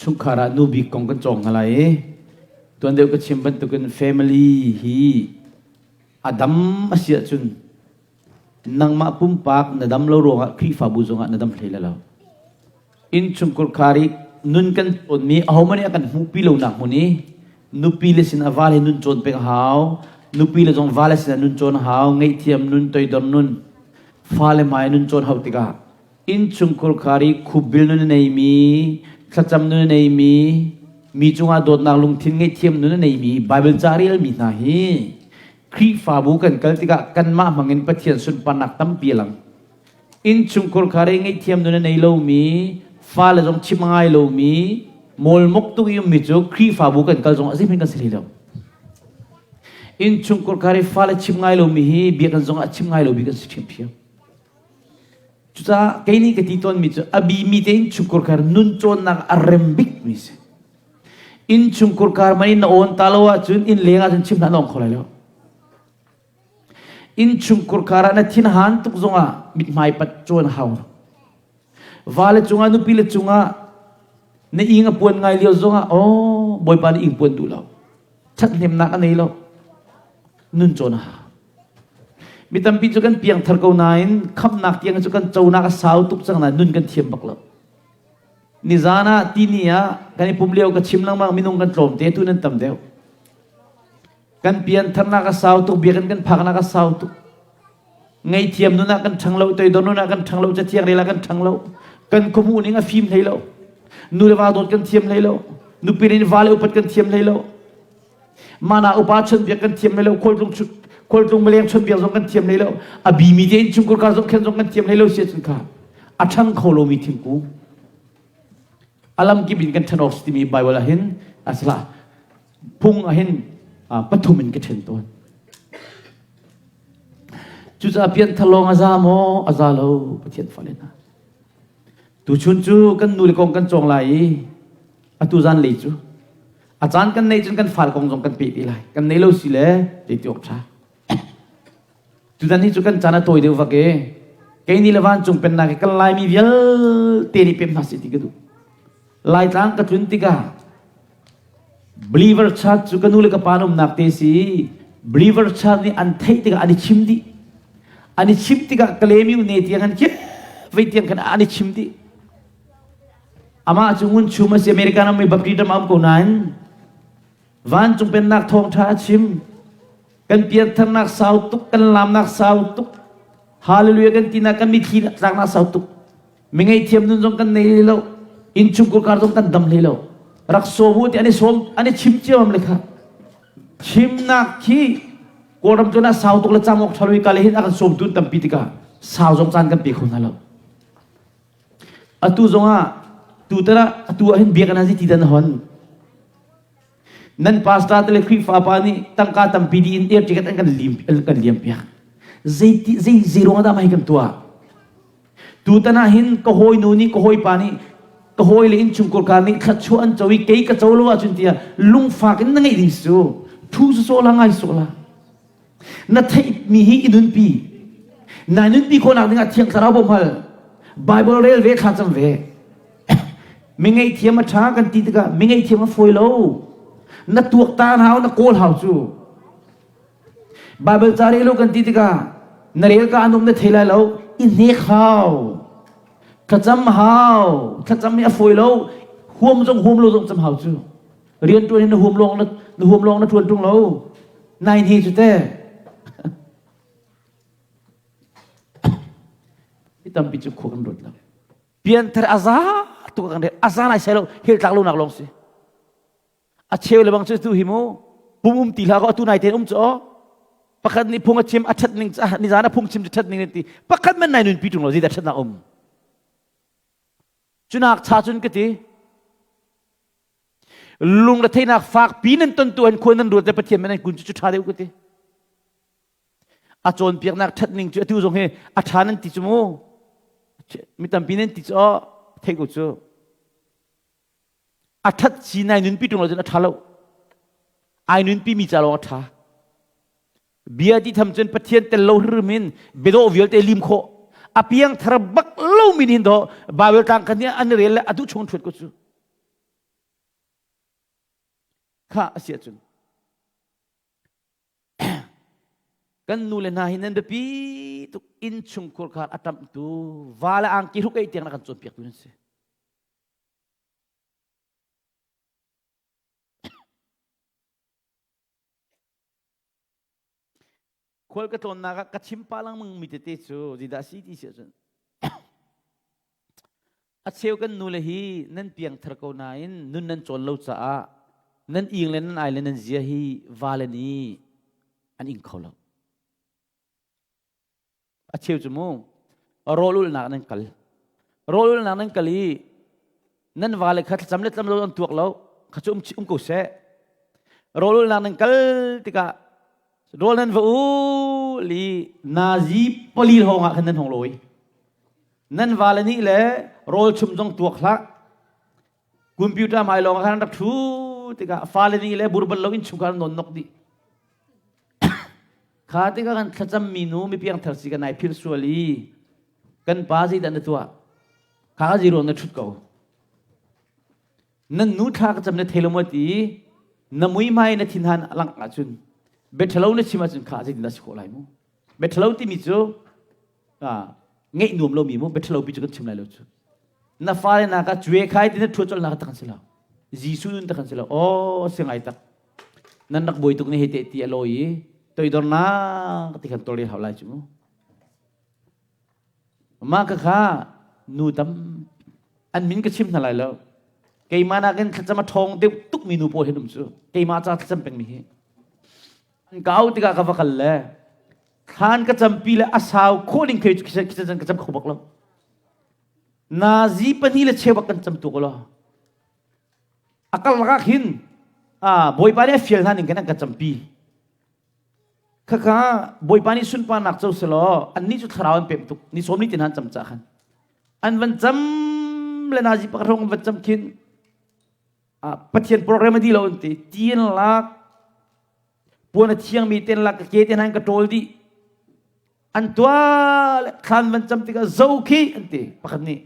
Chungkhar ah nu bik kong kan cawng hna lai i tuan deuh ka chim bantukin family hi a dam a si ahcun nangmah pumpak na dam lo ruangah Khrihfabu zongah na dam hlei lai lo. Innchungkhar khar i nun kan cawnmi ahohmanh nih a kan hmuhpi lonak hmun i nupi le sinah vale nun cawn peng a hau. Nupi le zong vale sinah nun cawn a hau. Ngaihthiam nun, toidor nun, fale hmai nun cawn hau tikah innchungkhar khar i khupbil nun a neimi, thlacam nun a neimi, mi cungah dawtnak lungthin ngaihthiam nun a neimi, Baibal ca relmi hna hi Khrihfabu kan kal tikah kanmah hmangin Pathian sunparnak tampi a lang. Innchungkhar khar i ngaihthiam nun a nei lomi, fale zong chim a ngai lomi, mawlmok tuk i ummi cu Khrihfabu kan kal zongah zeihmanh kan si hlei lo. Innchungkhar khar i fale chim ngai lomi hi biakinn zongah chim ngai lomi kan si ṭhiamṭhiam. Cucaah kei nih ka ti tawnmi cu a bimi te innchungkhar khar nun cawnnak a rem bikmi si. Innchungkhar khar man in na awn ta lo ahcun inn leng ahcun chim hlah na ong kho lai lo. Innchungkhar khar ah na thin han tuk zongah mithmai pat cawn a hau. Vale cungah nupi le cungah na ing a puan ngai lio zongah oh Bawipa nih ing puan duh lo. Ṭhathnemnak a nei lo. Nun cawn a hau. Mi tampi cu kan piangthar ko nain khamhnak tiang cu kan conak a sau tuk cang nain nun kan thiam bak lo. Nizan ah tini ah kan i pum lio ka chim lengmang minung kan tlawm te tu nan tam deuh. Kan piantharnak a sau tuk biakinn kan phaknak a sau tuk. Ngaihthiam nun ah kan ṭhang lo, toidor nun ah kan ṭhang lo, cathiang rel ah kan ṭhang lo. Kan khuamuh ning a fim hlei lo. Nu le va dawt kan thiam hlei lo. Nupi nih va le upat kan thiam hlei lo. Mana upa chawnhbiak kan thiam hlei lo, khualtlung khualtlung maleng chawnhbiak zong kan thiam hlei lo. A bimi te innchungkhar kar zong khen zong kan thiam hlei lo si ahcun kha a ṭhang kho lomi thingkung. A lamkip in kan ṭhen awk si timi Bible ah hin asala phung ah hin pathum in ka ṭhen tawn. Cucaah pianthar lawng a za maw? A za lo, Pathian fale hna. Tuchun cu kan nu le kong kan cawng lai i atu zan lei cu a caan kan neih cun kan fal kong zong kan peh te lai. Kan nei lo si le zei ti awk ṭha. Tutan hi cu kan caan a tawi deuh vak i kei ni le vancung pennak i kan Laimi vialte nih pem hna seh ti ka duh. Laitlang ka tlun tikah Believer Church cu ka nu le ka pa an umnak te si. Believer Church nih an theih tikah an i chim dih. An i chim tikah Kalemiu ne tiang an kip vei tiang khan an i chim dih. Amah cu ngun chum a si American ram i Baptist ram a um ko nain vancung pennak thawngṭha a chim. Kan piantharnak sau tuk, kan lamnak sau tuk. Hallelujah kan tinak kan mitthli tlaknak sau tuk. Mi ngaihthiam nun zong kan nei hlei lo. Innchungkhar kar zong kan dam hlei lo. Rak sawm u ti an i sawm an i chim cio am le kha. Chimnak khi Kawlram cu na sau tuk le cam awk ṭha lo i ka le hin a kan sawm tun tampi tikah sau zong caan kan pe kho hna lo. Atu zongah tu tara atu ah hin biakinn ah ti dan hon. Nan pastor te le Khrihfa pa nih tangka tampi di in air ticket an kan lim an kan liam piak. Zei ti zei zei ruang dah mah hi kan tuah? Tutan ah hin ka hawi nu nih ka hawi pa nih ka hawi le innchungkhar ka nih thluachuah an co i kei ka co lo ahcun tiah lungfak in na ngeih ding si cu thu sawsawh la ngai sawh la na theihmi hi i nunpi nai nunpi khawhnak dingah thiang thlarau bawmh hal Bible rel ve thla cam ve mi ngaihthiam a ṭha kan ti tikah mi ngaihthiam a fawi lo na tuaktan hau na kawl hau cu Bible ca rel kan ti tikah na rel ka an um na thei lai lo i hnek hau thlacam hau thlacam hi a fawi lo huam zong huam lo zong cam hau cu rian ṭuan hi na huam lawng na huam lawng na ṭuan ṭung lo nai hne cu te hi tampi cu khua kan ruat lo pianthar a za tuk kan rel a za nai sai lo hel tlak lo nak lawng si a cheu le bang cu tu hi mu pum um ti hlah ko atu nai ten um cu pakhat nih phung a chim a that ning ni zan a phung chim cu that ning ti pakhat man nai nun pi tung lo zeidah that nak um cunak cha cun ka ti lung le theinak fak pi nan ton tu an khuan nan ruat le pathian man an kun cu cu tha deuh ka ti a cawnpiaknak ṭhat ning cu atu zong hi a ṭha nan ti cu mu mi tampi nan ti cu aw theih ko cu a ṭhat si nai nunpi ṭung lo cun a ṭha lo ai nunpi mi ca lawng a ṭha bia ti tham cun Pathian tel lo hrim in biadawh vialte lim khawh a piang thar bak lo min hin do Bible tlang kan nih an rel le a duh chung ṭhuat ko cu. Kha a si ahcun kan nu le hna hi nan biapi tuk innchungkhur khar a ṭamhtu va le angki hruk ei tiang na kan cawnpiaktu nan si. Khual ka tlawnnak ah ka chim pa lengmang mi tete cu zeidah si ti si ahcun a cheu kan nu le hi nan piangthar ko nain nun nan cawn lo caah nan ing le nan ai le nan zia hi vale nih an ing kho lo. A cheu cu mu rawl ulhnak nan kal. Rawl ulhnak nan kal i nan vale kha thlacam le tlam lo an tuak lo kha cu um, um ko seh. Rawl ulhnak nan kal tikah rawl nan va ul i nazi pali hrawng ah khan nan hong lawi. Nan vale nih le rawl chum zong tuak hlah. Computer hmai lawng ah khan rak ṭhu tikah fale nih le burbal lo in chungkhar non nok dih. Kha tikah kan thlacam mi nu mi piangthar si kan ai philh sual i kan pa zeidah na tuah? Kha ka zero na ṭhut ko. Nan nu thla ka cam na thei lo maw ti na muihmai na thinhan a langh ahcun biaṭhalo na chim ahcun kha zeitin dah si khawh lai mu? Biaṭhalo timi cu ngeih nuam lomi mu biaṭhalo pi cu kan chim lai lo cu. Na fale na ka cue khai ti na ṭhuat colh nak tak an si lo. Jesuh nun tak an si lo. Aw si ngai tak. Nan rak buai tuk ne he te ti a lawi i toidornak ti khan tawlrel hau lai cu mu. Mah ka kha nu tam an min ka chim hna lai lo. Keimah nakin thlacam a ṭhawng deuh tukmi nu pawl hin um cu. Keimah ca thlacam pengmi hi. An ka auh tikah ka va kal le thlan ka campi le a sau khawh ning khei cu khi ka cam kho bak lo. Nazi pahnih le cheu bak kan cam tuk lo. A karlak ah khin Bawipa nih a fial hna ning khin an ka campi. Khakha Bawipa nih sunparnak co selaw annih cu thlarau an pem tuk. Ni sawm ni tin han cam ca khan. An van cam le nazi pakhat hrawng an van cam khin Pathian program a di lo an ti. Ti an lak puan a thiangmi ten lak ka ke te hna ka ṭawl dih. An tuah le thlan van cam tikah zo khi an ti pakhat nih.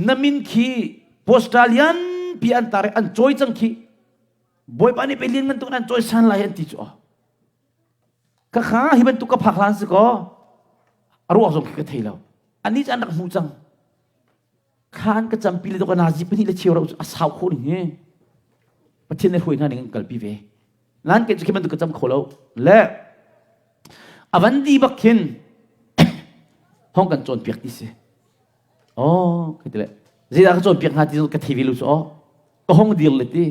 Na min khi poster lianpi an tar i an cawi cang khi. Bawipa nih pei lian bantuk an cawi san lai an ti cu. Ka kha hi bantuk ka phak hlan si kaw a ruak zong khi ka thei lo. Anih cu an rak hmuh cang. Khan ka campi le ka nazi pahnih le cheu rau cu a sau khawh ning hi. Pathian nih hruai hna ning an kalpi ve. Nan ke cu khi bantuk ka cam kho lo. Le a van di bak khin hong kan cawnpiak ti si. Oh, ka ti le. Zeidah ka cawnpiak hna ti ka thei ve lo cu oh. Ka hong dir le ti.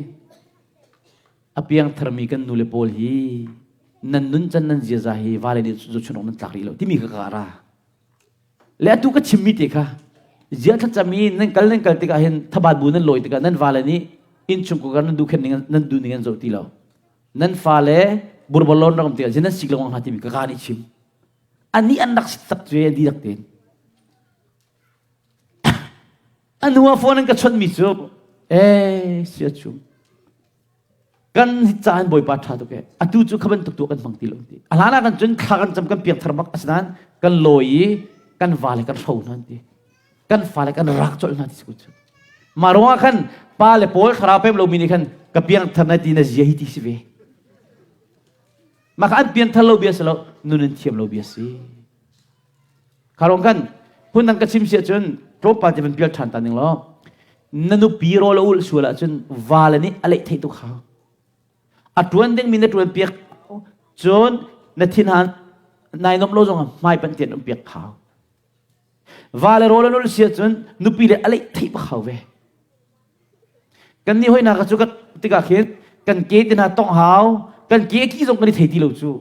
A piang tharmi kan nu le pawl hi nan nun can nan ziaza hi vale nih zohchun awk nan tlak rih lo timi ka ka ra. Le atu ka chimmi te kha zia thlacam i nan kal nan kal tikah hin thabat bu nan lawi tikah nan vale nih innchung nan duh khen ning nan duh ning an zoh ti lo. Nan fale burbalon rak um tikah nan sik lengmang hna timi ka ka nih chim. Ani an rak sit tak cu an dihlak tein. A nu ah phone an ka chawnh mi cu eh sia chung kan caan bawipa ṭha tuk e atu cu kha bantuk tu kan hmang ti lo ti a hlan ah kan cun thla kan cam kan piak thar bak asinain kan lawi i kan vale kan hro hna ti kan fale kan rak colh hna ti si cu mah ruangah khan pa le pawl thlarau pem lomi nih khan ka piang thar na ti na zia hi ti si ve mah kha an pian thar lo bia si lo nun an thiam lo bia si Kharong kan phun dang ka chim si ahcun tlawmpal te van pial ṭhan ta ning law na nupi rawl a ulh sual ahcun vale nih a leih theih tuk hau. A ṭuan dingmi na ṭuan piak cun na thinhan nai nomh lo zong hmai panh tian um piak hau. Vale rawl an ulh si ahcun nupi le a leih theih bak hau ve. Kan nih hoihna ka cu ka tikah khin kan ke te hna tong hau kan ke ki zong kan i thei ti lo cu.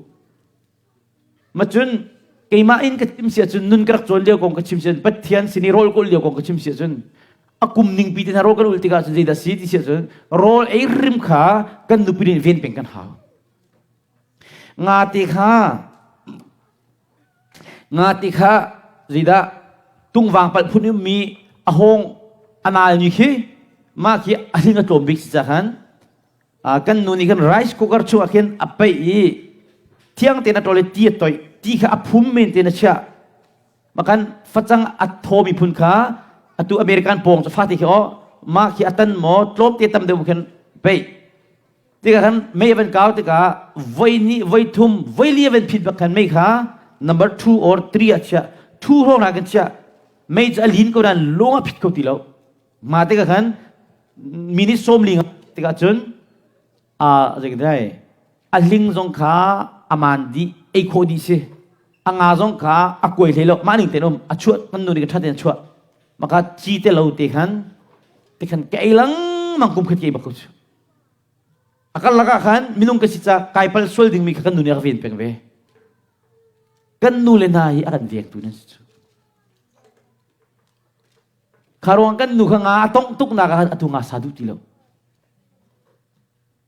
Macun keimah in ka chim si ahcun nun ka rak cawn lio kong ka chim si ahcun Pathian sin i rawl kawl lio kong ka chim si ahcun a kum ningpi te hna rawl kan ul tikah cun zeidah si ti si ahcun rawl ei rim kha kan nupi nih ven peng kan hau. Nga te kha nga te kha zeidah tungvang palh phun ummi a hawng a nal ni khi mah khi a hling a tlawm bik si ca khan kan nu nih khan rice cooker chungah khin a peih i thiang tein a ṭawl i ti a toih ti kha a phum men tein a chiah makan facang a thawmi phun kha atu American pawng cu fate khi aw. mah khi a tan maw tlawmte tam deuh khin pei tikah khan mei a van kau tikah voi hnih voi thum voi li a van phit bak khan mei kha number 2 or 3 ah chiah 2 hrawng hna kan chiah mei cu a lin ko nain lung a phit kho ti lo mah tikah khan minute 40 tikah cun a zeitin a hling zong kha a maan dih ei khawh dih si a nga zong kha a kuai hlei lo mah ning ten um a chuah kan nu nih ka ṭhat in a chuah maka ci te lo te khan te khan ka ei lengmang kum khat ke bak ko cu a karlak ah khan minung ka si ca kai pal sual ding mi kha kan nu nih a ka ven peng ve kan nu le hna hi a kan vengtu nan si cu kha ruang kan nu kha nga a tongh tuk nak ah khan atu nga sa duh ti lo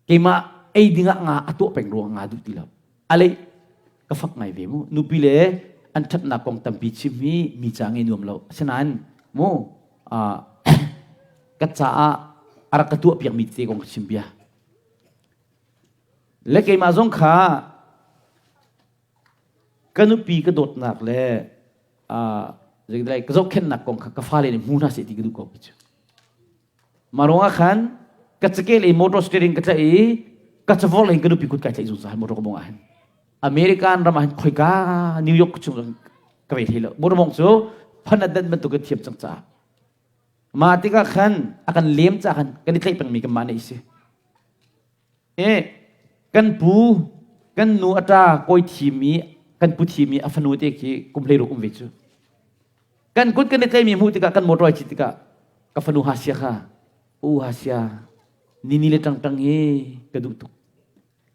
Keimah ei dingah nga a tuah peng ruang nga duh ti lo. Alei ka fak ngai ve mu. Nupi le an ṭhatnak kong tampi chim hi mi ca ngei nuam lo. Asinain mu ka caah a rak ka tuah piakmi te kong ka chim bia. Le keimah zong kha ka nupi ka dawtnak le uh, ka zohkhenhnak kong kha ka fale nih hmu hna seh ti ka duh ko cu. Mah ruangah khan ka cakeh lei motor steering ka tlaih i ka cavor lei in ka nupi kut kai tlaih zungzal motor ka mong ah hin. American ram ah hin khoika New York chung ka vei hlei lo. Motor mong cu phanat dan bantuk ka thiam cang caah. Mah tikah khan a kan lem caah khan kan i tlaih pengmi kan mah nih si. E kan pu kan nu a ṭa kawi thim i kan pu thim i a fanu te khi kum 16 um ve cu. Kan kut kan i tlaimi hmuh tikah kan motor ai cit tikah ka fanu Hasia kha u Hasia nini le ṭangṭang hi ka duh tuk.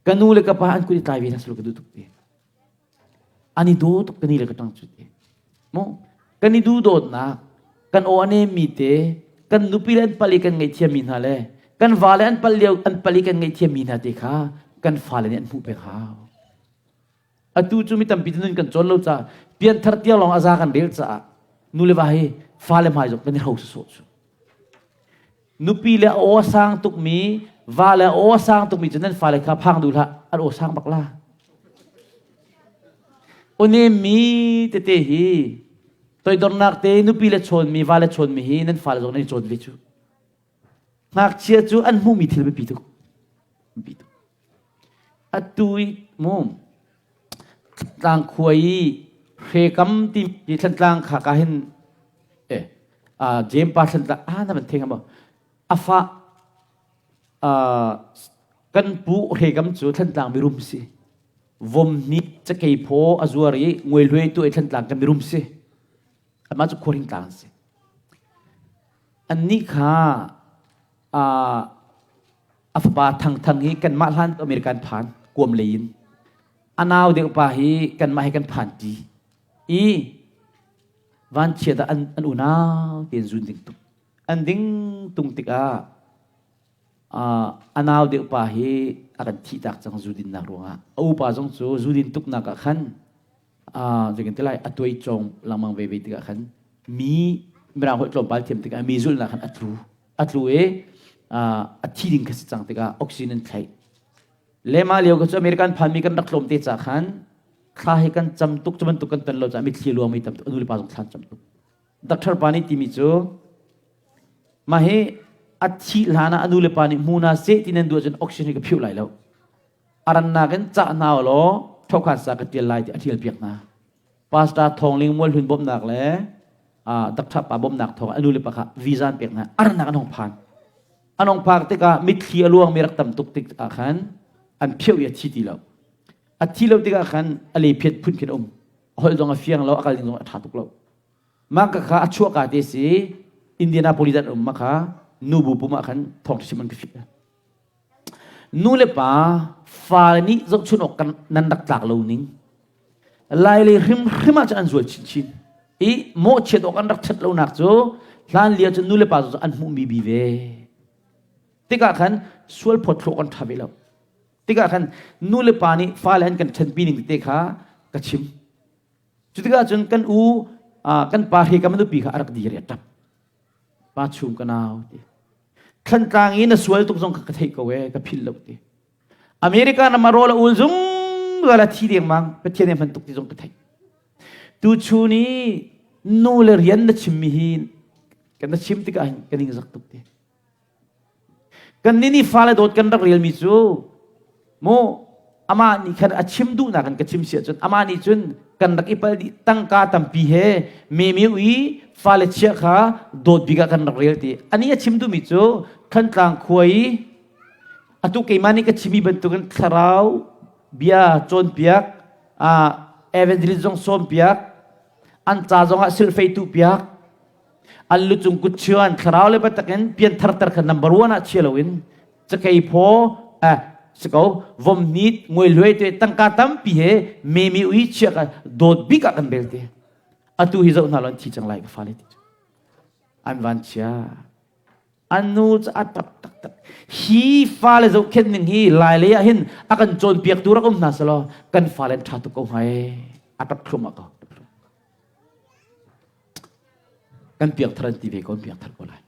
Ka nu le ka pa an kut i tlai ve hna selaw ka duh tuk ti. An i daw tuk ka ni le ka ṭang cu ti. Mu kan i duh dawtnak kan aw a nemmi te kan nupi le an pal i kan ngaihthiammi hna le kan vale an pal lio an pal i kan ngaihthiammi hna te kha kan fale nih an hmuh peng hau. Atu cu mi tampi nun kan cawn lo caah pianthar tiang lawng a za kan rel caah nu le va hi fale hmai zong kan i hro sawsawh cu. Nupi le a aw a sang tukmi, va le a aw a sang tukmi cu nan fale kha phang duh hlah, an aw sang bak la. Awnemmi tete hi toidornak te nupi le chawnmi, va le chawnmi hi nan fale zong nan i cawn ve cu. Ngakchia cu an hmuhmi thil biapi tuk. Biapi tuk. Atu i mu tlangkhua i hrekam ti ti Thantlang kha ka hin eh James pa Thantlang ah na van thei hnga maw a fa kan pu hrekam cu Thantlang mirum si vom hni cakei phaw a zuar i nguai hluai tu i Thantlang kan mirum si amah cu khuaring tlang si annih kha a fapa Thangthang hi kanmah hlan American phan kuam lei in a nau deuh pa hi kanmah he kan phan ṭi i vanchiat ah an, an unau tein zun ding tuk an ding tung tikah a nau deuh pa hi a kan thih tak cang zu dinnak ruangah a upa zong cu zu din tuknak ah khan zeikan ti lai a tuai cawng lengmang ve ve tikah khan mi mirang holh tlawmpal thiam tikah mi zulhnak khan a tlu a tlu i a thi ding kha si cang tikah oxygen an thlaih le mah lio ka cu American phanmi kan rak tlawm te ca khan thla hi kan cam tuk cu bantuk kan ton lo caah mitthli luang mi tam tuk nu le pa zong thlan cam tuk doctor pa nih timi cu mah hi a thih hlan ah a nu le pa nih hmu na seh ti nan duh ahcun oxygen hi ka phiuh lai lo a rannak in cah hna law thokhan sa ka tial lai ti a tial piak hna pastor Thawngling Mualhlun bawmhnak le Dr. Pa bawmhnak thawng a nu le pa kha visa an pek hna a rannak an hong phan an hong phak tikah mitthli a luang mi rak tam tuk tik ah khan an pheuh i a thi ti lo a thi lo tikah khan a le phiat phun khin um a holh zong a fiang lo a kal ding zong a ṭha tuk lo mah ka kha a chuah ka te si Indianapolis an um ma kha nubu pum ah khan thawng chim an ka fih Nu le pa fale nih zohchunh awk kan nan rak tlak lo ning lai lei hrimhrim ah cun an zual chinchin i mawhchiat awk an rak ṭhat lonak cu hlan lio cun nu le pa cu an hmuhmi bi ve tikah khan sual phawt thlawh kan ṭha ve lo tikah khan nu le pa nih fale an kan ṭhenpi ning tete kha ka chim cu tikah cun kan u kan pa hri ka nupi kha a rak dir i a ṭap pa chung ka nau ti Thlantlang i na sual tuk zong kha ka theih ko ee, ka philh lo ti. America ram ah rawl a ul zungzal a thi dengmang, Pathian he hman tuk ti zong ka theih. Tuchun i nu le rian na chimmi hi kan na chim tikah hin ka ning zak tuk ti. Kan nih nih fale dawt kan rak relmi cu mu amah nih khan a chim duhnak in ka chim si ahcun amah nih cun kan rak i pal dih tangka tampi he memi ui fale chia kha dawt bik ah kan rak rel ti ani a chim duhmi cu Thantlang khua i atu keimah nih ka chimi bantukin thlarau bia cawnpiak evangelist zong sawmpiak an ca zongah silfei tuhpiak an lucung kut chuan thlarau le biatakin piantharter kha number one ah chia loin cakei phaw eh siko vom nit ngoi luai te tangka tampi he memi ui chia ka dawt bik ah kan bel te atu hi zoh hna lo an thi cang lai ka fale ti an van chia an nu cu a tap taktak hi fale zohkhenh ning hi lai lei ah hin a kan cawnpiaktu rak um hna selaw kan fale an ṭha tuk ko hnga ee a tap thluahmah ko Kan piangthar an ti ve ko, an piangthar ko lai.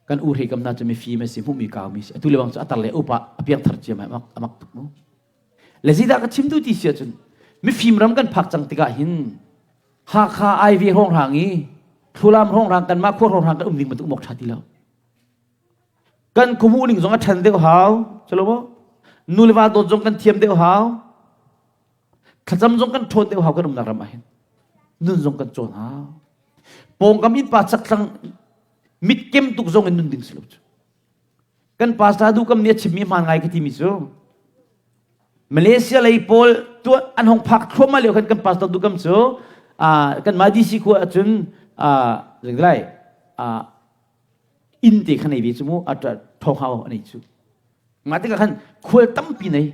Kan u hei kam hna cu mifim a si, hmuhmi kaumi si. Atu le bang cu a tar le upa a piangthar cia mai a mak tuk mu. Le zeidah ka chim tu ti si ahcun mifim ram kan phak cang tikah hin Hakha IV hrawnghrang i Thlulam hrawnghrang kanmah khua hrawnghrang kan um ding bantuk mok ṭha ti lo. Kan khuamu ning zong a ṭhan deuh hau, chalo maw? Nu le va dawt zong kan thiam deuh hau. Thlacam zong kan ṭhawn deuh hau kan umnak ram ah hin. Nun zong kan cawn hau. Pawngkam innpa chakthlang mitkem tuk zong in nun ding si lo cu. Kan pastor du kam nih a chimmi hmaan ngai ka timi cu Malaysia lei pawl tuah an hong phak thluahmah lio khan kan pastor du kam cu kan mah DC khua ahcun lai inn te kha nei ve cu mu a thong hau an ei cu mah tikah khan khual tampi nei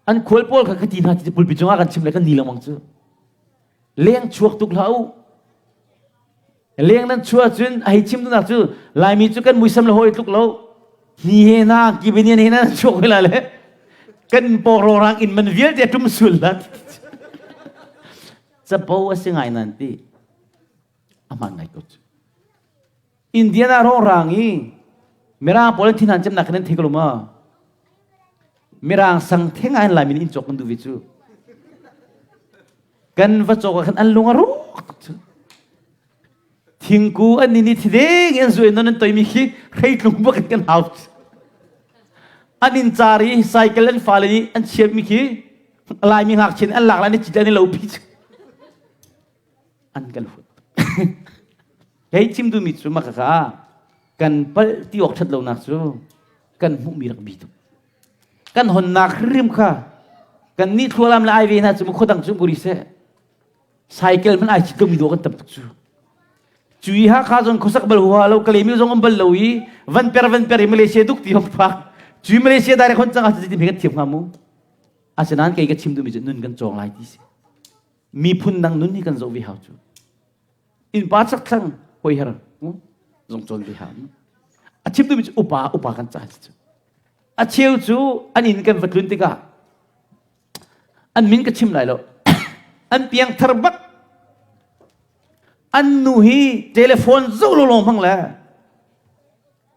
An khual pawl kha ka ti hna ti pulpit cungah kan chim le kan ni lengmang cu. Leng chuak tuk hlah u. Leng nan chuah cun a hei chim duhnak cu Laimi cu kan muisam le hawi tluk lo. Ni he na kibinian he na chuak hoi la le kan pawng rang in man vialte tum sul la. Capo a si ngai nan ti. A hmaan ngai ko cu. Indiana rongrang i Mirang pawl an thinhan cemnak khan an thei ko lo ma? Mirang sang theng ah hin Laimi nih inn cawk kan duh ve cu. Kan va cawk ah khan an lung a rawk tuk cu. Thingku an ni ni thideng an zuai non an toimi khi hreitlung bak in kan hau. An inn car i cycle an fale nih an chiatmi khi Laimi ngakchia nih an lak lai ni cit an i lo pi cu. An kan hut. Hei chim duhmi cu maka ka kan palh ti awk ṭhat lonak cu kan hmuhmi rak bi tuk. Kan honnak hrim kha kan nih thlualam le ai ve hna cu mu khuadang cu guri seh. Cycle hmanh ai chit lomi dawh kan tam tuk cu. Cui ha kha zong khuasak bal huha lo kalemi zong um bal lo i van per van per i Malaysia duk ti hong phak. Cui Malaysia direct hon cang ah ti kan thiam hnga mu. Asinain kei ka chim duhmi cu nun kan cawng lai ti si. Miphun dang nun hi kan zoh ve hau cu. Innpa chakthlang hoiher zong cawn ve hau. A chim duhmi cu upa upa kan ca cu. A cheu cu an inn kan va tlun tikah an min ka chim lai lo. an piangthar bak. An nu hi telephone zoh lo lawng hmang le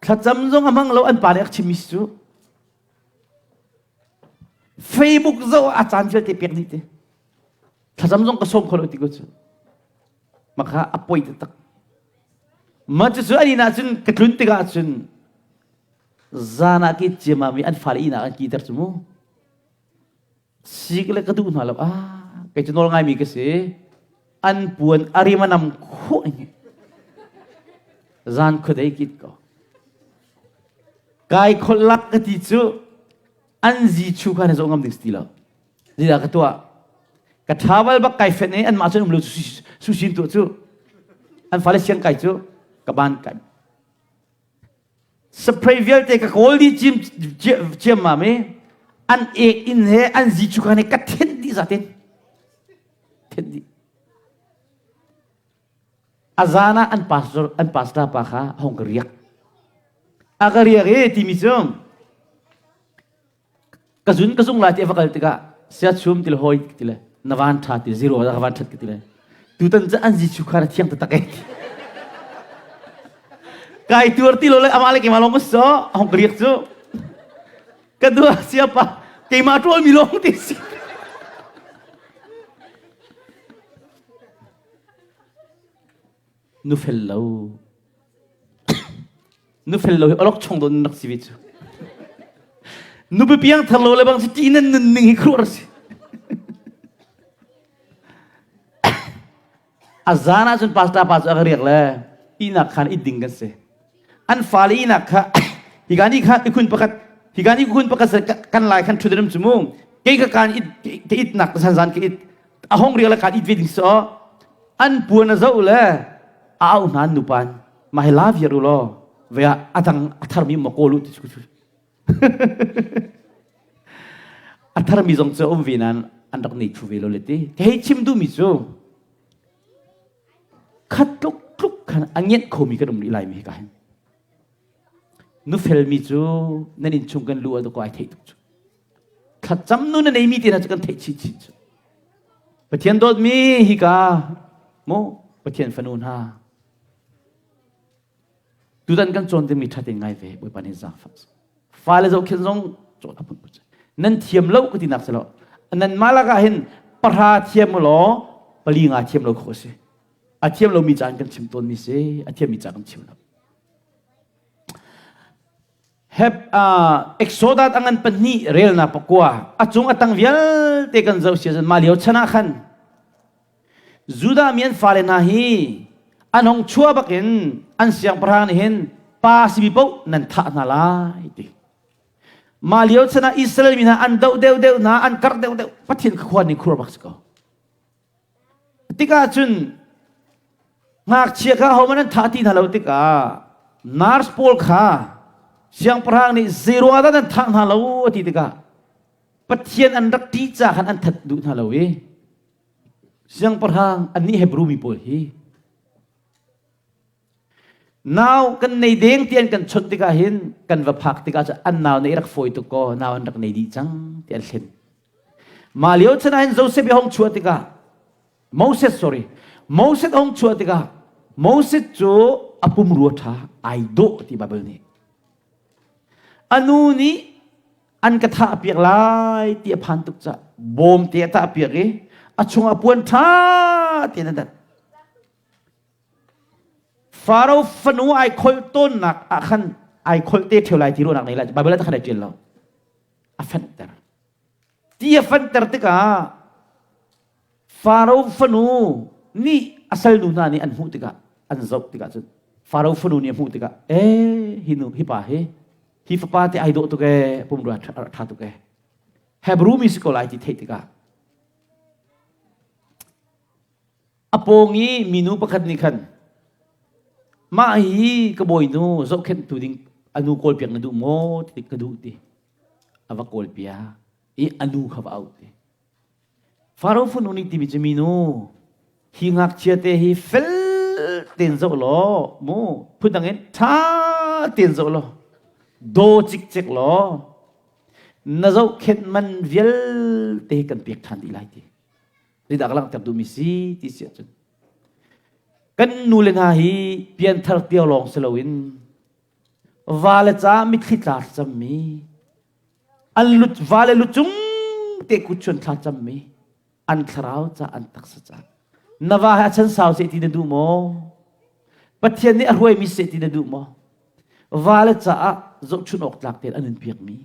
thlacam zong a hmang lo an pa nih a chimmi si cu. Facebook zoh a caan vialte pek dih te. Thlacam zong ka sawm kho lo ti ko cu. Maka a poi taktak. Mah cucu an inn ah cun ka tlun tikah cun zan ah ki ciamam i an fale inn ah an kiter cu mu. Sik le ka duh hna lo. Ah, kei cu nawl ngaimi ka si. An puan a rim a nam khawh in. Zan khuadei kit ko. Kai kholh lak ka ti cu an zi chu kha na zoh ngam ding si ti lo. Zeidah ka tuah? Ka thaval bak kai fenh i anmah cun um lo susin tuah cu. An fale siang kai cu ka ban kai. Spray vialte ka kawl dih cim ciammam i an ek in he an zi chu kha ne ka thenh dih zatin. Thenh dih. A zan ah an pastor an pastor pa kha a hong ka riak. A ka riak i timi cu ka zun ka zung lai ti a va kal tikah sia chum ti le hawi ti le na van ṭha ti zero ka van ṭhat ka ti le tutan cu an zi chu kha na thiang taktak e kai tuar ti lo le amah le keimah lawng ka so a hong ka riak cu ka dua sia pa keimah ṭawl mi lawng ti si nu fel lo. Nu fel lo hi olok chung don rak si ve cu. Nupi piang thar lo le bang si ti nan nun ning hi khuar si. A zan ah cun pastor pa cu a ka riak le ihnak khan it ding kan si. An fale ihnak kha hikan i kha ikhun pakhat hikan ikhun pakhat kan lai khan ṭhut cu mu kei ka kan it ka itnak san zan ka it a hong riak le kan it ve ding so an puan a zoh le a au hna nupan ma he la viar u law ve ah a dang a tharmi ma kawl u ti cu A tharmi zong cu a um ve nain an rak nei thlu ve lo le ti. Ka hei chim duhmi cu khat tluk tluk khan a ngenh khomi kan um rih lai mi hi ka hin. Nufelmi cu nan innchung kan luh ah ko ai theih tuk cu. Thlacam nu na neimi te hna cu kan theih chin chin cu. Pathian dawtmi hika mu Pathian fanu hna Tutan kan cawn dingmi ṭha tein ngai ve Bawipa nih zaangfah. Fale zohkhenh zong cawn a phun Nan thiam lo ka tinak si lo. Nan mah lakah hin pahra thiam law pali nga thiam lo khawh a si. A thiam lomi caan kan chim tawnmi si, a thiammi ca kan chim lo. Heb uh, Exodus angan pahnih relnak pakua a cung a tang vialte kan zoh sia cun mah lio chan ah khan Judah mi an fale hna hi an hong chuah bakin an siangpahrang nih hin pa simi paoh nan thah hna lai ti. Mah lio chan ah Israel mi hna an doh deuhdeuh hna, an karh deuhdeuh, Pathian khua nih khur bak si ko. Tikah cun ngakchia kha hohmanh an thah ti hna lo tikah nurse pawl kha siangpahrang nih zeiruang ah dah nan thah hna lo a ti tikah Pathian an rak ṭih ca khan an that duh hna lo i siangpahrang annih Hebrew mi pawl hi nau kan nei deng ti an kan chawnh tikah hin kan va phak tikah cun an nau nih rak fawi tuk kaw nau an rak nei dih cang ti an hlen mah lio chan ah hin Joseph i hong chuah tikah Moses sorry Moses hong chuah tikah Moses cu a pumrua ṭha ai dawh ti Bible nih A nu nih an ka thah piak lai ti a phan tuk caah bawm te a tah piak i a chungah puan ṭha tein a dat. Faro fanu ai kholh tawnnak ah khan ai kholh te ṭheo lai ti ruahnak nei lai Bible ah khan ai ṭial lo. A fenhter. Ti a fenhter tikah Faro fanu nih a salnu hna nih an hmuh tikah an zoh tikah cun Faro fanu nih a hmuh tikah ee hi nu hi pa hi hi fapa te ai dawh tuk ee pumrua a ṭha tuk ee Hebrew mi si ko lai ti theih tikah a pawng i minu pakhat nih khan mah hi ka bawinu zohkhenhtu ding a nu kawlpiak na duh maw ti ka duh ti a va kawlpiak i a nu kha va auh ti Faro fanu nih timi cu minu hi ngakchia te hi fel tein zoh law mu phundang in ṭha tein zoh law daw cikcek law na zohkhenh man vialte hi kan pek ṭhan dih lai ti zeidah ka langhter duhmi si ti si ahcun kan nu le hna hi pianthar tiau lawng si loin va le ca mitthli tla cammi An lut vale lucung te kut chun thla cammi an thlarau ca an taksa ca na va he a chan sau seh ti na duh maw Pathian nih a hruaimi seh ti na duh maw vale caah zohchun awk tlak tein an in piakmi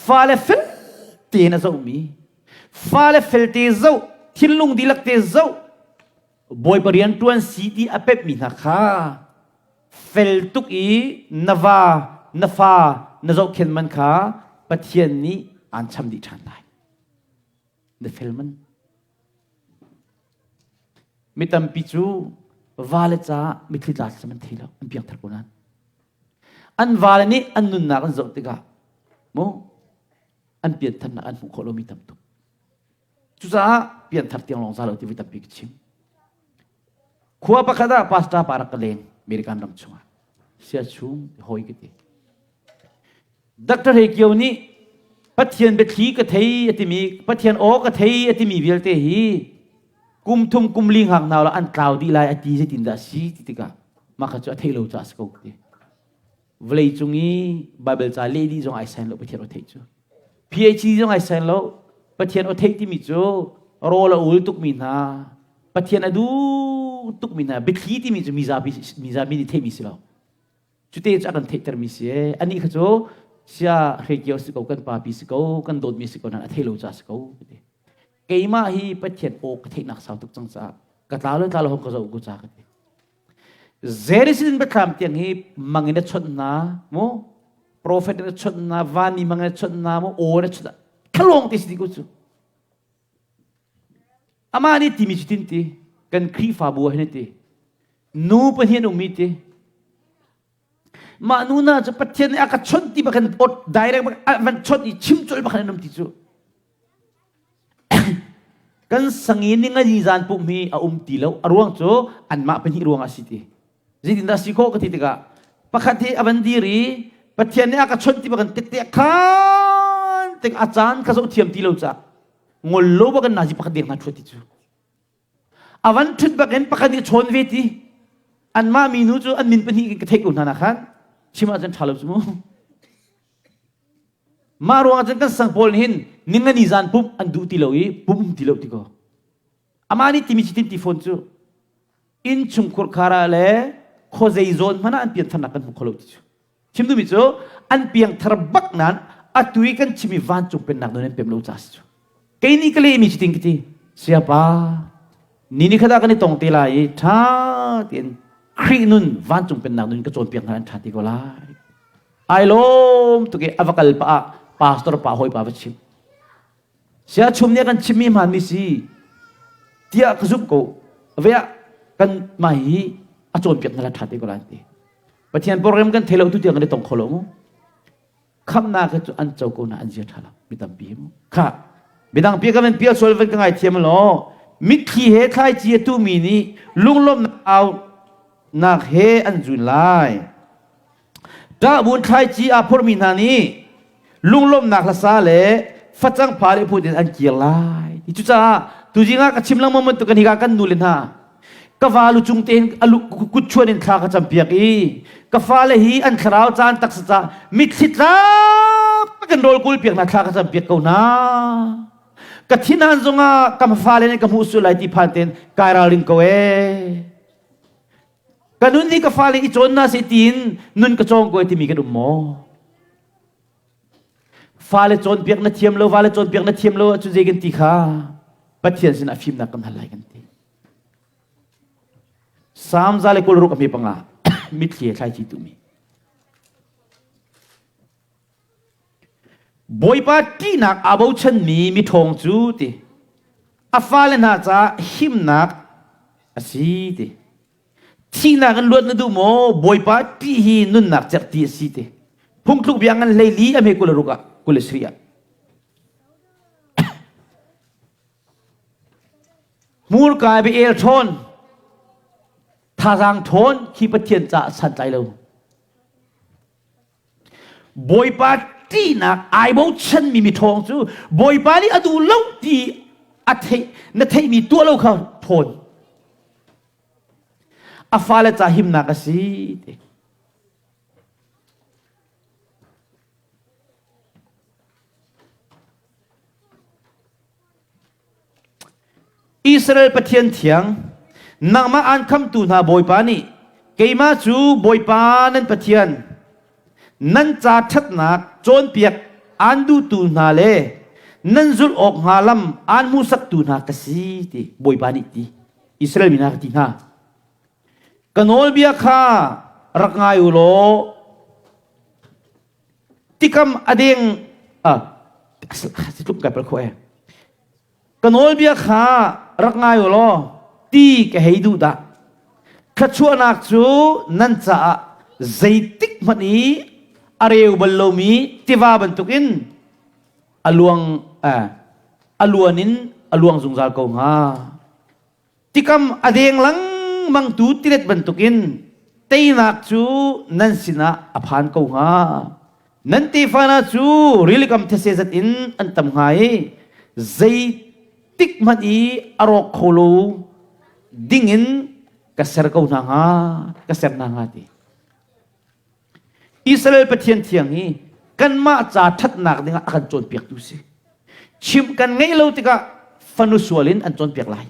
fale fel tein a zohmi fale felte zoh thinlung dihlak te zoh Bawipa rian ṭuan si ti a pemhmi hna kha fel tuk i na va na fa na zohkhenh man kha Pathian nih aan cham dih ṭhan lai. Na fel man. Mi tampi cu vale caah mitthli tla sam an thei lo, an piangthar ko nain. An vale nih an nunnak an zoh tikah mu an piantharnak an hmuh khawh lomi tam tuk. Cucaah pianthar tiang lawng za lo ti voi tampi ka chim. Khua pakhat ah pastor pa rak ka leng American ram chungah. Sia chung hawi ka ti. Dr. He Kio nih Pathian biathli ka thei a timi Pathian aw ka thei a timi vialte hi kum thum kum li hngak hna la an tlau dih lai a ti zeitin dah si ti tikah mah kha cu a theih lo caah si ko ka ti. Vawlei cung i Bible ca leh dih zong ai sain lo Pathian aw theih cu. PhD zong ai sain lo. Pathian aw theih timi cu rawl a ul tukmi hna, Pathian a duh tukmi hna, biathli timi cu mizapi mizapi nih theihmi si lo. Cute cu a kan theihtermi si ee. Anih kha cu sia hreikio si ko kan papi si ko kan dawtmi si ko nan a thei lo ca si ko ti. Keimah hi Pathian aw ka theihnak sau tuk cang caah ka tla lo tla lo hong ka zoh ko ca ka ti. Jerusalem biathlam tiang hi mang in a chawnh hna mu prophet in a chawnh hna vanmi mang in a chawnh hna mu aw in a chawnh thalawng te si ti ko cu. Amah nih timi cu tin ti kan Khrihfabu ah hin ti nu pahnih an ummi ti mah nu hna cu Pathian nih a ka chawnh ti bak in ot direct bak a van chawnh i chim colh bak in an um ti cu kan sangi ni nga zan pum hi a um ti lo a ruang cu anmah pahnih ruang ah si ti zeitindah si khawh ka ti tikah pakhat hi a van dir i Pathian nih a ka chawnh ti bak in tette khan tik a caan kha zoh thiam ti lo ca ngol lo bak in nazi pakhat deng hna ṭhuat ti cu a van ṭhut bak in pakhat nih chawn ve ti anmah minu cu an min pahnih ka theih ko hna na khan chim ahcun ṭha lo cu mu mah ruangah cun kan sang pawl hin ningani zan pumh an duh ti lo i pumh um ti lo ti ko amah nih timi chitin ti phone cu inn chungkhur khar ah le khuazei zawn hmanh ah an piantharnak kan hmu kho lo ti cu chim duhmi cu an piangthar bak nain atu i kan chimi vancung pennak nun an pem lo ca si cu kei nih ka lehmi chitin ka ti siapa ni ni khat ah kan i tong te lai i ṭha tein Khrih nun vancung pennak nun ka cawnpiak hna an ṭha ti ko lai ai lawm tuk i a va kal pah ah pastor pa hawi pa va chim Sia chum nih kan chimmi hmaanmi si tiah ka zumh ko. Ve ah kan mah hi a cawnpiak na la ṭha te ko lai ti. Pathian program kan thei lo tu tiang kan i tong kho lo mu. Khamnak cu an co ko na an zia ṭha lo mi tampi hi mu. Kha midang pi ka van pial sual van ka ngai thiam law mitthli he thlaici a tumi nih lunglawmhnak au nak he an zun lai. Ṭahbun thlaici aa phormi hna nih lunglawmhnak hlasa le facang pha le phut in an kir lai. Cucaah tuzing ah ka chim lengmang bantuk in hika kan nu le hna ka va lu cung tein a kut chuan in thla ka campiak i ka fale hi an thlarau caan taksa ca mitthli tlak kan rawl kul piak hna thla ka campiak ko hna. Ka thinhan zongah ka fale nih ka hmuh sual lai ti phan tein kai ralring ko ee. Ka nun hi ka fale i cawn hna seh tiin nun ka cawng ko timi kan um maw? Fale cawnpiak na thiam lo, vale cawnpiak na thiam lo ahcun zei kan ti kha? Pathian sinah fimnak kan hal lai kan ti. Salm za le 26 a hme panga mitthli he thlaici tumi. Bawipa ṭihnak aa bochanmi miṭhawng cu ti a fale hna caah himnak a si ti. Thihnak in luat na duh maw? Bawipa ṭih hi nunnak cerhti a si ti. Phungthluk bia ngan 14 a hme 26 ah 27 ah. Hmurka bia el ṭhawn, thazaang ṭhawn khi Pathian caah santlai lo. Bawipa ṭihnak ai bochanmi miṭhawng cu Bawipa nih a duh lo ti a theih na theihmi tuah lo kha ṭhawn. A fale ca himnak a si ti. Israel Pathian thiang, nangmah aan khamtu hna Bawipa nih keimah cu Bawipa nan Pathian, nan ca ṭhatnak cawnpiak aan duhtu hna le nan zulh awk hnga lam aan hmuhsaktu hna ka si ti Bawipa nih ti. Israel mi hna ka ti hna. Ka nawlbia kha rak ngai u law tikam a deng ah tluk kai pal kho e Ka nawlbia kha rak ngai u law ti ka hei duh dah. Thluachuahnak cu nan caah zeitik hmanh i a reu bal lomi tiva bantukin a luang eh, a luan in a luang zungzal ko hnga. Tikam a deng lengmang tu tilet bantukin teinak cu nan sinah a phan ko hnga. Nan tefa hna cu rilikam these zat in an tam hnga i zeitik hmanh i a rawk kho lo dingin ka ser ko hna hnga, ka ser hna hnga ti. Israel Pathian thiang hi kanmah ca ṭhatnak dingah a kan cawnpiaktu si. Chimh kan ngeih lo tikah fanu sual in an cawnpiak lai.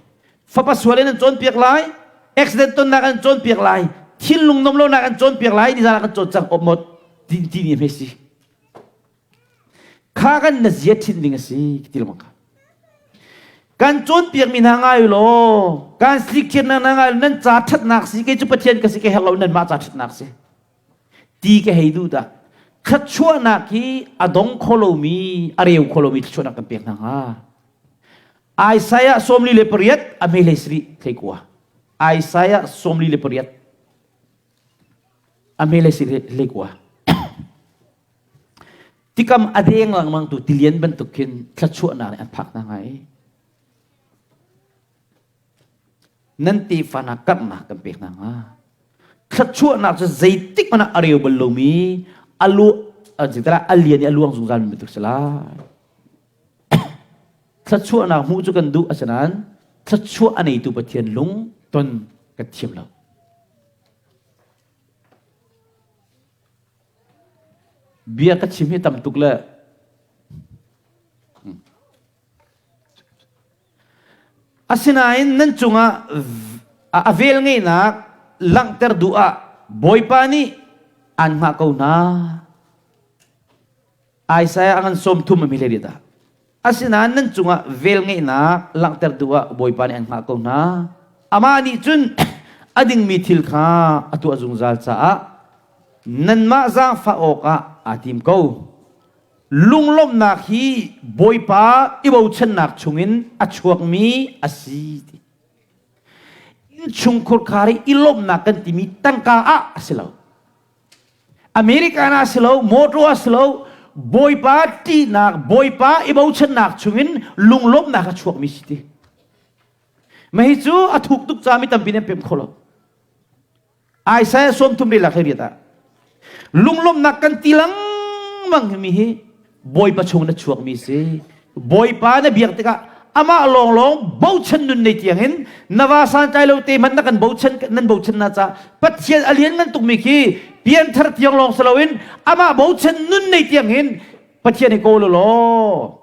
Fapa sual in an cawnpiak lai. Accident tonnak an cawnpiak lai. Thinlung nom lonak an cawnpiak lai ni zan ah kan cawn cang awmot ti ti ni hme si. Kha kan na zia thin ding a si ti lengmang ka. Kan cawnpiak mi hna ngai law, kan sikhiarnak hna ngai nan ca ṭhatnak si kei cu Pathian ka si ka herh lo nanmah ca ṭhatnak si. Ti ka hei duh dah. Thluachuahnak hi a dong kho lomi, a reu kho lomi thluachuahnak kan pek hna hnga. Isaiah 48 a hme hlei sarih hlei kua. Isaiah 48 a hme hlei sarih hlei kua. Tikam a deng lengmang tu tilian bantuk khin thluachuahnak nih an phak hna ngai. Nan tefa hna karhnak kan pek hna hnga. Thluachuahnak cu zeitik hmanh ah a reu bal lomi a lu a lian i a luang zungzal mi bantuk si lai. Thluachuahnak hmuh cu kan duh asinain thluachuah a neitu Pathian lung ton kan thiam lo. Bia ka chim hi tam tuk le Asinain nan cungah a velngeihnak langhter duh ah Bawipa nih aan hngah ko hna. Isaiah a ngan 30 a mi hlei dah. Asinain nan cungah velngeihnak langhter duh ah Bawipa nih an hngah ko hna. Amah nih cun a dingmi thil kha a tuah zungzal caah nanmah zaangfah awkah aa tim ko. Lunglawmhnak hi Bawipa i bochannak chungin a chuakmi a si. Innchungkhur khar i i lawmhnak kan timi tangka ah a si lo. American ah si lo, motor ah si lo, Bawipa ṭihnak, Bawipa i bochannak chungin lunglawmhnak a chuakmi si ti. Mah hi cu a thuk tuk ca mi tampi nih an pem kho lo. Isaiah 30 rel ah riat ah lunglawmhnak kan ti lengmang mi hi Bawipa chung na chuakmi si. Bawipa na biak tikah amah lawnglawng bochan nun nei tiangin na va santlai lo te hmanh na kan bochan nan bochan na ca Pathian a lian ngan tukmi khi pianthar tiang lawng si loin amah bochan nun nei tiangin Pathian hi kawl law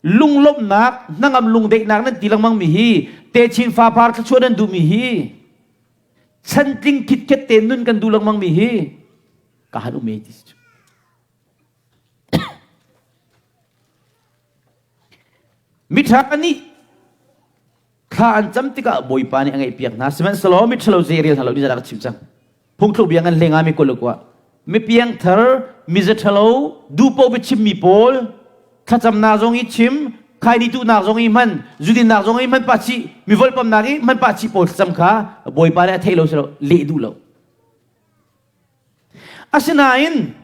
lunglawmhnak hnangam lungdeihnak nan ti lengmang mi hi techin fapar thluachuah nan duhmi hi chantling khitkhet te nun kan duh lengmang mi hi ka han um e ti si Miṭha nih thla an cam tikah Bawipa nih a ngaihpiak hna. Sihmanhsehlaw miṭhalo zei rel hna lo ni ka chim cang. Phungthluk bia ngan hleng mi kul kua. Mi piangthar, mi zaṭhalo, duhpoh biachimmi pawl, thlacamnak zong i chim, khaini tuhnak zong i hman, zudinnak zong i hman pah chih, mi volpamnak i hman pah chih pawl thlacam kha Bawipa nih a theih lo si lo, leh duh lo. Asinain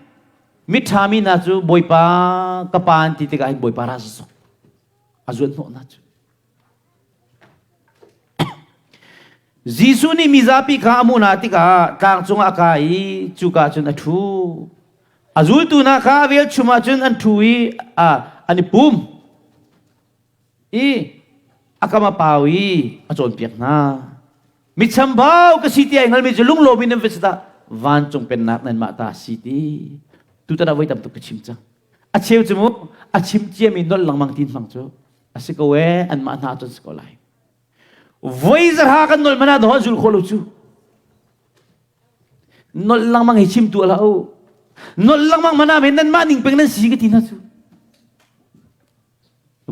miṭha mi hna cu Bawipa ka pa an ti tikah hin Bawipa ra zok a zuan hnawh hna cu. Jesuh nih mizapi kha a hmuh hna tikah tlang cungah a kai i cuka cun a ṭhu. A zultu hna kha a velchum ah cun an ṭhu i an i pum i a kam a pau i a cawnpiak hna. Mi chambau ka si ti ai hngalmi cu lunglawm in nan va si dah vancung pennak nanmah ta si ti. Tutan ah voi tam tuk ka chim cang. A cheu cu mu a chim ciami nolh lengmang tin hmang cu a si ko ee anmah hna cun si ko lai. Voi zarha kan nolh mana daw zul khawh lo cu. Nolh lengmang hi chim tu ala o. Nolh lengmang mana men nanmah ning peng nan si ka ti hna cu.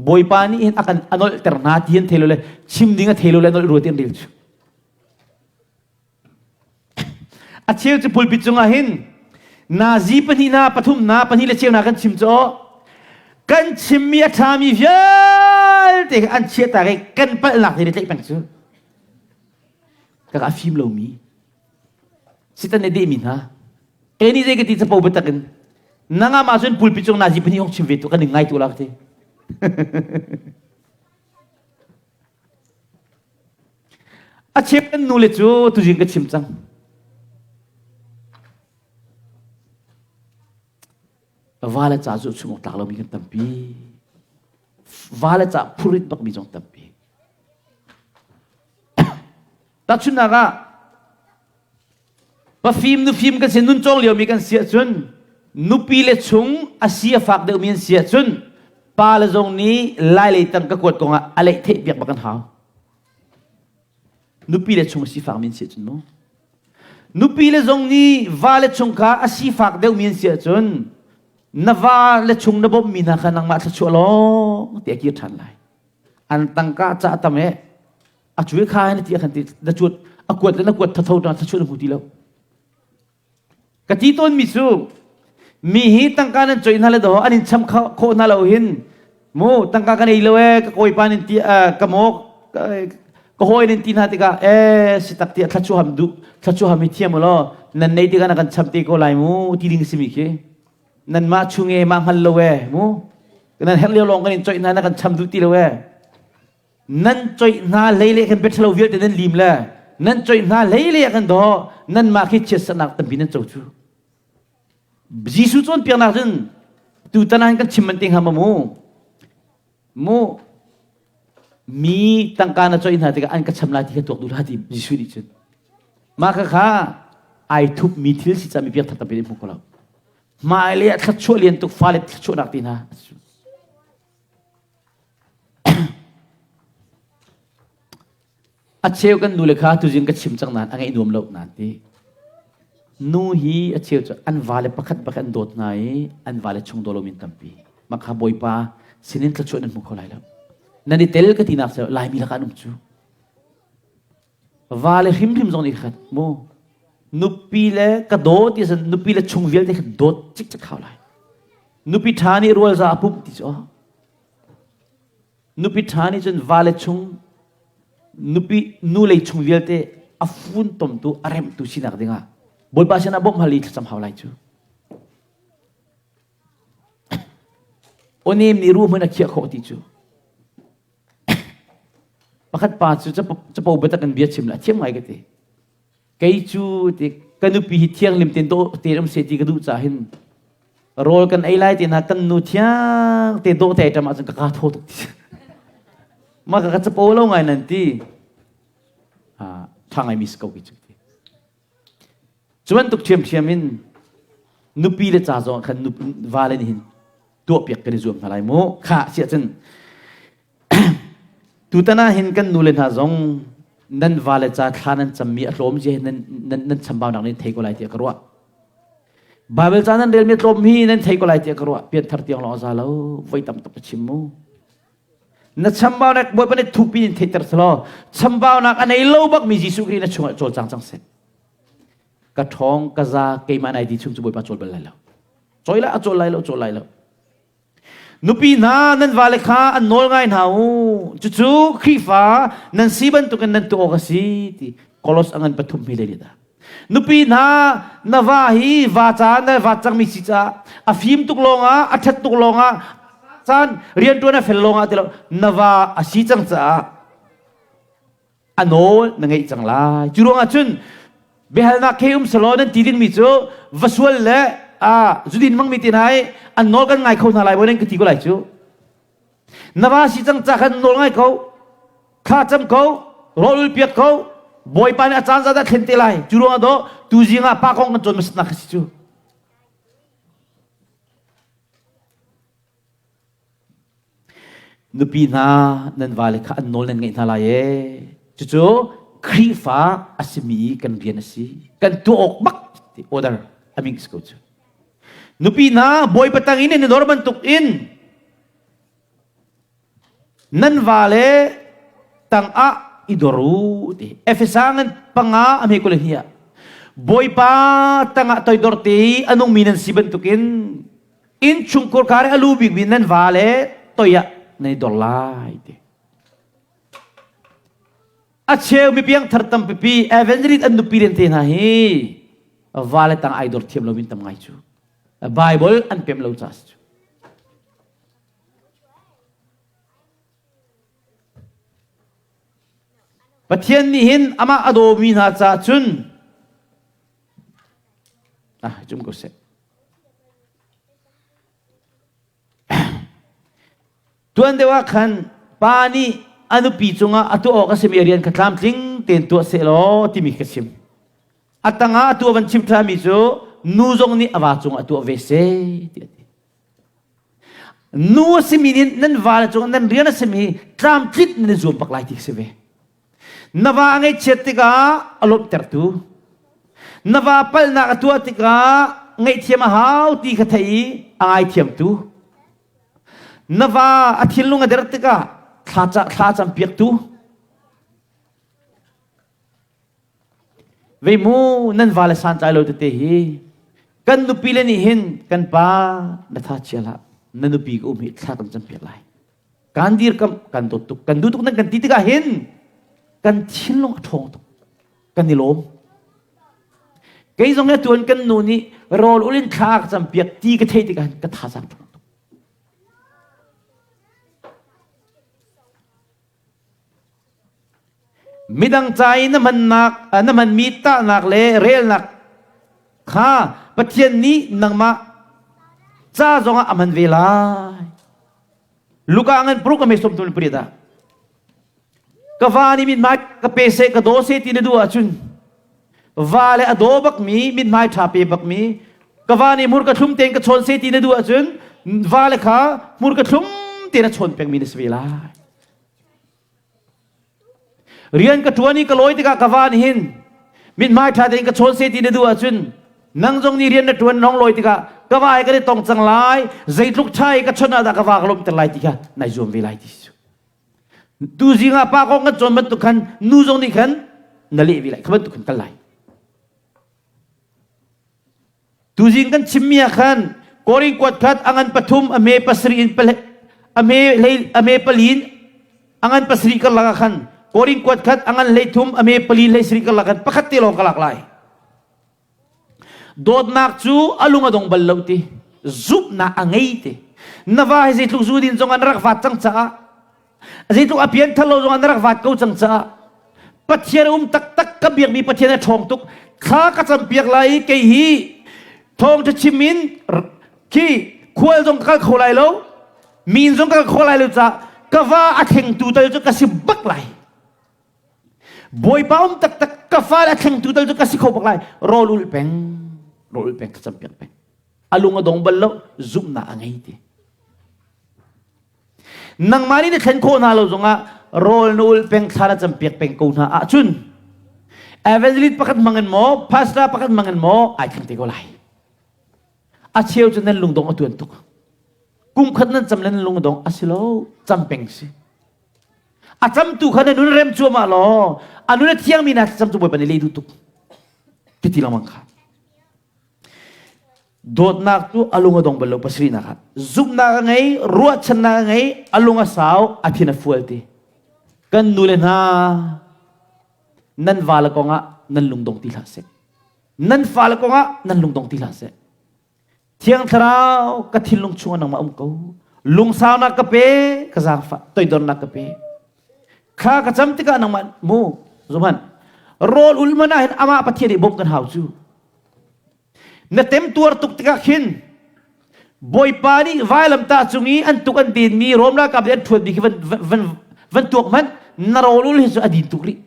Bawipa nih hin a kan a nolhter hna ti an thei lo le chim ding a thei lo le nolh rua ti an rel cu. A cheu cu pulpit cungah hin nazi pahnih na pathum na pahnih le cheu na kan chim cu kan chimmi a ṭhami vialte an chiahtak i kan palhnak te tlaih peng cu ka a fim lomi sitan nih dehmi hna kei nih zei ka ti capo biatak in nangah mah cun pulpit cung nazi pahnih hong chim ve tu kan in ngai tu la ka ti a chim kan nu le cu tuzing ka chim cang va le ca cu chung awk tlak lomi kan tampi va le ca phurit bakmi zong tampi Tahchunhnak ah, pafim nufim kan si nun cawng liomi kan si ahcun nupi le chung a si a fak deuhmi an si ahcun pa le zong nih lai lei tang ka kuat kongah a leih theih piak bak kan hau. Nupi le chung a si fakmi an si ahcun mu. Nupi le zong nih va le chung kha a sifak deuhmi an si ahcun na va le chung na bawmhmi hna kha nangmah thluachuah lawng te a kir ṭhan lai. An tangka ca tam e a cuai kha na ti a khan ti na cuat a kuat le na kuat thatho na thluachuah na hmu ti lo. Ka ti tawnmi cu mi hi tangka nan coih hna le daw an in cham khawh hna lo hin mu tangka kan ei lo e ka kawipa nin ti ka mawk ka hawi nin ti hna tikah e si tak ti thlachu ham du thlachu ham hi thiam law nan nei tikah na kan cham te ko lai mu ti ding simi khi nan mah chung e mah hngal lo e mu nan herh lio lawng kan in coih hna na kan cham duh ti lo e Nan coih hna hlei le kan biaṭhalo vialte nan lim le nan coih hna hlei le kan daw nanmah khi chiatsernak tampi nan co cu. Jesuh cawnpiaknak cun tutan ah kan chim man te hnga ma mu? Mu mi tangka na coih hna tikah an ka cham lai ti kha tuak duh hlah ti Jesuh nih cun. Mah kha kha ai thup mi thil si ca mi piak thar tampi nih hmu ko lo. Hmailei ah thluachuah lian tuk fale thluachuahnak ti hna. A cheu kan nu le kha tuzing ka chim cang nain a ngaih nuam lo nan ti. Nu hi a cheu cu an vale pakhat pakhat an dawt hna i an vale chung daw lomi an tampi. Mah kha Bawipa sinin thluachuah nan hmu kho lai lo. Nan i tel ka tinak cu Laimi lakah an um cu. Vale hrimhrim zong nih khat mu nupi le ka daw ti san nupi le chung vialte kha dawt cikcek hau lai. Nupi ṭha nih rual za a pumh ti cu Nupi ṭha nih cun vale chung nupi nu lei chung vialte a funtomtu a remhtu sinak dingah Bawipa sinah bawmh hal i thlacam hau lai cu. Awnem nih ruah hmanh a khiah khawh ti cu. Pakhat pa cu capo biatak in bia chim la thiam ngai ka ti. Kei cu ti ka nupi hi thianghlim tein dawh tein um seh ti ka duh caah hin rawl kan ei lai te hna kan nu thiang te dawh te ai ṭam ahcun ka kaa thaw tuk ti. Mah ka ka capo lo ngai nan ti. Ah, ṭha ngai mi si ko ki cu ti. Cu bantuk ṭhiamṭhiam in nupi le ca zong ah khan vale nih hin tuahpiak kan i zuam hna lai mu. Kha siah cun Tutan ah hin kan nule hna zong nan vale ca thla nan cammi a tlawm zia nan nan nan chambaunak nan thei ko lai tiah ka ruah. Bible ca nan relmi a tlawm hi nan thei ko lai tiah ka ruah. Pianthar tiang lawng a za lo. Voi tam tuk ka chim mu. Na chambaunak Bawipa nih thupi in theihter selaw chambaunak a nei lo bakmi Jesuh Khrih na chungah cawlcang cang seh. Ka ṭhawng ka za keimah nai ti chung cu Bawipa cawl bal lai lo. Cawi lai a cawl lai lo cawl lai lo. Nupi hna nan vale kha an nawl ngai hna u. Cucu Khrihfa nan si bantukin nan tuah awk a si ti Kolos a ngan pathum hi le dah. Nupi hna na va hi va ca na va cangmi si caah a fim tuk lawngah a ṭhat tuk lawngah caan rianṭuan a fel lawngah ti lo na va a si cang caah a nawl na ngeih cang lai. Cu ruangah cun biahalnak khe um selaw nan ti dingmi cu va sual le a zudin hmangmi te hna i an nawl kan ngai kho hna lai maw nan ka ti ko lai cu. Na va si cang ca khan nawl ngai ko, thla cam ko, rawl ul piak ko, Bawipa nih a caan zat ah thlen te lai. Cu ruangah dawh tuzing ah pa kong kan cawn hmasatnak kha si cu. Nupi hna nan vale kha an nawl nan ngeih hna lai ee. Cucu Khrihfa a simi i kan rian a si. Kan tuah awk bak ti order a ming si ko cu. Nupi hna Bawipa tang in nan dor bantuk in nan vale tangah i dor u ti. Efesa ngan panga a hme kul hnih ah Bawipa tangah toidor te i a nungmi nan si bantukin Innchungkhur kar i a lu bikmi nan va le toi ah nan i dor lai ti. A cheu mi piangthar tampipi evangelist an nupi len te hna hi va le tang ai dor thiam lo min tam ngai cu. Bible an pem lo ca cu. Pathian nih hin amah a dawmi hna caah cun ah cum ko seh. Tuan deuh ah khan pa nih a nupi cungah a tuah awk a simi rian kha tlamtling tein tuah seh law timi ka chim. A tangah a tuah van chim ṭhami cu nu zong nih a va cungah a tuah ve seh ti a ti. Nu a simi nih nan vale cungah nan rian a simi tlamtlinh nan i zuam bak lai ti si ve. Na va a ngaihchiat tikah a lawmhtertu. Na va palhnak a tuah tikah ngaihthiam a hau ti kha thei i a ngaithiamtu. Na va a thinlung a der tikah thla, thla campiaktu. Vei mu nan va le santlai lo tete hi kan nupi le nih hin kan pa na tha chia hlah na nupi ka um hi thla kan campiak lai. Kan dirkamh kan dawt tuk kan duh tuk nan kan ti tikah hin kan thinlung a ṭhawng tuk kan i lawm. Kei zong he tuan kan nu nih rawl ul in thla ka campiak ti ka theih tikah hin ka thazaang ṭhawng tuk. Midang ca i na hmannak na hmanmi tahnak le relnak kha Pathian nih nangmah ca zongah a hman ve lai. Luka ngan paruk a me som tul pariat ah ka va nih mithmai ka pe seh ka daw seh ti na duh ahcun va le a daw bakmi mithmai ṭha pe bakmi ka va nih hmurka thlum tein ka chawn seh ti na duh ahcun va le kha hmurka thlum tein a chawn pengmi na si ve lai. Rian ka ṭuan i ka lawi tikah ka va nih hin mithmai ṭha tein ka chawn seh ti na duh ahcun nang zong nih rian na ṭuan nong lawi tikah ka va he kan i tong cang lai zeitluk ṭha i ka chawnh ah dah ka va ka lawmhter lai ti kha nai zuam ve lai ti cu. Tu zing ah pa kong kan cawn bantuk khan nu zong nih khan na leh ve lai kha bantuk khan kal lai. Tuzing kan chimmi ah khan Korin kuat khat a ngan pathum a me pasarih in a me hlei a me pali in a ngan pasarih karlak ah khan Korin kuat khat a ngan hlei thum a me pali hlei sarih karlak khan pakhat te lawng ka lak lai. Dawtnak cu a lung a dong bal lo ti zumhnak a ngei ti na va hi zeitluk zu din zong an rak vat cang caah Zeitluk a pianthar lo zong ah na rak vat ko cang caah Pathian a um taktak ka biakmi Pathian a ṭhawng tuk thla ka campiak lai i kei hi thawngṭha chim in khi khual zong ka kal kho lai lo min zong ka kal kho lai lo caah ka va a thlengtu tal cu ka si bak lai Bawipa um taktak ka fale a thlengtu tal cu ka si kho bak lai rawl ul peng rawl ul peng ka campiak peng a lung a dong bal lo zumhnak a ngei ti Nangmah nih na thlen khawh hna lo zongah rawl na ulh peng thla na campiak peng ko hna ahcun evangelist pakhat hmang in maw pastor pakhat hmang in maw ai thleng te ko lai. A cheu cu nan lungdong a tuan tuk. Kum khat nan cam le nan lungdong a si lo cam peng si. A camtu kha na nun rem cuahmah law a nun a thiangmi na cam cu Bawipa nih leh duh tuk. Ti lengmang kha. Dawtnak cu a lung a dong bal lo pasarihnak ah. Zumhnak a ngei, ruahchannak a ngei, a lung a sau, a thin a fual ti. Kan nu le hna, nan vale kongah nan lungdong ti hlah seh. Nan fale kongah nan lungdong ti hlah seh. Thiang Thlarau ka thinlung chungah nangmah um ko. Lungsaunak ka pe, ka zaangfah, toidornak ka pe. Kha ka cam tikah nangmah mu, zuman. Rawl ul man ah hin amah Pathian nih bawmh kan hau cu. Na temtuar tuk tikah khin Bawipa nih vailamtah cung i an tuk an denmi Rom ralkap nih an ṭhuatmi khi van, van, van tuak hmanh na rawl ul hi cu a din tuk rih.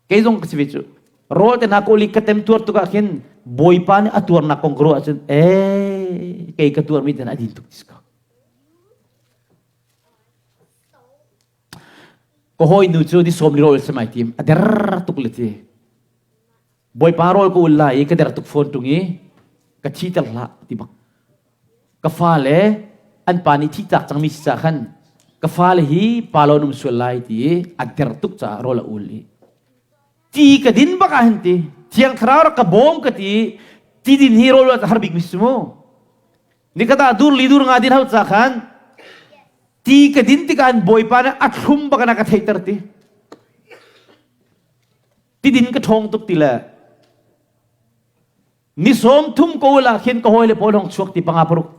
Kei zong ka si ve cu. Rawl te hna kawl i ka temtuar tuk ah khin Bawipa nih a tuarnak kong ka ruah ahcun ee kei ka tuarmi te hna a din tuk ti si ko. Ka hawinu cu ni sawm ni rawl sem ai tim a der tuk le ti. Bawipa rawl ka ul lai i ka der tuk fawn ṭung i ka thiter hlah ti bak. Ka fale an pa nih thihtak cangmi si caah khan ka fale hi pa lo an um sual lai ti i a der tuk caah rawl a ul i ti ka din bak ah hin ti Thiang Thlarau rak ka bawm ka ti i ti din hi rawl a har bikmi si mu. Nikhat ah dur li dur nga din hau ca khan ti ka din tikah an bawipa nih a thlum bak in a ka theihter ti. Tidin ka ṭhawng tuk ti le ni sawm thum ko la khin ka hawi le pawl hong chuak ti panga paruk.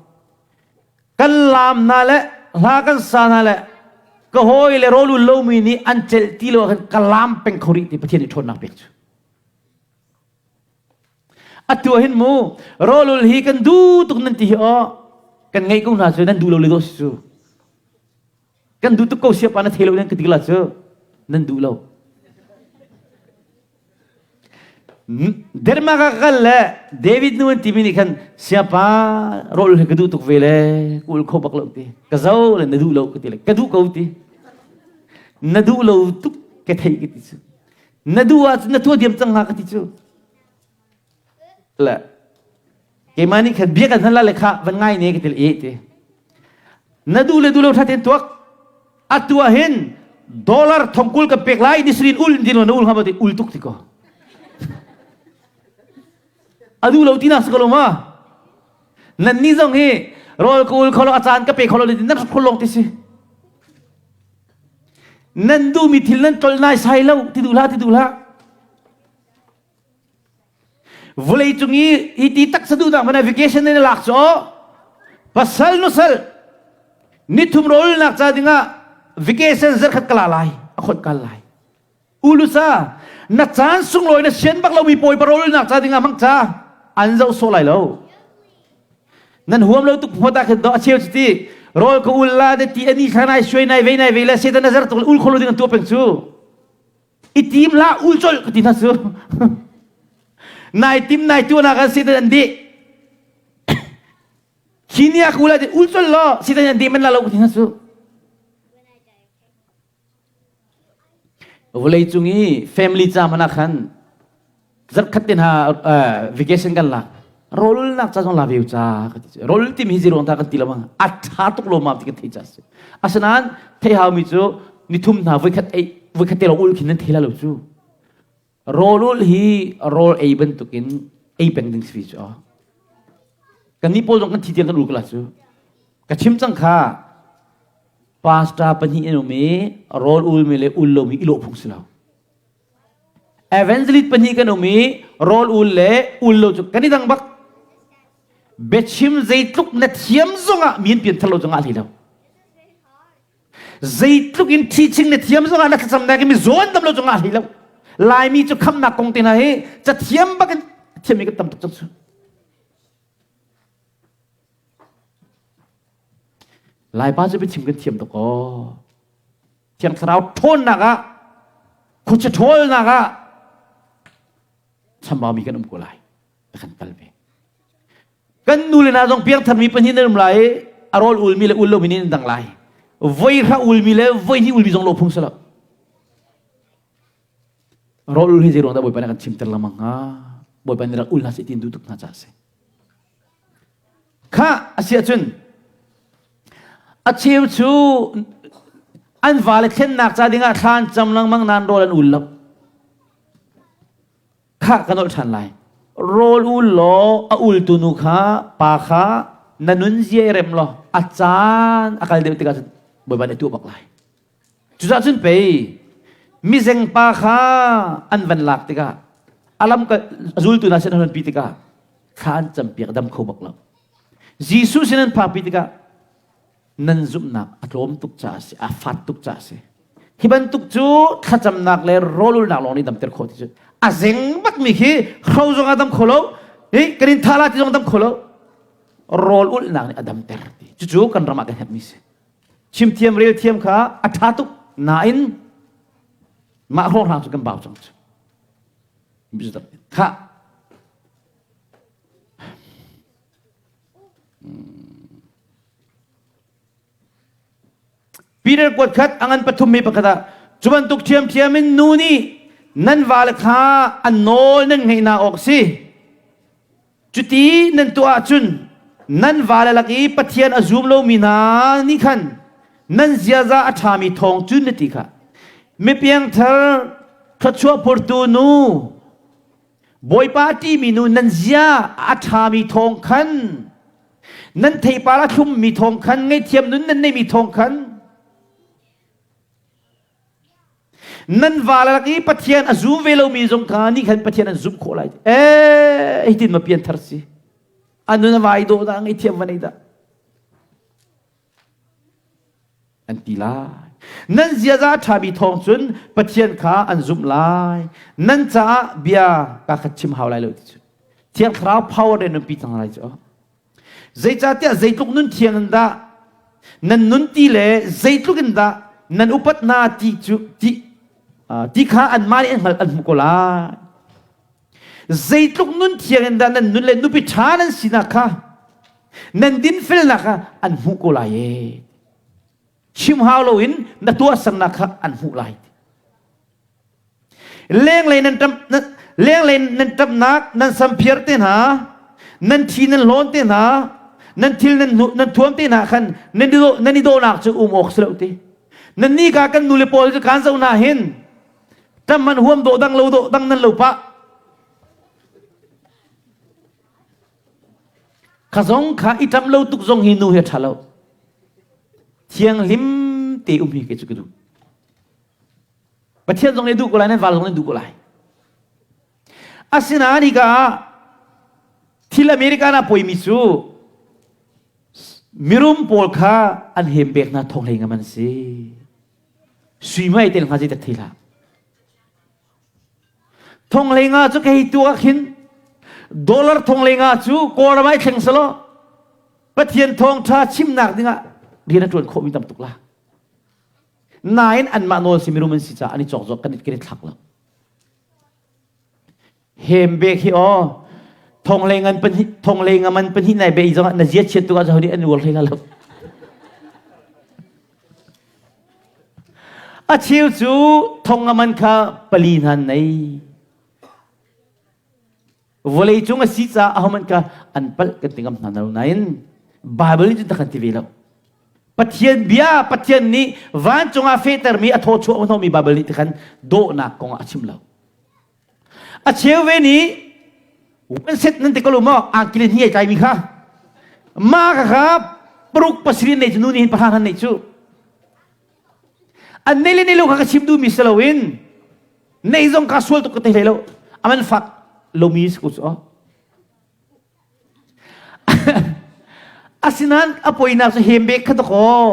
Kan laam hna le hla kan sa hna le ka hawi le rawl ul lomi nih an celh ti lo khan ka laam peng kho rih ti Pathian nih ṭhawnnak pek cu. Atu ah hin mu rawlul hi kan duh tuk nan ti hi aw kan ngeih ko hna cu nan duh lo le dawh si cu. Kan duh tuk ko siapa na thei lo nan ka ti la cu nan duh lo. Denmark ah kal le David nu an timi nih khan siapa rawl hi ka duh tuk ve le ka ul kho bak lo ti. Ka zo le na duh lo ka ti le ka duh ko ti. Na duh lo tuk ka thei ka ti cu. Na duh ahcun na tuah diam cang hnga ka ti cu. Le keimah nih khan bia kan hal le kha van ngai ne ka ti e ti. Na duh le duh lo tha ten tuak. Atu ah hin dollar thongkul kan pek lai nisrin ul din lo na ul hnga ti ul tuk ti ko. A duh lo ti na si ko lo ma? Nan ni zong hi rawl ka ul kho lo a caan ka pe kho lo nan khul long ti si. Nan duhmi thil nan tlol nai sai lo ti duh hlah ti duh hlah. Vawlei cung i hi ti taksa duhnak mana vacation in lak cu pasal nusal nithum rawlnak ca dingah vacation zarkhat ka la lai a khot kal lai Ulusa, na caan sunglawi na sian bak lomi pawi parolnak ca dingah hmang ca an zoh sawh lai lo. Nan huam lo tuk phot ah khin do a cheu ti rawl ka ul la de ti ani thla nai suai nai vei nai vei le setan nazar tuk ul kholo ding an tua peng cu. I tim la ul chol ka ti na su. Nai tim nai tu na kan setan an di. Khi ni ak ula ul chol lo setan an di man la lo ka ti na su. Vawleicung i family ca hmanh ah khan zarhkhat te hna vacation kan lak. Rawlulnak ca zong la ve ca ka ti. Rawlul timi hi zeiruang dah kan ti lo bang a ṭha tuk lo ma ti kan thei ca si. Asinain thei haumi cu nithum hna voikhat ei voikhat te lawng ul khin nan thei la lo cu. Rawlul hi rawl ei bantukin ei peng ding si cu. Kan nih pawl zong kan thi tiang kan ul ko la cu. Ka chim cang kha pastor pahnih an um i rawl ulmi le ul lomi i lawh phung si lo. Evangelist pahnih kan um i rawl ul le ul lo cu kan i dang bak. Biachim zeitluk na thiam zongah mi an pianthar lo zongah hlei lo. Zeitluk in teaching na thiam zongah na thlacamnak i mi zawn dam lo zongah hlei lo. Laimi cu khamnak kong te hna hi cathiam bak in thiammi kan tam tuk cang cu. Laipa cu biachim kan thiam tuk aw. Thiang Thlarau ṭhawnnak ah, khuachia ṭhawlnak ah chambaumi kan um ko lai. Kan kal ve. Kan nu le hna zong piangtharmi pahnih nan um lai i a rawl ulmi le ul lomi nih nan dang lai. Voi hra ulmi le voi hnih ulmi zong lo phung si lo. Rawl ul hi zei ruang dah Bawipa nih a kan chimter lengmang hnga? Bawipa nih rak ul hna seh ti in duh tuk hna caah a si. Kha a si ahcun a cheu cu an vale thlennak ca dingah thla an cam lengmang nain rawl an ul lo. Kha ka nolh ṭhan lai. Rawl ul law a ultu nu kha pa kha na nun zia i rem law a caan a kal deuh tikah cun Bawipa nih a tuah bak lai. Cucaah cun pei mizeng pa kha an van lak tikah a lam a zultu hna sin an pi tikah thla an campiak dam kho bak lo. Jesuh sin an phakpi tikah nan zumhnak a tlawm tuk caah a si, a fat tuk caah a si. Hi bantuk cu thlacamnak le rawlulnak lawng nih damter khawh ti cu a zeng bakmi khi hro zong a dam kho lo, hi kan in tha la ti zong dam kho lo. Rawl ulhnak nih a damter ti. Cucu kan ram ah kan herhmi si. Chim thiam rel thiam kha a ṭha tuk nain mah hrawnghrang cu kan bau cang cu. Kha Peter kuat khat a ngan pathum mi pakhat ah cu bantuk ṭhiamṭhiam in nu nih nan vale kha an nawl nan ngeihnak awk si. Cuti nan tuah ahcun nan vale lak i Pathian a zum lomi hna nih khan nan ziaza a ṭhami thawng cun na ti kha. Mipiangthar thluachuah phurtu nu Bawipa a ṭihmi nu nan zia a ṭhami thawng khan nan theipar a thlummi thawng khan ngaihthiam nun nan neimi thawng khan Nan va lak i Pathian a zum ve lomi zong kha nih khan Pathian an zumh khawh lai. Eh, hitin ma pian thar si. A nun a vai dawh dah, ngaihthiam va nei dah. An ti lai. Nan ziaza a ṭhami thawng cun Pathian kha an zumh lai. Nan caah bia ka khat chim hau lai lo ti cu. Thiang Thlarau power in nan pi cang lai cu. Zeicahtiah zeitluk nun thiang in dah nan nun ti le zeitluk in dah nan upat hna ti cu ti ti kha anmah nih an hngalh an hmuh ko lai. Zeitluk nun thiang in dah nan nun le nupi ṭha nan sinak kha nan dinfelnak kha an hmuh ko lai ee. Chim hau loin na tuahsernak kha an hmuh lai. Lenglei nan ṭamh lenglei nan ṭamhnak nan samphiar te hna, nan thi nan hlawn te hna, nan thil nan nan thuam te hna khan nan i dawh nan i dawhnak cu um awk si lo ti. Nan ni ka kan nule pawl cu kaan zoh hna hin ṭam man huam dawh dang lo dawh dang nan lo pah. Kha zong kha i ṭamh lo tuk zong hi nu hi a ṭha lo. Thianghlim te um hi kei cu ka duh. Pathian zong nih duh ko lai, nan val zong nih duh ko lai. Asinain hika ah thil America ah poimi cu mirum pawl kha an hem pek hna thong hlei ngam an si. Sui mai tel hnga zei thei hlah. Thong hlei nga cu kei tu ah khin dollar thong hlei nga cu Kawlram ah i thleng selaw Pathian thawngṭha chimnak dingah rian a ṭuan khawhmi tam tuk la. Nain anmah nawl si mirum an si caah an i cawk zawk kan i kan i thlak lo. Hem bek hi aw thong le ngan pahnih thong le ngaman pahnih nai be zong na zia chiat tu ah nih an uar hlei la lo. A cheu cu thong ngaman kha pali hna nei. Vawlei cung a si caah ahohmanh kha an palh kan ti ngam hna lo nain Baibal nih cun tak kan ti ve lo. Pathian bia Pathian nih vancung ah fehtermi a thaw chuah hnawhmi Baibal nih tikhan dawhnak kong ah a chim lo. A cheu ve nih one set nan ti ko lo maw angki le hni ai tlaimi kha ma kha kha paruk pasarih nei cu nu nih hin pahra han nei cu An nei le nei lo kha ka chim duhmi si loin nei zong ka sual tuk ka thei hlei lo. Aman fak lomi si ko cu. Asinain a poinak cu hembek kha dakaw.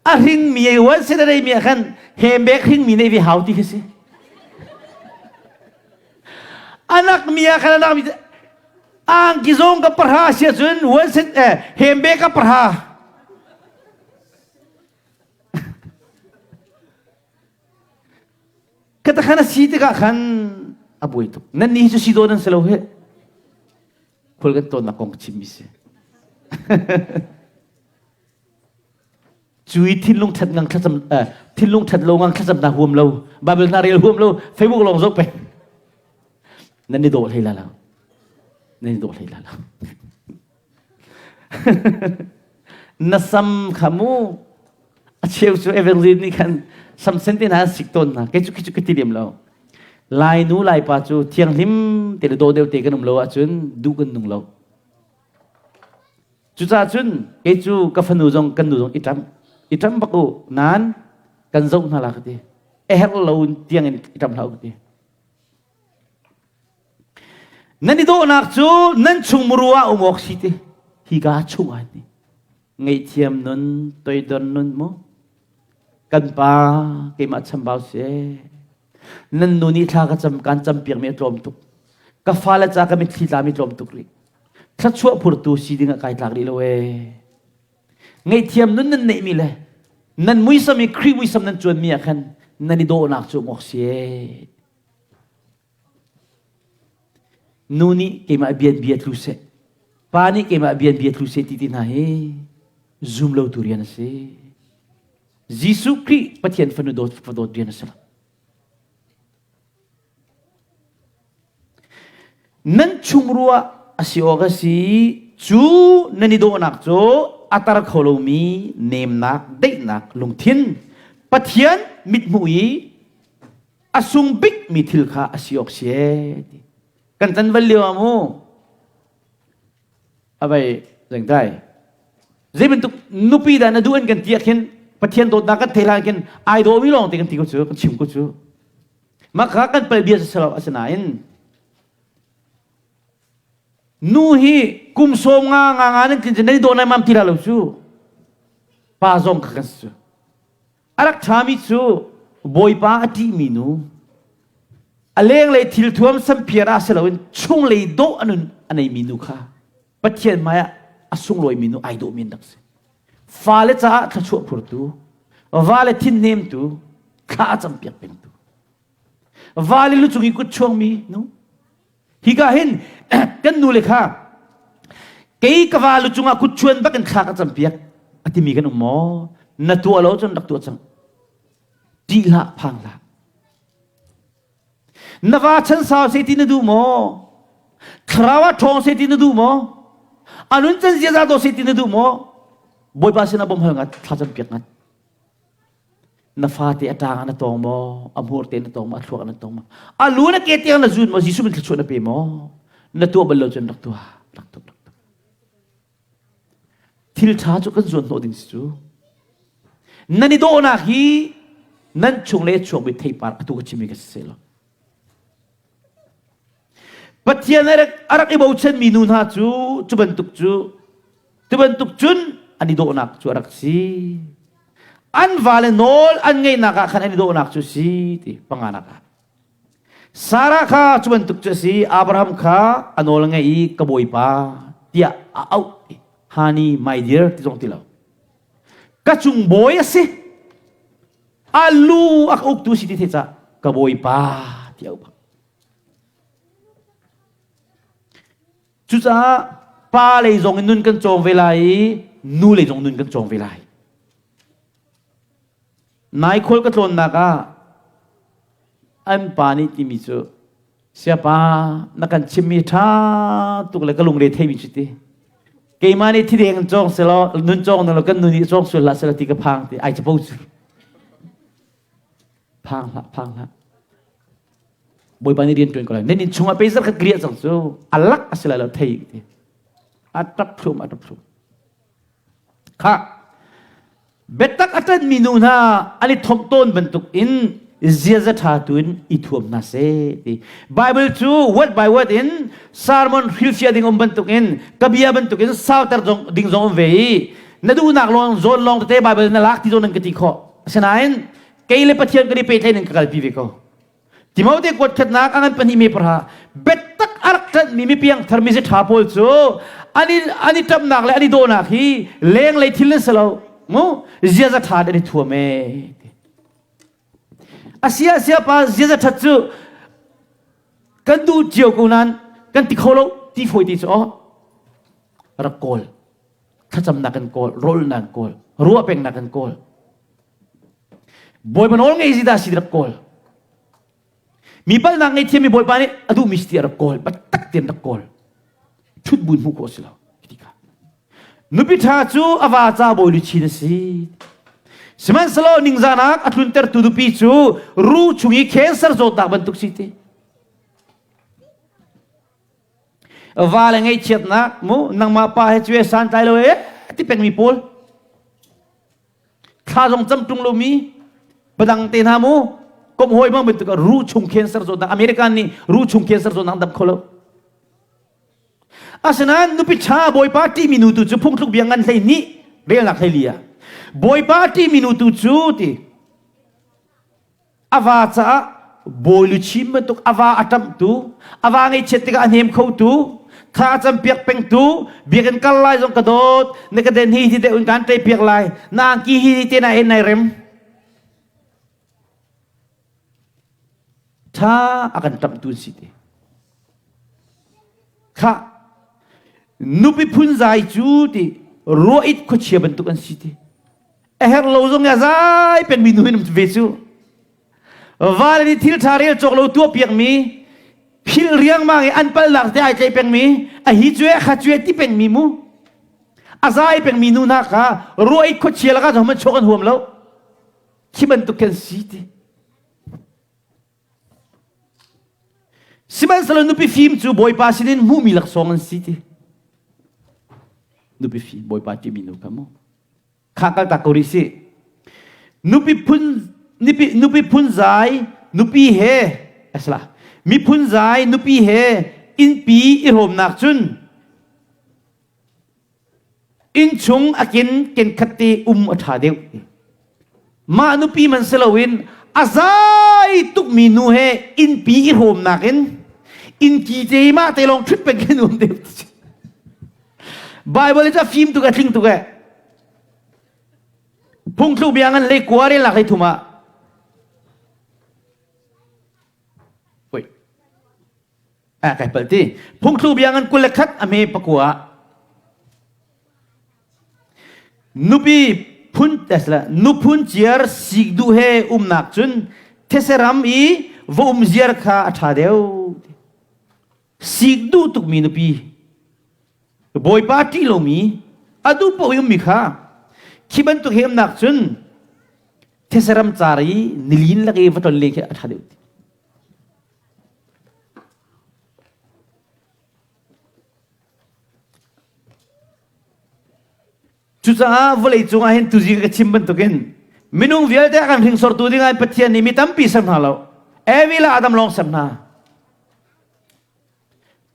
A hringmi ei wan se rei mi ah khan hembek hringmi nei ve hau ti khi si. Anak mi ah khan anak mi angki zong ka parha sia cun wan set eh hembek ka parha. Kata khan a si tikah khan a buai tuk. Nan nih cu si dawn an si lo he. Khual kan tawnnak kong ka chimmi si. Cu i thinlung ṭhat ngang thlacam eh, thinlung ṭhat lo ngang thlacam na huam lo. Bible na rel huam lo. Facebook lawng zoh peng. Nan i dawh hlei la lo. Nan i dawh hlei la lo. Na sam kha mu a cheu cu Evangeline nih khan samsen te hna an sik tawn hna kei cu khi cu ka ti lem lo Lai nu Lai pa cu thianghlim te le dawh deuh te kan um lo ahcun duh kan nung lo cucaah cun kei cu ka fanu zong kan nu zong i ṭam i ṭam bak u nain kan zoh hna la ka ti a herh lo tiang in i ṭam hlah u ka ti Nan i dawhnak cu nan chung muru ah um awk si ti. Hika chung ah ni. Ngaihthiam nun, toidor nun mu. Kan pa keimah chambau si. Nan nu nih thla ka cam kan cam piakmi a tlawm tuk. Ka fale ca ka mitthli tlami tlawm tuk rih. Thluachuah phurtu si ding ah kai tlak rih lo ee. Ngaihthiam nun nan neihmi le nan muisam i Khrih muisam nan cuanmi ah khan nan i dawhnak cu um awk si ee. Nu nih keimah bian bia tlu seh, pa nih keimah bian bia tlu seh ti ti hna hi zum lo tu rian a si. Jesuh Khrih Pathian fanu dawt fadawt rian a si lo. Nan chung ruah a si awk a si cu nan i dawhnak cu a tar kho lomi nemnak daihnak lungthin Pathian mithmuh i a sung bikmi thil kha a si awk si ee ti. Kan tan val lio ah mu abai zengtai zei bantuk nupi dah na duh an kan ti ah khin Pathian dawtnak kan thei hlan khin ai dawmi lawng te kan ti ko cu kan chim ko cu mah kha kan pal bia si lo asinain nu hi kum sawm nga nga nga nan tlin nan i daw nai mam ti la lo cu pa zong kha kan si cu A rak ṭhami cu Bawipa a ṭihmi nu, a lenglei thilthuam samphiar ah si loin chunglei dawh a nun a neimi nu kha Pathian hmaiah a sunglawimi nu ai dawhmi an rak si. Fale caah thluachuah phurtu, vale thinhnemtu, thla a campiak pengtu. Vale lu cung i kut chuangmi nu, Hika hin kan nu le kha kei ka va lu cungah kut chuan bak in thla ka campiak a timi kan um maw? Na tuah lo cun rak tuah cang. Ṭih hlah, phang hlah. Na va chan sau se ti na duh maw? Thlarau ah ṭhawng se ti na duh maw? A nun can ziaza daw se ti na duh maw? Bawipa sinah bawm hal ngat, thlacam piak ngat. Na fate a ṭang ah na tawng maw? A hmur te na tawng maw? A thluak na tawng maw? A lu na ke tiang na zun maw? Jesuh min thluachuah na pe maw? Na tuah bal lo cun rak tuah, rak tuah, rak tuah. Thil ṭha cu kan zuan hnawh ding si cu. Nan i dawhnak hi nan chung le chuakmi theipar atu ka chimmi ka si seh law. Pathian a rak i bochanmi nu hna cu cu bantuk cu cu bantuk cun an i dawhnak cu a rak si. An vale nawl an ngeihnak ah khan an i dawhnak cu si ti panganak ah. Sarah kha cu bantuk cu a si. Abraham kha a nawl a ngaih i ka bawipa tiah a auh. Honey, my dear ti zong ti lo. Ka cung bawi a si. A lu a ka uktu si ti the ca ka bawipa ti a auh. Cucaah pa lei zong in nun kan cawng ve lai i nu lei zong nun kan cawng ve lai. Nai khual ka tlawnnak ah an pa nih timi cu siapa na kan chimmi ṭha tuk le ka lungre theimi cu ti keimah nih thideng in cawng selaw nun cawng na lo kan nu nih cawng sual hlah selaw ti ka phang ti ai capo cu phang hlah phang hlah Bawipa nih rian ṭuan ko lai nan inn chungah pei zarkhat ka riah cang cu a lak a si lai lo thei ti a ṭap thlum a ṭap thlum Kha biatak a ṭanhmi nu hna an i thomh tawn bantuk in ziaza ṭha tu in i thuam hna seh ti. Bible cu word by word in sermon hrilhfiah ding um bantuk in ka bia bantuk in sauter ding zong um ve i na duhnak lawng zawn lawng tete Bible na lak ti zawn nan ka ti khawh. Asinain kei le Pathian kan i pehtlaih in ka kalpi ve ko. Timote kuatkhatnak a ngan pahnih me parha biatak a rak ṭanhmi mi piangthar mi ṭha pawl cu an i an i ṭamnak le an i dawhnak hi lenglei thil an si lo mu ziaza ṭha an i thuam e asia sia pa ziaza ṭhat cu kan duh cio ko nain kan ti kho lo ti fawi ti cu oh rak kawl thlacamnak kan kawl rawlnak kan kawl ruah pengnak kan kawl Bawipa nawl ngei si dah si rak kawl. Mi palnak ngei thiammi Bawipa nih a duhmi si ti a rak kawl. Biatak tein rak kawl. Ṭhut buin hmuh khawh a si lo. Ti kha. Nupi ṭha cu a va ca bawi luchin a si. Sihmanhsehlaw ningzahnak a tluntertu nupi cu ru chung i cancer zawtnak bantuk si ti. Va le ngaihchiatnak mu nangmah pa he cuai santlai lo e ti pengmi pawl. Thla zong cam ṭung lomi padang te hna mu kom hawi bang bantuk ruh chung cancer zawtnak American nih ruh chung cancer zawtnak dam kho lo. Asinain nupi ṭha Bawipa ṭihmi nu tu cu phungthluk bia ngan hlei nih relnak hlei li ah Bawipa ṭihmi nu tu cu ti A va caah bawi luchin bantuk a va a ṭamhtu, a va ngaihchiat tikah a hnem khotu, thla a campiak pengtu, biakinn kal lai zong ka dawt, na ka den hi hi deuh in kaan ṭeipiak lai, na angki hi te na en nai rem. Ṭha a kan ṭamhtu an si te. Khah, nupi phunzai cu ti ruah it khuachia bantuk an si ti. A herh lo zong a zai pengmi nu hin ve cu. Vale nih thil ṭha rel cawk lo tuah piakmi, philh riangmang i an palnak te ai tlaih pengmi, a hi cuai a kha cuai ti pengmi mu. A zai pengmi nu hna kha ruah i khuachia lakah zohhmanh chuak an huam lo. Khi bantuk kan si ti. Sihmanhsehlaw nupi fim cu Bawipa sinin hmuhmi laksawng an si ti. Nupi fim Bawipa timi nu kha mu. Kha kal tak ko rih si. Nupi phun nupi nupi phun zai nupi he asla miphun zai nupi he innpi i hrawmnak cun Innchung a kin kenkhat te um a ṭha deuh. Mah nupi man si loin a zai tukmi nu he innpi i hrawmnak in innki te mah te lawng ṭhut peng khin um deuh. Bible cu a fim tuk a tling tuk eh. Phungthluk bia ngan lei kua rel lak lei thum ah. Wait. A kai palh ti. Phungthlu bia ngan 21 a hme pakua. Nupi phun tesla nuphun ciar sik duh he umnak cun theseram i va um ziar kha a ṭha deuh. Sik duh tukmi nupi, Bawipa ṭih lomi, a duh paoh i ummi kha khi bantuk he umnak cun thesaram car i nilin lak i va ton len khi a ṭha deuh. Cucaah vawleicung ah hin tuzing ka chim bantukin minung vialte a kan hringsortu dingah Pathian nih mi tampi ser hna lo. Evi le Adam lawng ser hna.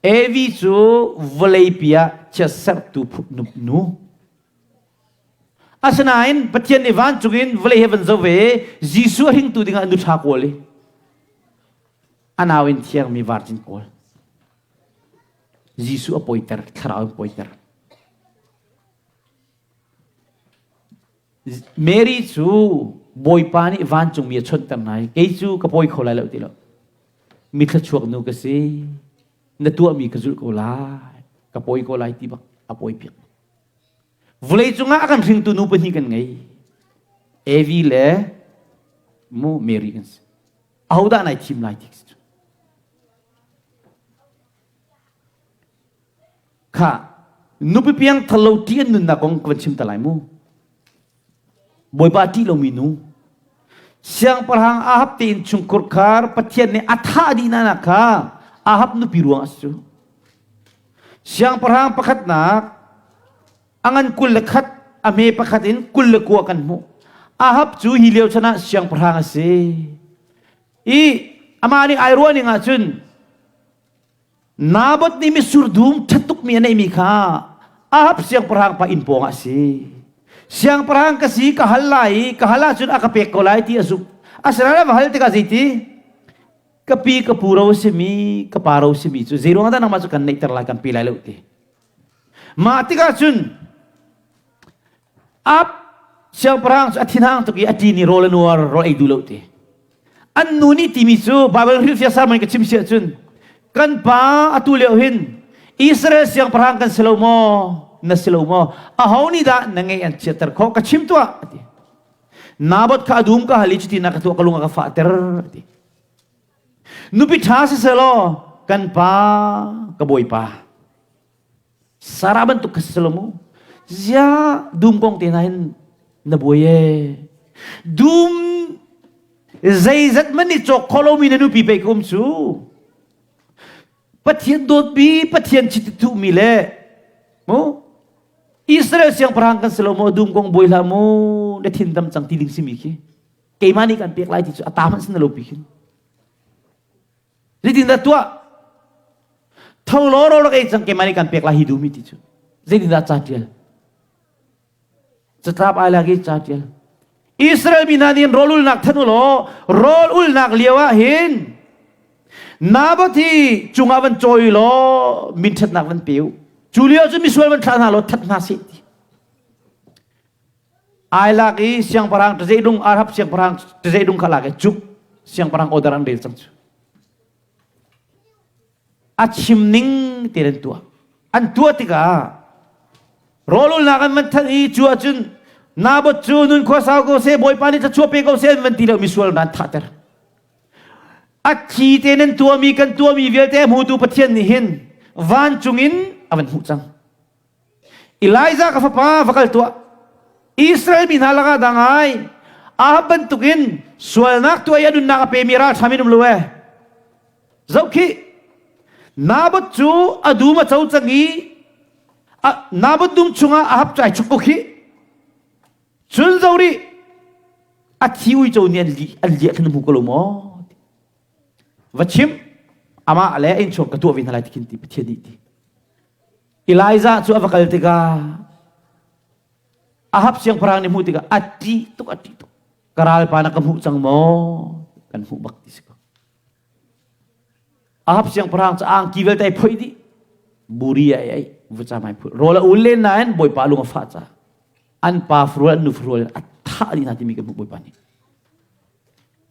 Evi cu vawleipi ah chiatserhtu nu. Asinain Pathian nih vancung in vawlei he van zo ve Jesuh a hringtu dingah nu ṭha kawl i a nau in thiangmi virgin kawl. Jesuh a pawiter, thlarau in pawiter. Mary cu Bawipa nih vancungmi a chawnhter hna i kei cu ka pawi kho lai lo ti lo. Mi thluachuak nu ka si. Na tuahmi ka zulh ko lai. Ka pawi ko lai ti bak a pawi piak. Vawlei cungah a kan hringtu nu pahnih kan ngei. Evi le mu Mary kan si. Ahodah nai thim lai ti cu. Kha nupi piang thalo ti an nunnak kong ka van chim ta lai mu. Bawipa ṭih lomi nu. Siangpahrang Ahab te in chungkhur khar Pathian nih a thah dih hna kha Ahab nupi ruang a si cu. Siangpahrang pakhatnak a ngan 21 a hme pakhat in 29 kan hmuh. Ahab cu hi lio chan ah siangpahrang a si. I amah nih ai ruah ning ahcun Naboth nih mitsur dum ṭha tukmi a neihmi kha Ahab siangpahrang pa inn pawngah a si. Siangpahrang ka si ka hal lai i ka hal ahcun a ka pek ko lai ti a zumh. Asinain a va hal tikah zeiti? Ka pi ka pu ro simi ka pa ro simi cu zei ruangah dah nangmah cu kan neihter lai kan pe lai lo ti. Mah tikah cun Ab siangpahrang cu a thinhang tuk i a ṭin i rawl a nuar rawl ei duh lo ti. An nu nih timi cu Baibal hrilhfiah sermon ka chim si ahcun kan pa atu lio hin Israel siangpahrang kan si lo maw? Na si lo maw? Aho nih dah na ngeih an chiatter khawh? Ka chim tuah ati. Naboth kha a dum ka hal i cuti na ka tuah ka lung a ka fahter ati. Nupi ṭha siselaw kan pa ka bawipa Sarah bantuk ka si lo mu. Zia dum kong te hna hin na buai ee. Dum zeizat man i cawk kho lomi na nupi pei ka um cu. Pathian dawtmi, Pathian chiti thuhmi le mu Israel siangpahrang kan si lo maw dum kong buai hlah mu na thin dam cang ti ding simi khi keimah nih kan pek lai ti cu a ta hmanh sin na lo pi khin Zeitindah tuah? Tho law rawl rak ei cang keimah nih kan pek lai hi duhmi ti cu. Zeitindah ca ṭial? Catlap ai lak i ca ṭial. Israel mi hna nih rawl ulnak than u law rawl ulnak lio ah hin Naboth hi cungah van cawi law min ṭhatnak van pe u. Cu lio cu misual van thlah hna law that hna seh ti. Ai lak i siangpahrang ṭazeidung Arab siangpahrang ṭazeidung kha lak i cuk siangpahrang order an rel cang cu. A chim ning te an tuah. An tuah tikah rawlulnak an van thanh i cu ahcun Naboth cu nun khua sau ko seh Bawipa nih thluachuah pe ko seh an van ti lo misual nan thahter. A thi te nan tuahmi kan tuahmi vialte a hmutu Pathian nih hin vancung in a van hmuh cang. Elijah ka fapa va kal tuah. Israel mi hna lakah dah ngai. Ahab bantukin sualnak tuah i a nunnak a pemi ralṭha min um lo e. Zoh khih. Naboth cu a dum a co cang i Naboth dum chungah Ahab cu ai chuk ko khih. Cun zo rih a thi uico nih an li an liah khin hmu ko lo maw? Va chim amah le a innchung ka tuah ve hna lai ti khin ti Pathian nih ti. Elijah cu a va kal tikah Ahab siangpahrang nih hmuh tikah a ṭih tuk a ṭih tuk. Ka ralpa na ka hmuh cang maw? Kan hmuh bak ti si ko. Ahab siangpahrang cu angki vialte ai phoih dih. Buri ai ai vuca mai phul. Rawl a ul len nain Bawipa lung a fah caah an pa farual an nu farual a thah dih hna timi kan hmuh Bawipa nih.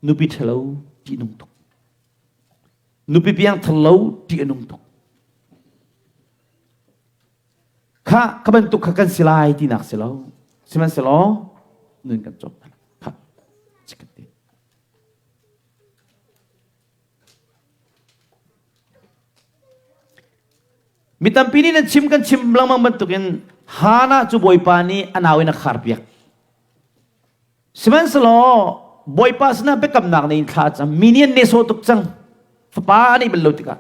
Nupi ṭhalo ṭihnung tuk. Nupi piangthar lo ṭih a nung tuk. Kha ka bantuk kha kan si lai tinak si lo. Sihmanhsehlaw nun kan cawk kha chikkhat te. Mi tampi nih nan chim kan chim lengmang bantukin Hannah cu Bawipa nih a nau in a kharpiak. Sihmanhsehlaw Bawipa sinah biakamnak nei in thla a cam. Mi nih an nehsawh tuk cang. Fapa a neih bal lo tikah.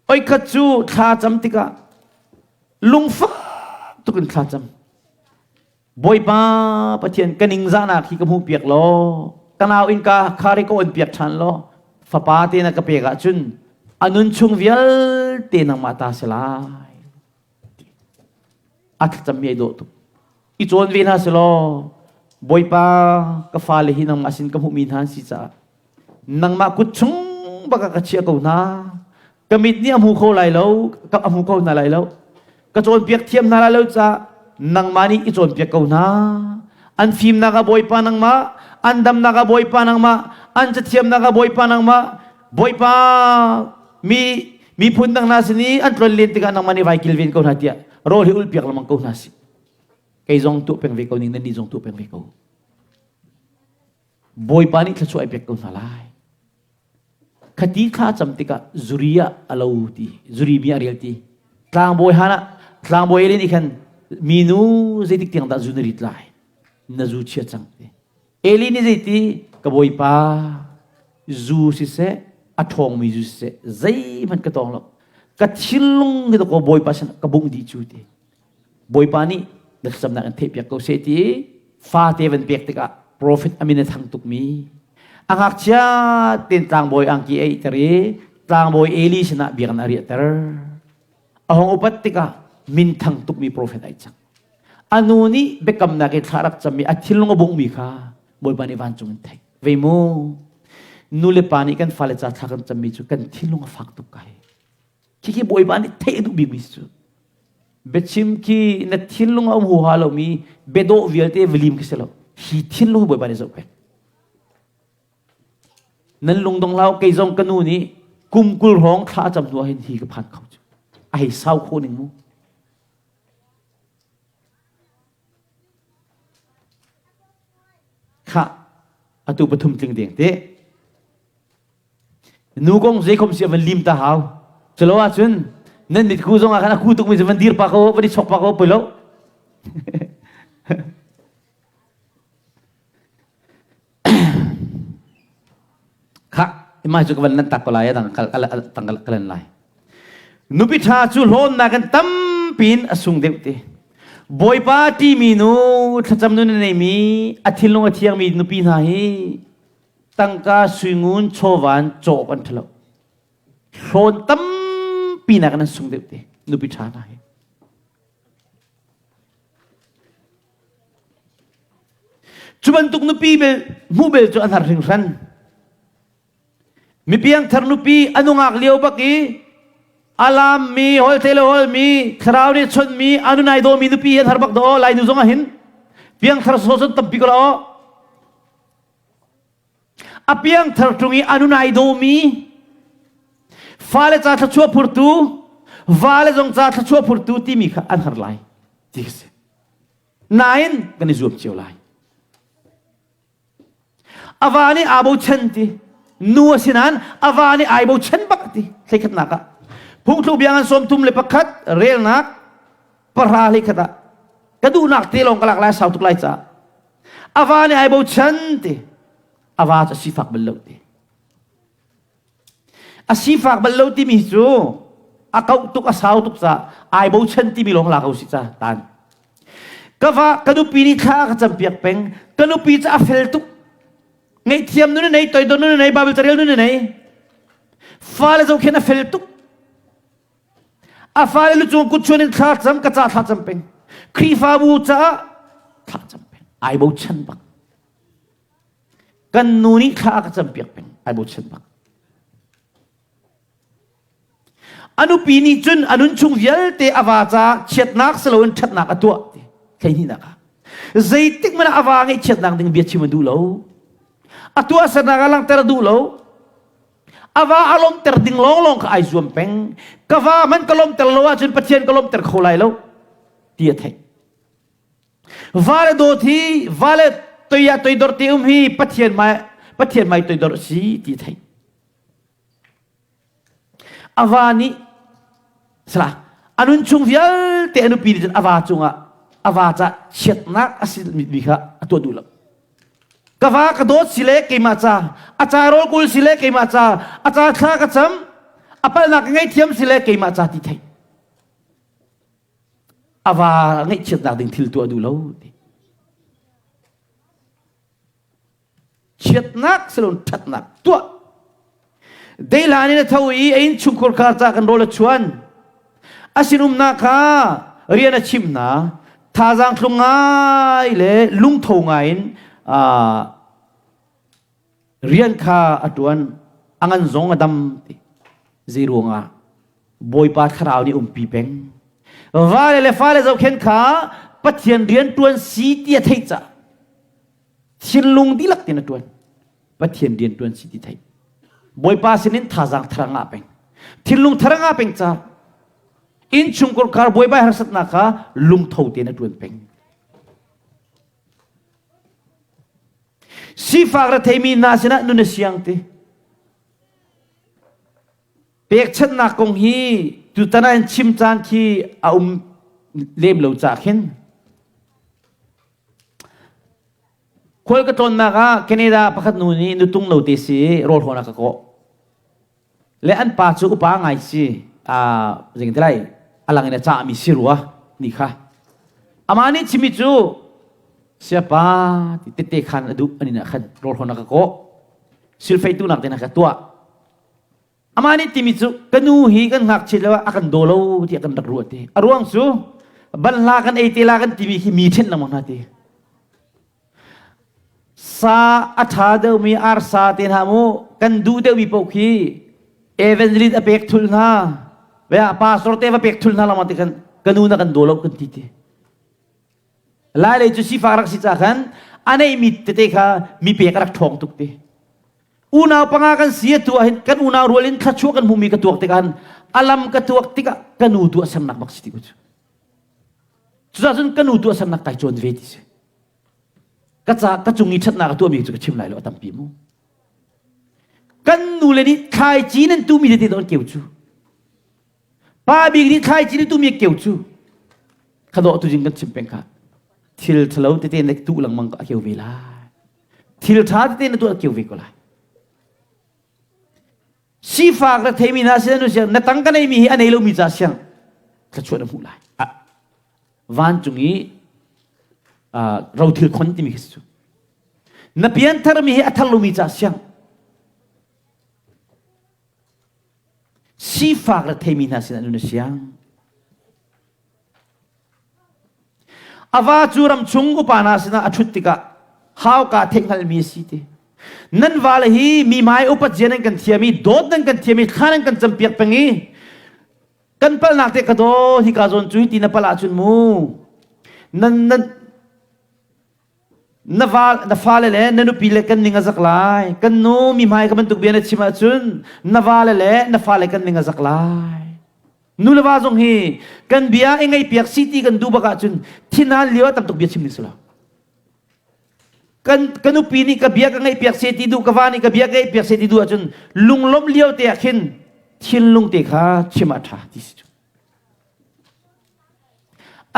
Oikhat cu thla cam tikah lungfak tuk in thla cam. Bawipa Pathian ka ningzahnak hi ka hmuh piak law ka nau in ka khari ka on piak ṭhan law fapa te na ka pek ahcun a nun chung vialte nangmah ta si lai. A thlacammi ai dawh tuk. I cawn ve hna selaw Bawipa ka fale hi nangmah sin ka hmuhmi hna an si caah nangmah kut chung bak ah ka chiah ko hna. Ka mit nih a hmu kho lai lo, ka a hmu kho hna lai lo. Ka cawnpiak thiam hna lai lo caah nangmah nih i cawnpiak ko hna. An fimnak ah Bawipa nangmah, an damnak ah Bawipa nangmah, an cathiamnak ah Bawipa nangmah, Bawipa mi miphun dang hna sin i an tlon len tikah nangmah nih vai kilven ko hna tiah rawl hi ul piak lengmang ko hna sih. Kei zong tuah peng ve ko ning nan nih zong tuah peng ve ko. Bawipa nih thluachuah ai pek ko hna lai. Khati thla cam tikah zuri ah a lo ti, zuri mi a rel ti. Tlangbawi han ah tlangbawi Eli nih khan minu zeitik tiang dah zu na rit lai? Na zu chia cang ti. Eli nih zeiti ka bawipa zu siseh a ṭhawngmi zu siseh zeihmanh ka tawng lo. Ka thinlung hi ko bawipa sin ka bungh dih cu ti. Bawipa nih na thlacamnak in theihpiak ko seh ti fate van pek tikah profet amin a thang tukmi a ngakchia ten tlangbawi angki a ihter i tlangbawi Eli sinah biakinn a riahter. A hung upat tikah min thang tukmi profet ai cang. A nu nih biakamnak i thla rak cammi a thinlung a bungmi kha Bawipa nih vancung in theih. Vei mu nu le pa nih kan fale ca thla kan cammi cu kan thinlung a fak tuk kai. Khikhi Bawipa nih theih a duh bikmi cu. Biachim khi na thinlung a um huaha lomi biadawh vialte valim khi si lo. Hi thinlung Bawipa nih zoh pek. Nan lungdong hlah kei zong ka nu nih kum 20 hrawng thla a cam hnu ah hin hi ka phan kho cu. A hei sau kho ning mu. Khah atu pathum tling deng te. Nu kong zeikhom si van lim ta hau. Culo ahcun nan mitku zong ah khan a ku tukmi cu van dir pa ko, van i chok pa ko poi lo. Khah, imai cu ka van lan tak ko lai, dang tang ka lan lai. Nupi ṭha cu hlawnnak in tampiin a sung deuh te. Bawipa timi nu thlacam nun a neimi a thinlung a thiangmi nupi hna hi tangka suingun chawvan cawk an ṭhalo. Hlawn tampi nak in an sung deuh te nupi ṭha hna hi. Cu bantuk nupi bel hmuh bel cu an har hringhran. Mi piangthar nupi a nungak lio bak i alam mi holthei le hol mi thlarau nih chon mi anunai daw mi nupi an har bak do lai nu zong ah hin piangthar so tampi ko lo a piangthar ṭung i a nun ai dawmi fale ca thluachuah phurtu vale zong ca thluachuah phurtu timi kha an har lai ti ka si nain kan i zuam cio lai a va nih aa bochan ti nu a si nain a va nih ai bochan bak ti thleikhatnak ah phungthluk bia ngan 31 relnak pahra hleikhat ah ka duhnak te lawng ka lak lai sau tuk lai caah A va nih ai bochan ti. A va cu a sifak bal lo ti. A sifak bal lo timi cu a kauh tuk a sau tuk ca ai bochan timi lawng la ko si ca tan. Ka va ka nupi nih thla ka campiak peng. Ka nupi cu a fel tuk. Ngaihthiam nun a nei, toidor nun a nei, Bible carel nun a nei. Fale zohkhen a fel tuk. A fale lu cung kut chuan in thla cam ka ca thla cam peng. Khrihfabu caah thla cam peng. Ai bochan bak. Kan nu nih thla a ka cam piak peng. Ai bochan bak. A nupi nih cun a nun chung vialte a va ca chiatnak si loin ṭhatnak a tuah ti thleihnihnak ah zeitik hmanh ah a va ngaihchiatnak ding bia chim a duh lo a tuahsernak ah langhter a duh lo A va a lawmhter ding lawnglawng kha ai zuam peng. Ka va hmanh ka lawmhter lo ahcun Pathian ka lawmhter kho lai lo ti a theih. Va le dawt hi va le toi ah toidor te um hi Pathian mai Pathian mai toidor a si ti a theih. A va nih sala a nun chung vialte a nupi nih cun a va cungah a va ca chiatnak a si mi kha a tuah duh lo. Ka va ka dawt si le keimah ca, a ca rawl kul si le keimah ca, a ca thla ka cam, a palhnak ka ngaihthiam si le keimah ca ti thei. A va ngaihchiatnak ding thil tuah duh lo ti. Chiatnak silon ṭhatnak tuah. Deilan in a tho i a innchungkhur khar ca kan rawl a chuan. A sinumnak kha rian a chimh hna. Thazaang thlung ngai le lungtho ngai in rian kha a ṭuan. A ngan zong a dam ti. Zei ruangah Bawipa thlarau nih umpi peng. Vale le fale zohkhenh kha Pathian rian ṭuan si ti a theih caah thinlung dihlak tin a ṭuan. Pathian rian ṭuan si ti theih. Bawipa sinin thazaang thar ngah peng. Thinlung thar ngah peng ca innchungkhar kar buaibai harsatnak kha lungtho tein a ṭuan peng. Sifak retheimi hna sinah nun a siang ti. Pekchanhnak kong hi tutan ah in chim caan khi a um lem lo ca khin Khual ka tlawnnak ah Canada pakhat nu nih nutung lo te si rawl hawn a ka kawh. Le an pa cu upa ngai si aa zing te lai alang in a cahmi si rua ni kha. Amah nih chimi cu siapa ti tette khan a duh an in ah khan rawl hawn a ka kawh. Silfei tu nak te na ka tuah. Amah nih timi cu ka nu hi kan ngakchia lio ah a kan daw lo tiah kan rak ruah ti. A ruang cu banhla kan ei te la kan timi khi mi ṭhen lengmang hna ti. Sa a ṭha deuhmi arsa te hna mu kan duh deuhmi paoh khi evangelist a pek thul hna. Vea pastor te va pek thul hna lengmang ti kan ka nu na kan daw lo kan ti ti. Lai lei cu sifak rak si ca khan a neihmi tete kha mi pek a rak ṭhawng tuk ti. Unau panga kan si atu ah hin kan unau rual in thluachuah kan hmuhmi ka tuak tikah hin a lam ka tuak tikah ka nu tuahsernak bak si ti ko cu. Cucaah cun ka nu tuahsernak kai cawn ve ti si. Ka ca ka cung i ṭhatnak a tuahmi cu ka chim lai lo a tampi mu. Kan nu le nih thlaici nan tumi tete to an keu cu. Pa bik nih thlaici nan tumi keu cu. Khadawh tu jing kan chim peng kha. Thil ṭhalo tete na tuh lengmang a keu ve lai. Thil ṭha tete na tuah kio ve ko lai. Sifak na theimi hna sin anu siang na tang ka neimi hi a nei lomi ca siang thluachuah na hmuh lai. Ah, vancung i rothil khon timi khi cu. Na piantharmi hi a thar lomi ca siang sifak na theimi hna sin anu na siang. A va cu ramchung upa hna sinah a ṭhut tikah hauka theihhngalhmi a si ti. Nan vale hi mi hmai upat zia nan kan thiam i dawt nan kan thiam i thla nan kan campiak peng i kan palhnak te ka daw hika zawn cu hi ti na palh ahcun mu nan nan na va na fale le na nupi le kan ning a zak lai kan nu mi hmai ka bantuk bia na chim ahcun na vale le na fale kan ning a zak lai Nu le va zong hi kan bia i ngaihpiak si ti kan duh bak ahcun thinhan lio ah tam tuk bia chim ding si lo. Kan ka nupi nih ka bia ka ngaihpiak se ti duh ka va nih ka bia ka ngaihpiak se ti duh ahcun lunglawmh lio te ah khin thinlung te kha chim ah ṭha ti si cu.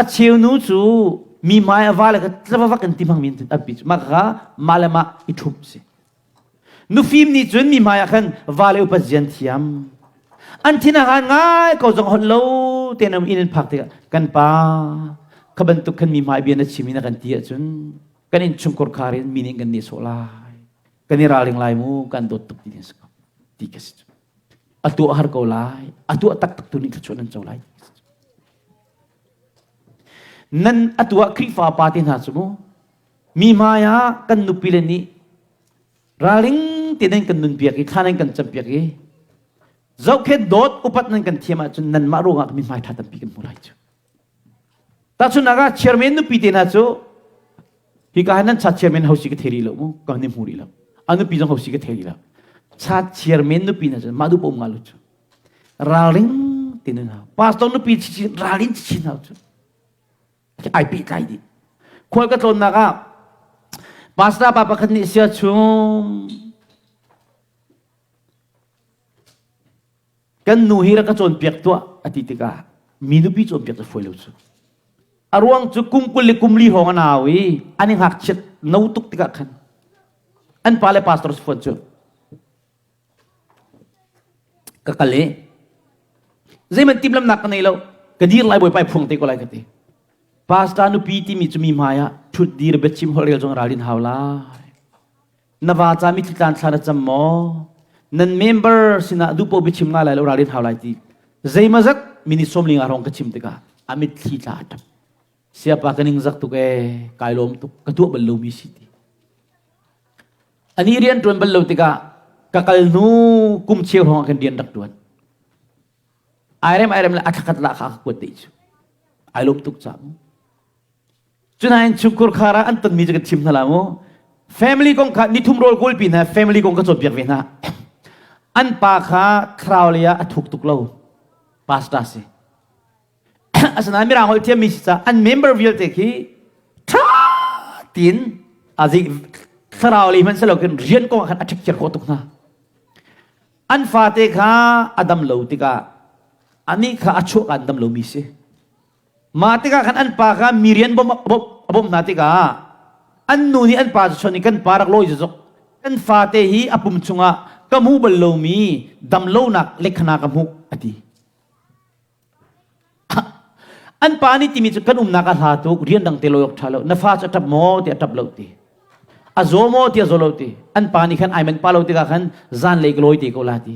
A cheu nu cu mi hmai a va le ka tlavavak in ti hmangmi an pi cu mah kha mah le mah i ṭhumh si. Nufim nih cun mi hmaiah khan vale upat zian thiam. An thin a han ngai ko zong holh lo tein um inn in phak tikah kan pa kha bantuk khan mi hmai bia na chim i na kan ti ahcun kan innchungkhar khar in mi nih kan nehsawh lai. Kan i ralring lai mu kan dawt tuk ti ding si ko ti ka si cu. A tuah har ko lai. A tuah taktak tu nih thluachuah nan co lai. Nan a tuah Khrihfa pa te hna cu mu Mi hmai ah kan nupile nih ralring te nan kan nunpiak i thla nan kan campiak i zohkhenh dawt upat nan kan thiam ahcun nanmah ruangah mi hmai ṭha tampi kan hmu lai cu. Tahchunhnak ah chairman nupi te hna cu hika hin nan cha chairman hosi ka thei rih lo mu ka ni hmu rih lo a nupi zong hosi ka thei rih lo cha chairman nupi hna cu mah duh paoh nga lu cu ralring te nan hau pastor nupi ralring chin hau cu ai pehtlai dih. Khual ka tlawnnak ah pastor pa pakhat nih sia chung. Kan nu hi rak ka cawnpiak tuah a ti tikah mi nupi cawnpiak cu fawi lo cu. A ruang cu kum 20 le kum li hrawng a nau i an i ngakchiat no tuk tikah khan an pa le pastor fawn cu ka kal i zeihmanh timhlamnak ka nei lo ka dir lai bawipa i phuang te ko lai ka ti. Pastor nupi timi cu mi hmai ah ṭhut dir biachim holh rel zong ralrin hau lai. Na va ca mitthli tlan thla na cam maw? Nan member sinah duhpoh biachim nga lai lo ralrin hau lai ti. Zeimazat minute 15 hrawng ka chim tikah a mitthli tla a ṭap. Siapa ka ningzak tuk ee, kai lawm tuk, ka tuah bal lomi si ti. Ani rian ṭuan bal lo tikah ka kal hnu kum cheu hrawng ah khan rian rak ṭuan. Airem airem le a thlakhat lah kha ka kuat dih cu. Ai lawm tuk ca mu. Cunain chungkhur khar ah an tonmi cu ka chim hna la mu. Family kong kha nithum rawl kawlpi hna family kong ka cawnpiak ve hna. An pa kha thlarau lei ah a thuk tuk lo. Pastor si. Asinain mirang holh thiammi si caah an member vialte khi ṭha tiin azi thlarau lei hmanh si lo khin rian kong ah khan a ṭhikhiar khawh tuk hna. An fate kha a dam lo tikah anih kha a chuah an dam lomi si. Mah tikah khan an pa kha mi rian bawmh a bawmh hna tikah an nu nih an pa cu chawnh i kan pa rak lawi zok kan fate hi a pum chungah ka hmu bal lomi damlonak lekhana ka hmuh a ti. An pa nih timi cu kan umnak a hla tuk rian dang te lawi awk ṭha lo na fa cu a ṭap maw ti a ṭap lo ti a zaw maw ti a zaw lo ti an pa nih khan ai manh pa lo tikah khan zanlei ka lawi te ko la ti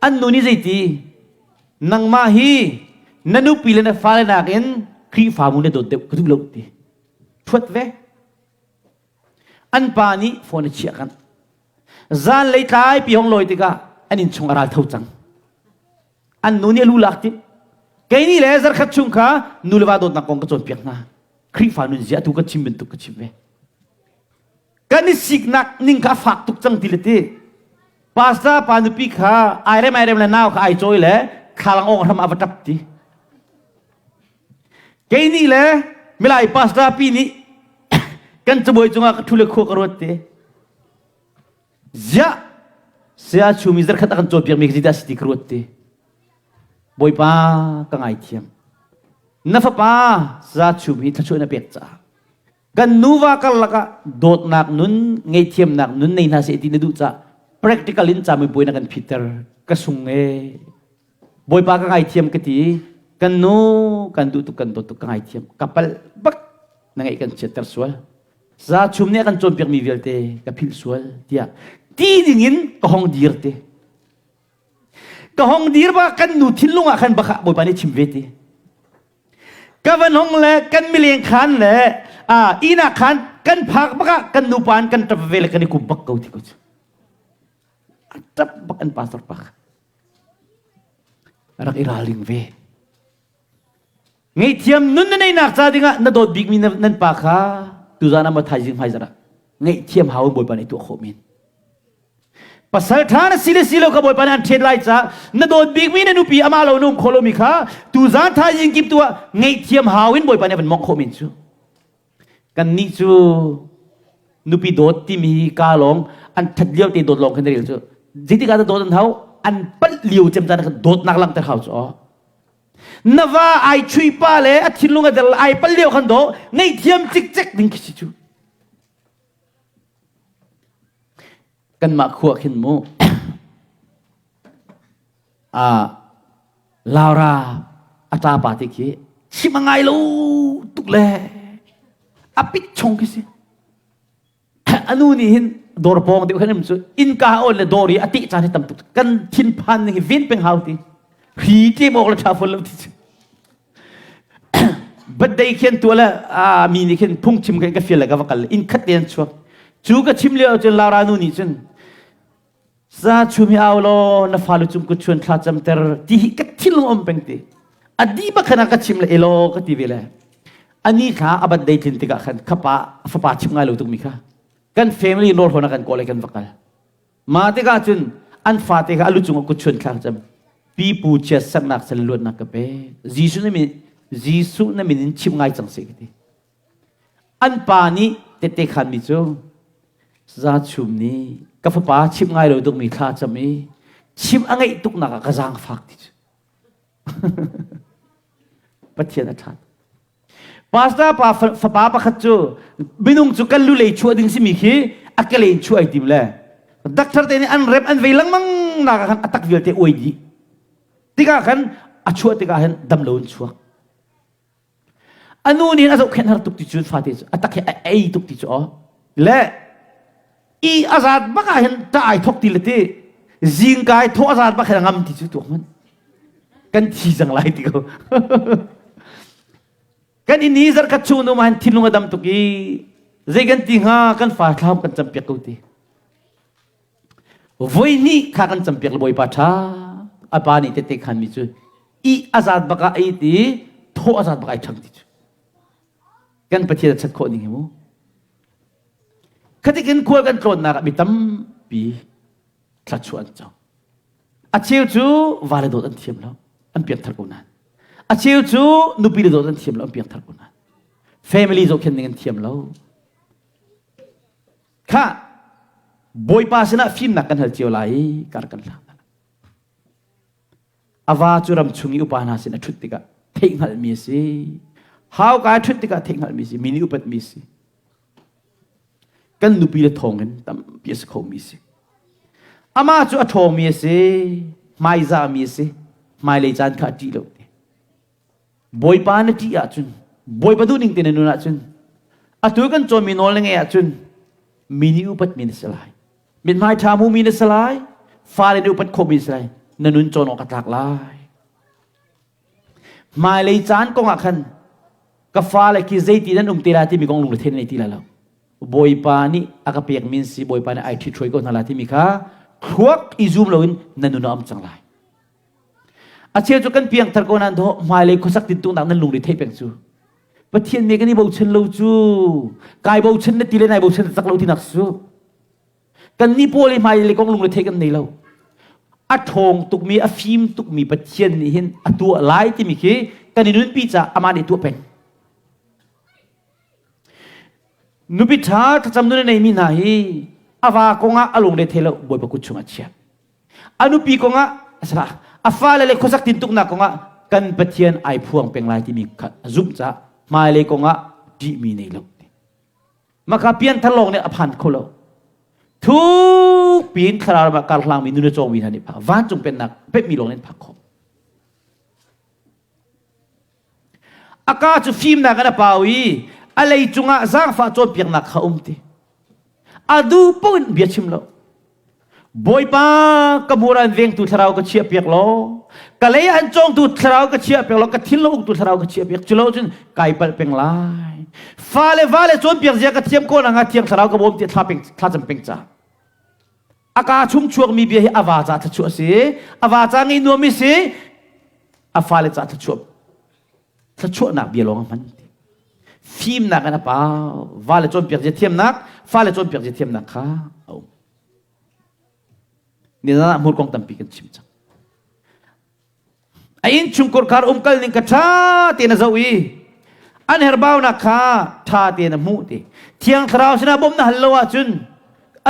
an nu nih zeiti nangmah hi na nupi le na fale nakin Khrihfabu na dawt deuh ka duh lo ti ṭhuat ve an pa nih phone a chiah kan zanlei tlai pi hong lawi tikah an inn chung a ral tho cang an nu nih a lu lak ti kei nih le zarkhat chung kha nu le va dawtnak kong ka cawnpiak hna Khrihfa nun zia atu ka chim bantuk ka chim ve kan i siknak ning kha a fak tuk cang ti le ti pastor pa nupi kha airem airem le nau kha ai cawi le thlalang ong hram a va tap ti kei nih le milai pastor pi nih kan cabuai cungah ka thu le khua ka ruat te Ziah saya chumi zarkhat a kan cawnpiak mi khi dah si ti ka ruat ti. Bawipa ka ngaithiam. Na fapa za chum hi thluachuah na pek caah kan nuva karlak ah dawtnak nun ngeihthiamnak nun nei hna seh ti na duh caah practical in caminpuai na kan phiter ka sung e Bawipa ka ngaithiam ka ti kan nu kan duh tuk kan dawt tuk ka ngaithiam ka palh bak na ngaih kan chiatter sual Za chum nih a kan cawnpiakmi vialte ka philh sual tiah ti dingin ka hong dir te. Ka hong dir ba kan nu thinlung ah khan baka Bawipa nih chim ve ti. Ka van hong le kan mileng khan le a ina khan kan phak baka kan nu pa an kan tap ve le kan i kum bak ko ti ko cu. A tap bak an pastor pak. Rak i ralring ve. Ngaihthiam nun na neihnak ca dingah na dawt bikmi nan pa kha tuzan ah maw thaizing hmaizarh ah ngaihthiam hau in Bawipa nih tuah khawh men. Pasal ṭha na si le si lo kha Bawipa nih an ṭhen lai caah na dawt bikmi na nupi amah lo na um khawh lomi kha tuzan thaizing kip tu ah ngaihthiam hau in Bawipa nih a van mawngh khawh men cu. Kannih cu nupi dawt timi ka lawng an ṭhat lio te dawt lawng khan rel cu. Zeitik ah dah dawt an hau? An palh lio cem caan khan dawtnak langhter hau cu aw. Na va ai chui pa le a thinlung a der ai pal lio khan do ngaihthiam cikcek ding khi si cu. Kanmah khua khin mu a Laura a ṭa pa te khi chim a ngai lo tuk le a pit chung khi si. A nu nih hin dawr pawng deuh khan cu innka on le dawr i a teh caan hi tam tuk kan thinphan ning hi ven peng hau ti hri tlem awk le ṭha fawn lo ti cu birthday khian tua le a mi nih khin phungchim khin ka fial le ka va kal inn khat te an chuak cu ka chim lio cun Laura nu nih cun Za chum hi au law na falu cung kut chuan thla camter ti hi ka thinlung um peng ti. A di bak khan a ka chim le elaw ka ti ve le. Ani kha a birthday tlin tikah khan khapa fapa chim ngai lo tuk mi kha. Kan family nawl hona kan kawl kan va kal. Ma tikah cun an fate kha alu cung ah kut chuan thla cam. Pipu chia saknak sal luatnak ka pe. Jesuh na min Jesuh na min in chim ngai cang se ka ti. An pa nih tette khanmi cu Za Chum nih ka fapa chimh ngai lo tukmi thla cam i Chim a ngeih tuknak ah ka zaangfak ti cu. Pathian a ṭha. Pastor pa fapa pakhat cu minung cu kan lulei chuah ding simi khi a kelei in chuah ai tim le doctor te nih an rep an vei lengmang nak ah khan a tak vialte uai dih. Tikah khan a chuah tikah hin dam lo in chuak. A nu nih a zohkhenh har tuk ti cu fate cu a tak hi a ei tuk ti cu aw. Le i a zaat bak ah hin ṭah ai thok ti le ti zingka i thawh a zaat bak hin a ngam ti cu tuak hmanh. Kan thi cang lai ti ko. kan inn i zarkhat chung nu ma hin thinlung a dam tuk i zei kan ti hnga kan fa thlam kan campiak ko ti. Voi hnih kha kan campiak le Bawipa ṭha a pa nih tette khan mi cu i a zat bak ah ei ti thaw a zat bak ai ṭhang ti cu kan Pathian a chat khawh ning hi mu khatikin khual kan tlawnnak ah mi tampi thluachuah an co a cheu cu vale dawt an thiam lo an piangthar ko nain a cheu cu nupi le dawt an thiam lo an piangthar ko nain family zohkhenh ning an thiam lo Kha Bawipa sinah fimnak kan hal cio lai i kar kan hlang hna. A va cu ram chung i upa hna sin a ṭhut tikah theihhngalhmi a si. Hauka a ṭhut tikah theihhngalhmi a si. Mi nih upatmi a si. Kan nupi le thawngin tampi a si khomi a si. Amah cu a ṭhawngmi a si, hmaizahmi a si, hmailei caan kha a ṭih lo. Bawipa na ṭih ahcun, Bawipa duhning te na nun ahcun, atu kan cawnmi nawl na ngeih ahcun, mi nih upatmi na si lai. Mithmai ṭha hmumi na si lai. Fale nih upat khawhmi na si lai. Na nun cawn awk a tlak lai. Hmailei caan kong ah khan ka fale khi zeiti nan um te lai timi kong lungre thei nan nei ti lai lo. Bawipa nih a ka pekmi an si, Bawipa nih ai ṭhithruai ko hna lai timi kha thluak i zum loin na nun a um cang lai. A cheu cu kan piangthar ko nain dawh hmailei khuasak tintuknak nan lungre theih peng cu. Pathian nih kan i bochan lo cu. Kai bochan na ti le nai bochan tak lo tinak cu. Kan nih pawl i hmailei kong lungre theih kan nei lo. A ṭhawng tukmi, a fim tukmi Pathian nih hin a tuah lai timi khi kan i nunpi caah amah nih tuah peng. Nupi ṭha thlacam nun a neimi hna hi a va kongah a lungre thei lo Bawipa kut chungah chia. A nupi kongah a fale le khuasak tintuknak kongah kan Pathian ai phuang peng lai timi kha a zumh caah hmailei kongah ṭihmi nei lo. Maka pianthar lawng nih a phan kho lo. Thuk piin thlarau ram ah karhlangmi nun a cawngmi hna nih phak vancung pennak pekmi lawng nih phak khawh. A ka cu fimnak in a pau i a lei cungah zaangfah cawnpiaknak kha um ti. A duh paoh in bia chim lo. Bawipa ka hmur an vengtu thlarau ka chiah piak law ka lei an cawngtu thlarau ka chiah piak law ka thinlung uktu thlarau ka chiah piak culo cun kai palh peng lai fale vale cawnpiak zia ka thiam ko na thiang thlarau ka bawm ti thla peng thla cam peng ca a ka chung chuakmi bia hi a va ca thluachuah a si a va ca ngei nuam si a fale ca thluachuah thluachuahnak bia lawng a hman fimnak in a pau vale cawnpiak zia thiamnak fale cawnpiak zia thiamnak kha a um nizan ah hmurkong tampi kan chim cang A innchungkhar khar umkal ning kha ṭha tein a zoh i an herbaunak kha ṭha tein a hmuh ti. Thiang Thlarau sinah bawmh na hal lo ahcun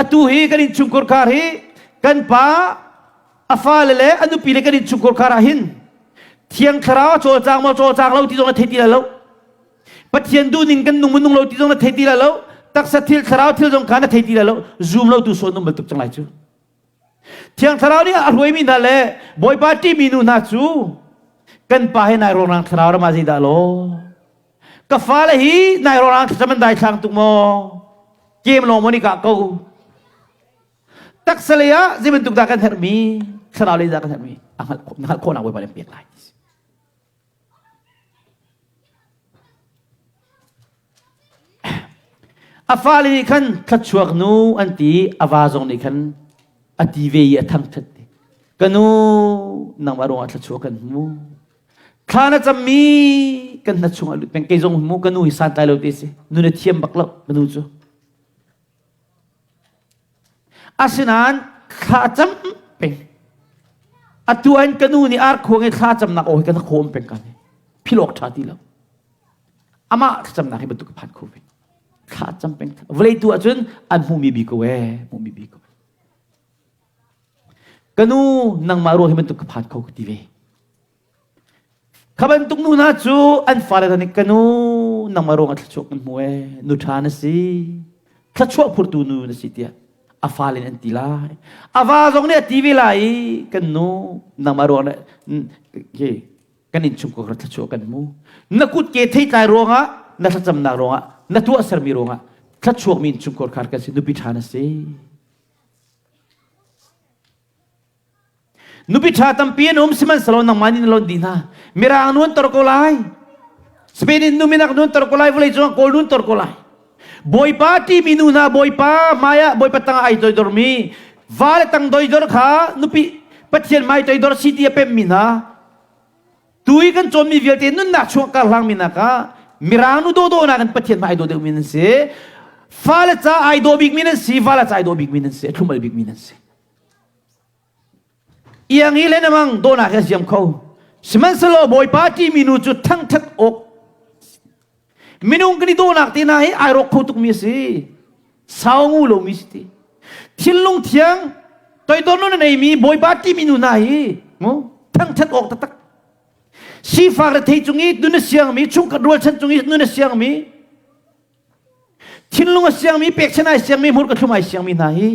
atu hi kan innchungkhar khar hi kan pa a fale le a nupi le kan innchungkhar khar ah hin Thiang Thlarau a cawlcang maw cawlcang lo ti zong na thei ti lai lo. Pathian duhning kan nung nung lo ti zong na thei ti lai lo. Taksa thil thlarau thil zong kha na thei ti lai lo. Zum lo tu sawn um bantuk cang lai cu. Thiang Thlarau nih a hruaimi hna le Bawipa ṭihmi nu hna cu kan pa he nai rongrang thlarau ram ah zeidah law ka fale hi nai rongrang thlacam an daithlang tuk maw kem lawng maw nih kah ko taksa lei ah zei bantuk dah kan herhmi thlarau lei dah kan herhmi a hngalh khawhnak Bawipa nih an pek lai A fale nih khan thluachuak nu an ti i a va zong nih khan a ti ve i a thangṭhat. Ka nu, nangmah ruangah thluachuah kan hmu. Thla na cammi kan hna chungah lut peng. Kei zong hmu ka nu hi santlai lo te si. Nun a thiam bak lo ka nu cu. Asinain thla a cam peng. Atu an ka nu nih arkhuang i thla camnak aw hi kan khawm peng kan. Philawk ṭha ti lo. Amah thlacamnak hi bantuk ka phan kho ve. Thla cam peng. Vawlei tu ahcun an hmuhmi bi ko ee, hmuhmi bi ko. Ka nu nangmah ruang hi bantuk ka phan kho ka ti ve. Kha bantuk nu hna cu an fale hna nih ka nu nangmah ruang ah thluachuah kan hmu ee nu ṭha na si thluachuah phurtu nu na si tiah a fale nih an ti lai. A va zong nih a ti ve lai i kan nu nangmah ruang ah kan innchungkhar thluachuah kan hmu. Na kutke theitlai ruangah na thlacamnak ruangah na tuahsermi ruangah thluachuakmi innchungkhar khar kan si nupi ṭha na si. Nupi ṭha tampi an um sihmanhsehlaw nangmah nih na lonh dih hna. Mirang nu an tor ko lai. Spain in nu minak nu an tor ko lai. Vawlei cungah Kawl nu an tor ko lai. Bawipa ṭihmi nu hna Bawipa hmaiah Bawipa tangah ai toidormi va le tang doidor kha nupi Pathian hmai toidor si ti a pemmi hna tu i kan cawnmi vialte nunnak chuah karhlangmi nak ah mirang nu dawdawh nakin Pathian hmai ai daw deuhmi nan si. Fale ca ai daw bikmi nan si, vala ca ai daw bikmi nan si, a thlum al bikmi nan si. Iang hi le namang dawhnak hi a ziam kho. Sihmanhsehlaw Bawipa ṭihmi nu cu thangṭhat awk minung kan i dawhnak te hna hi ai rawk kho tukmi a si. Sau ngu lomi si ti. Thinlung thiang toidor nun a neimi Bawipa ṭihmi nu hna hi mu thangṭhat awk taktak. Sifak rethei cung i nun a siangmi, chungkhat rualchan cung i nun a siangmi, thinlung a siangmi, pekchan ai siangmi, hmurka thlum ai siangmi hna hi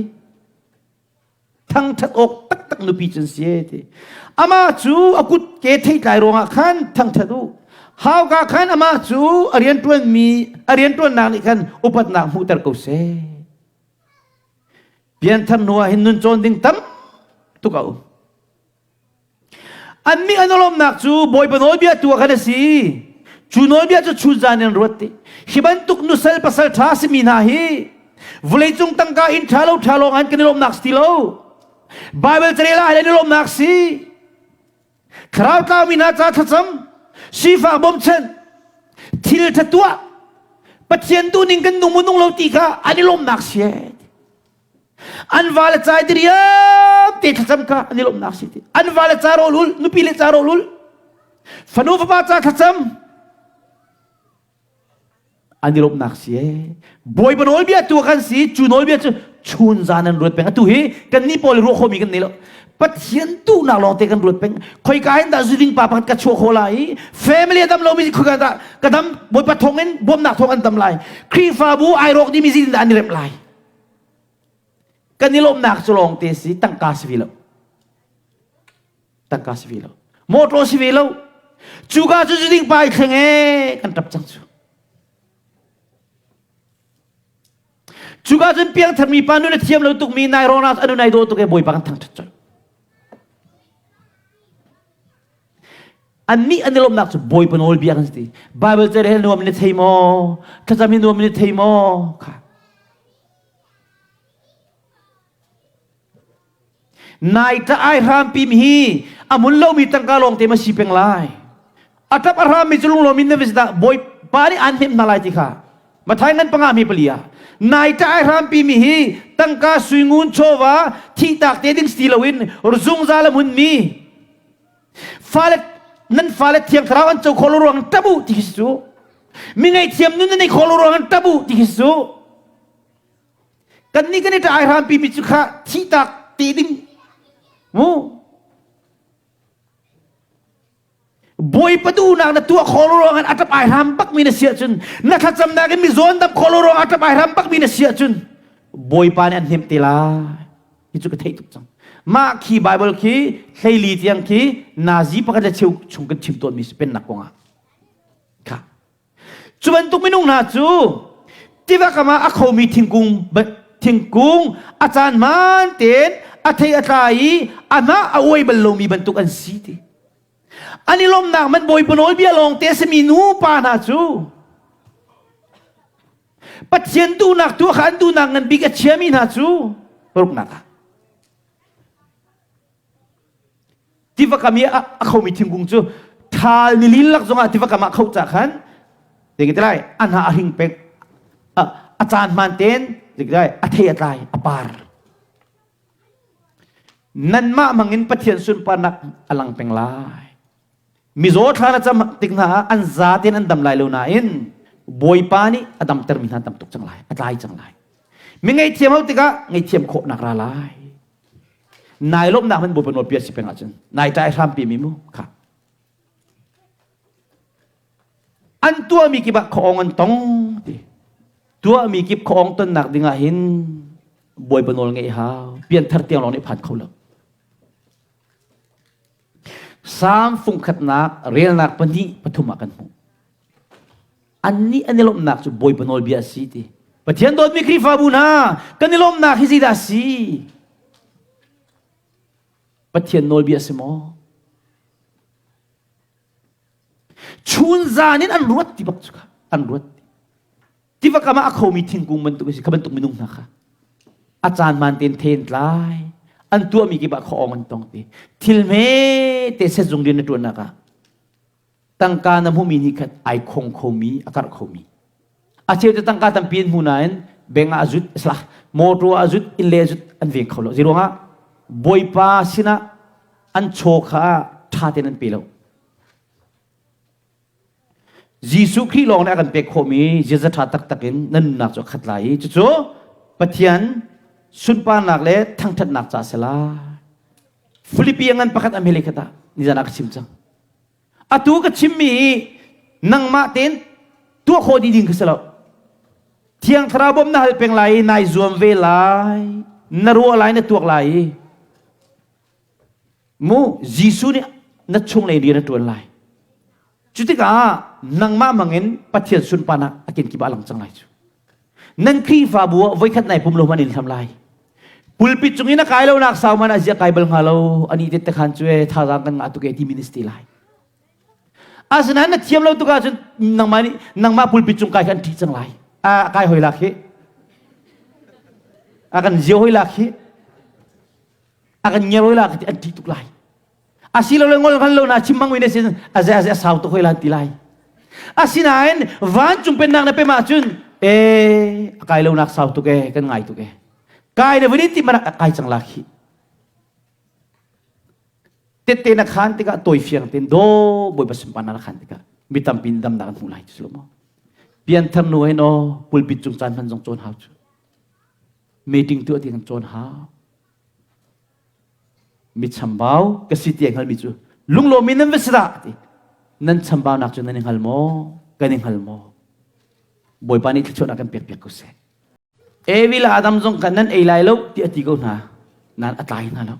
thangṭhat awk taktak nupi cun si ti. Amah cu a kut ke theitlai ruangah khan thangṭhat u. Hauka khan amah cu a rianṭuanmi a rianṭuannak nih khan upatnak hmuhter ko seh. Pianthar hnu ah hin nun cawn ding tam tuk a um. Annih an lawmhnak cu Bawipa nawlbia tu ah khan a si. Cu nawlbia cu chunzan in an ruat ti. Hi bantuk nusal pasal ṭha simi hna hi vawleicung tangka inn ṭha lo ṭha lawng an kan i lawmhnak si ti lo. Bible carel ah an i lawmhnak si. Thlarau tlaumi hna ca thlacam, sifak bawmchan, thil ṭha tuah, Pathian duhning kan nung mu nung lo ti kha an i lawmhnak si. An vale cai diriam te thlacam kha an i lawmhnak si ti. An vale ca rawl ul, nupi le ca rawl ul. Fanu fapa ca thlacam an i lawmhnak si ee. Bawipa nawlbia tu kan si, cu nawlbia cu chun zan an ruat peng. Atu hi kan nih pawl ruah khomi kan nei lo. Pathian duhnak lawng te kan ruat peng. Khoika hin dah zuding pa pakhat ka chuah kho lai? Family a dam lomi khoika dah ka dam Bawipa thawng in bawmnak thawng an dam lai. Khrihfabu ai rawk dimi zin dah an i remh lai. Kan i lawmhnak cu lawng te si tangka si ve lo. Tangka si ve lo. Motor si ve lo. Cuka cu zuding pa i thleng ee kan ṭap cang cu. Cuka cun piangthar mi pa nun a thiam lo tukmi nai rawnak anu nai daw tuk e bawipa kan thangṭhat colh. Annih an i lawmhnak cu Bawipa nawlbia kan si ti. Bible ca he nuam in na thei maw? Thlacam hi nuam in na thei maw? Kha. Nai ta ai hrampi mi hi a mun lomi tangka lawng te ma si peng lai. A tap a hrammi cu lunglawm in na visit ah Bawipa nih aan hnemh hna lai ti kha. Mathai ngan panga mi pali ah nai ta ai hrampi mi hi tangka suingun chawva thihtak te ding si loin zungzal a hmun mi Fale nan fale thiang thlarau an co khawh lo ruang tabu ti khi si cu. Mi ngaihthiam nun nan nei khawh lo ruang tabu ti khi si cu. Kan nih kan i ai hrampi mi cu kha thihtak te ding mu Bawipa duhnak na tuah khawh lo ruang a ṭap ai hram bak mi na si ahcun na thlacamnak in mi zawn dam khawh lo ruang a ṭap ai hram bak mi na si ahcun Bawipa nih an hnemh te lai. Hi cu ka theih tuk cang. Mah khi Bible khi hleili tiang khi nazi pakhat le cheu chung kan chim tawnmi si pennak kongah. Kha. Cu bantuk minung hna cu tiva kam ah a khomi thingkung thingkung a caan hmaan tein a thei a tla i a hnah a uai bal lomi bantuk an si ti. An i lawmhnak man Bawipa nawlbia lawng te a simi nupa hna cu Pathian duhnak tuah kha an duhnak ngan bik a chiami hna cu paruknak ah tiva kam i a khomi thingkung cu ṭhal nilin lak zongah tiva kam ah kho ca khan zei lai a hna a hring peng a caan hmaan ten zei a thei a tlai a par nanmah hmangin Pathian sunparnak a lang peng lai Mizaw thla na cam tik hna ah an za tein an dam lai lo nain Bawipa nih a damtermi hna tam tuk cang lai, a tlai cang lai. Mi ngaihthiam ho tikah ngaihthiam khawhnak ra lai. Nai lawmhnak hmanh Bawipa nawlbia si peng ahcun nai ṭai hrampi mi mu kha. An tuahmi kip ah khuaawng an tong ti. Tuahmi kip khuaawng tonnak ding ah hin Bawipa nawl ngeih hau. Pianthar tiang lawng nih phan kho lo. Salm fungkhatnak relnak pahnih pathum ah kan hmuh. Annih an i lawmhnak cu Bawipa nawlbia a si ti. Pathian dawtmi Khrihfabu hna, kan i lawmhnak hi zeidah a si? Pathian nawlbia a si maw? Chun zan in an ruat ti bak cu kha an ruat. Tiva kam ah a khomi thingkung bantuk a si kha bantuk minung hna kha. A caan man tein then tlai. An tuahmi kip ah khaw an tong ti. Thil hme te sezung rian na ṭuannak ah tangka na hmuhmi nih khat ai khong khomi a karh khomi a cheu cu tangka tampi an hmu nain bank ah a zut salah motor ah a zut inn le a zut an veng kho lo zeiruangah bawipa sinah an chaw kha ṭha tein an pe lo Jesuh Khrih lawng nih a kan pek khawhmi ziaza ṭha taktak in nan nunnak cu a khat lai i cucu Pathian sunparnak le thangṭhatnak ca a si lai. Filipi a ngan pakhat a hmele khat ah nizan ah ka chim cang. Atu ka chimmi hi nangmah tein tuah khawh dih ding ka si lo. Thiang Thlarau bawm na hal peng lai i nai zuam ve lai, na ruah lai, na tuak lai i mu Jesuh nih na chunglei rian a ṭuan lai. Cu tikah nangmah mangin Pathian sunparnak a kenkip ah a lang cang lai cu. Nan Khrihfabu ah voikhat nai pum lo hmanh in hlam lai. Pulpit cung in a kai lo nak sau man a zia kai bal hnga lo ani te te khan cu e thazaang kan ngah tuk e ti ministry lai. Asinain na thiam lo tuk ahcun nangmah nih nangmah pulpit cung kai kha an ṭih cang lai. A kai hoi lak hi. A kan zio hoi lak hi. A kan ngiar hoi lak ti an ṭih tuk lai. Asilole ngol hngal lo na chim mang na sin aze aze a sau tuk hoi lan ti lai. Asinain vancung pennak na pem ahcun e a kai lo nak sau tuk e kan ngai tuk e. Kai na vun ti mana kai cang lak hi. Tette na khan tikah toi fiang ten do bawipa sunparnak na khan tikah mi tampi damnak an hmuh lai cu lo maw. Pianthar nu he no pulpit cung caan hman zong cawn hau cu. Meeting tuah ti kan cawn hau. Mi chambau ka si ti a hngalmi cu lunglawmi nan va si dah ti nan chambaunak cu nan i hngal maw kan i hngal maw Bawipa nih thluachuahnak kan pek piak ko seh Evi le Adam zong khan nan ei lai lo ti a ti ko hna nan a tlai hna lo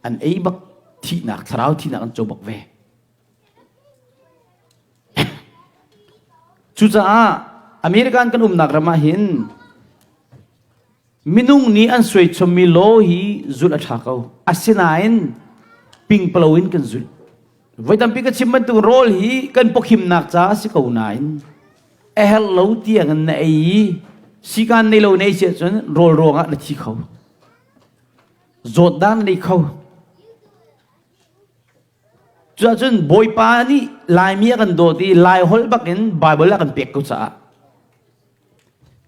an ei bak thihnak thlarau thihnak an co bak ve Cucaah American kan umnak ram ah hin Minung nih an suaichommi law hi zulh a ṭha ko. Asinain pingpalo in kan zulh. Voi tampi ka chim bantuk rawl hi kan pawkhimnak ca a si ko nain a herh lo tiang in na ei i sikaan nei lo na ei si ahcun rawl ruangah na thi kho. Zawtdan nei kho. Cuahcun Bawipa nih Laimi a kan dawt i Lai holh bakin Baibal a kan pek ko caah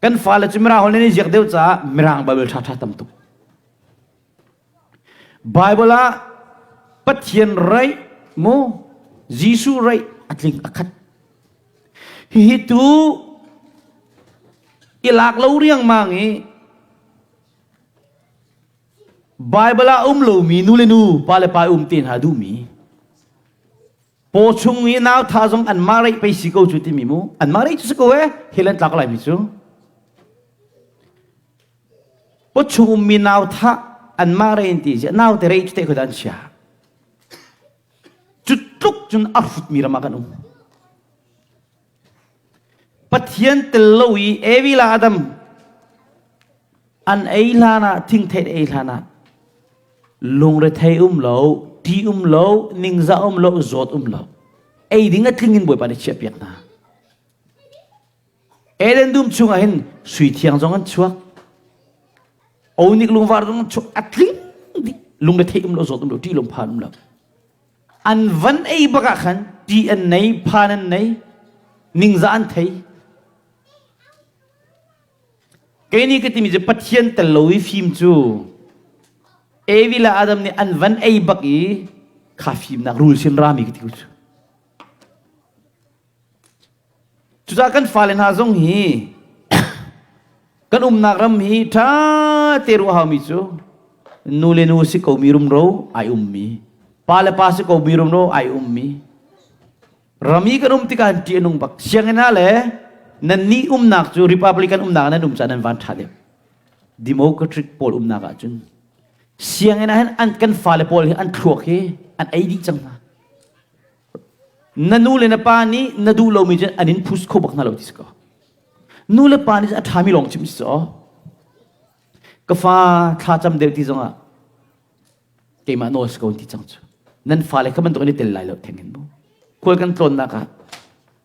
Kan fale cu Mirang holh in i ziak deuh caah Mirang Baibal ṭhaṭha tam tuk. Baibal ah Pathian raih mu Jesuh raih a tling a khat. Hihi tu i lak lo riangmang i Baibal ah um lomi nu le nu pa le pa um te hna duhmi Paw chung i nau tha zong anmah reih pei si ko cu timi mu. Anmah reih cu si ko e. Hell an tlak lai mi cu. Paw chung ummi nau tha anmah rei in ti si. Nau te rei cu te ko an chia. Cu tluk cun a hrutmi ram ah kan um. Pathian tel lo i Evi la Adam an ei hlan ah thingthei ei hlan ah lungrethei um lo ti um lo ningzah um lo zawt um lo ei ding a tling in Bawipa nih chiah piak hna Eden dum chungah hin sui thiang zong an chuak onik lungvar zong an chuak a tling dih lungrethei um lo zawt um lo ti lung phan um lo an van ei bak ah khan ti an nei phan an nei ningzah an thei Kei nih ka timi cu Pathian tel lo i fim cu Evi le Adam nih an van ei bak i kha fimnak rul sin rami ka ti ko cu. Cucaah kan fale hna zong hi kan umnak ram hi ṭha te ruah haumi cu nu le nu si ko mi rumro ai ummi, pa le pa si ko mi rumro ai ummi. Rami kan um tikah an ṭih a nung bak. Sianginn ah le nan nih umnak cu Republican umnak nan um caah nan van ṭha deuh. Democratic pawl umnak ahcun sianginn ah hin an kan fale pawl hi an thluak hi an ei dih cang hna. Na nu le na pa nih na duh lomi cu an in phus kho bak hna lo ti si ko. Nu le pa nih a ṭhami lawng chim si caw. Ka fa thla cam deuh ti zongah keimah nawl si ko ti cang cu. Nan fale kha bantuk an i tel lai lo theng in mu. Khual kan tlawnnak ah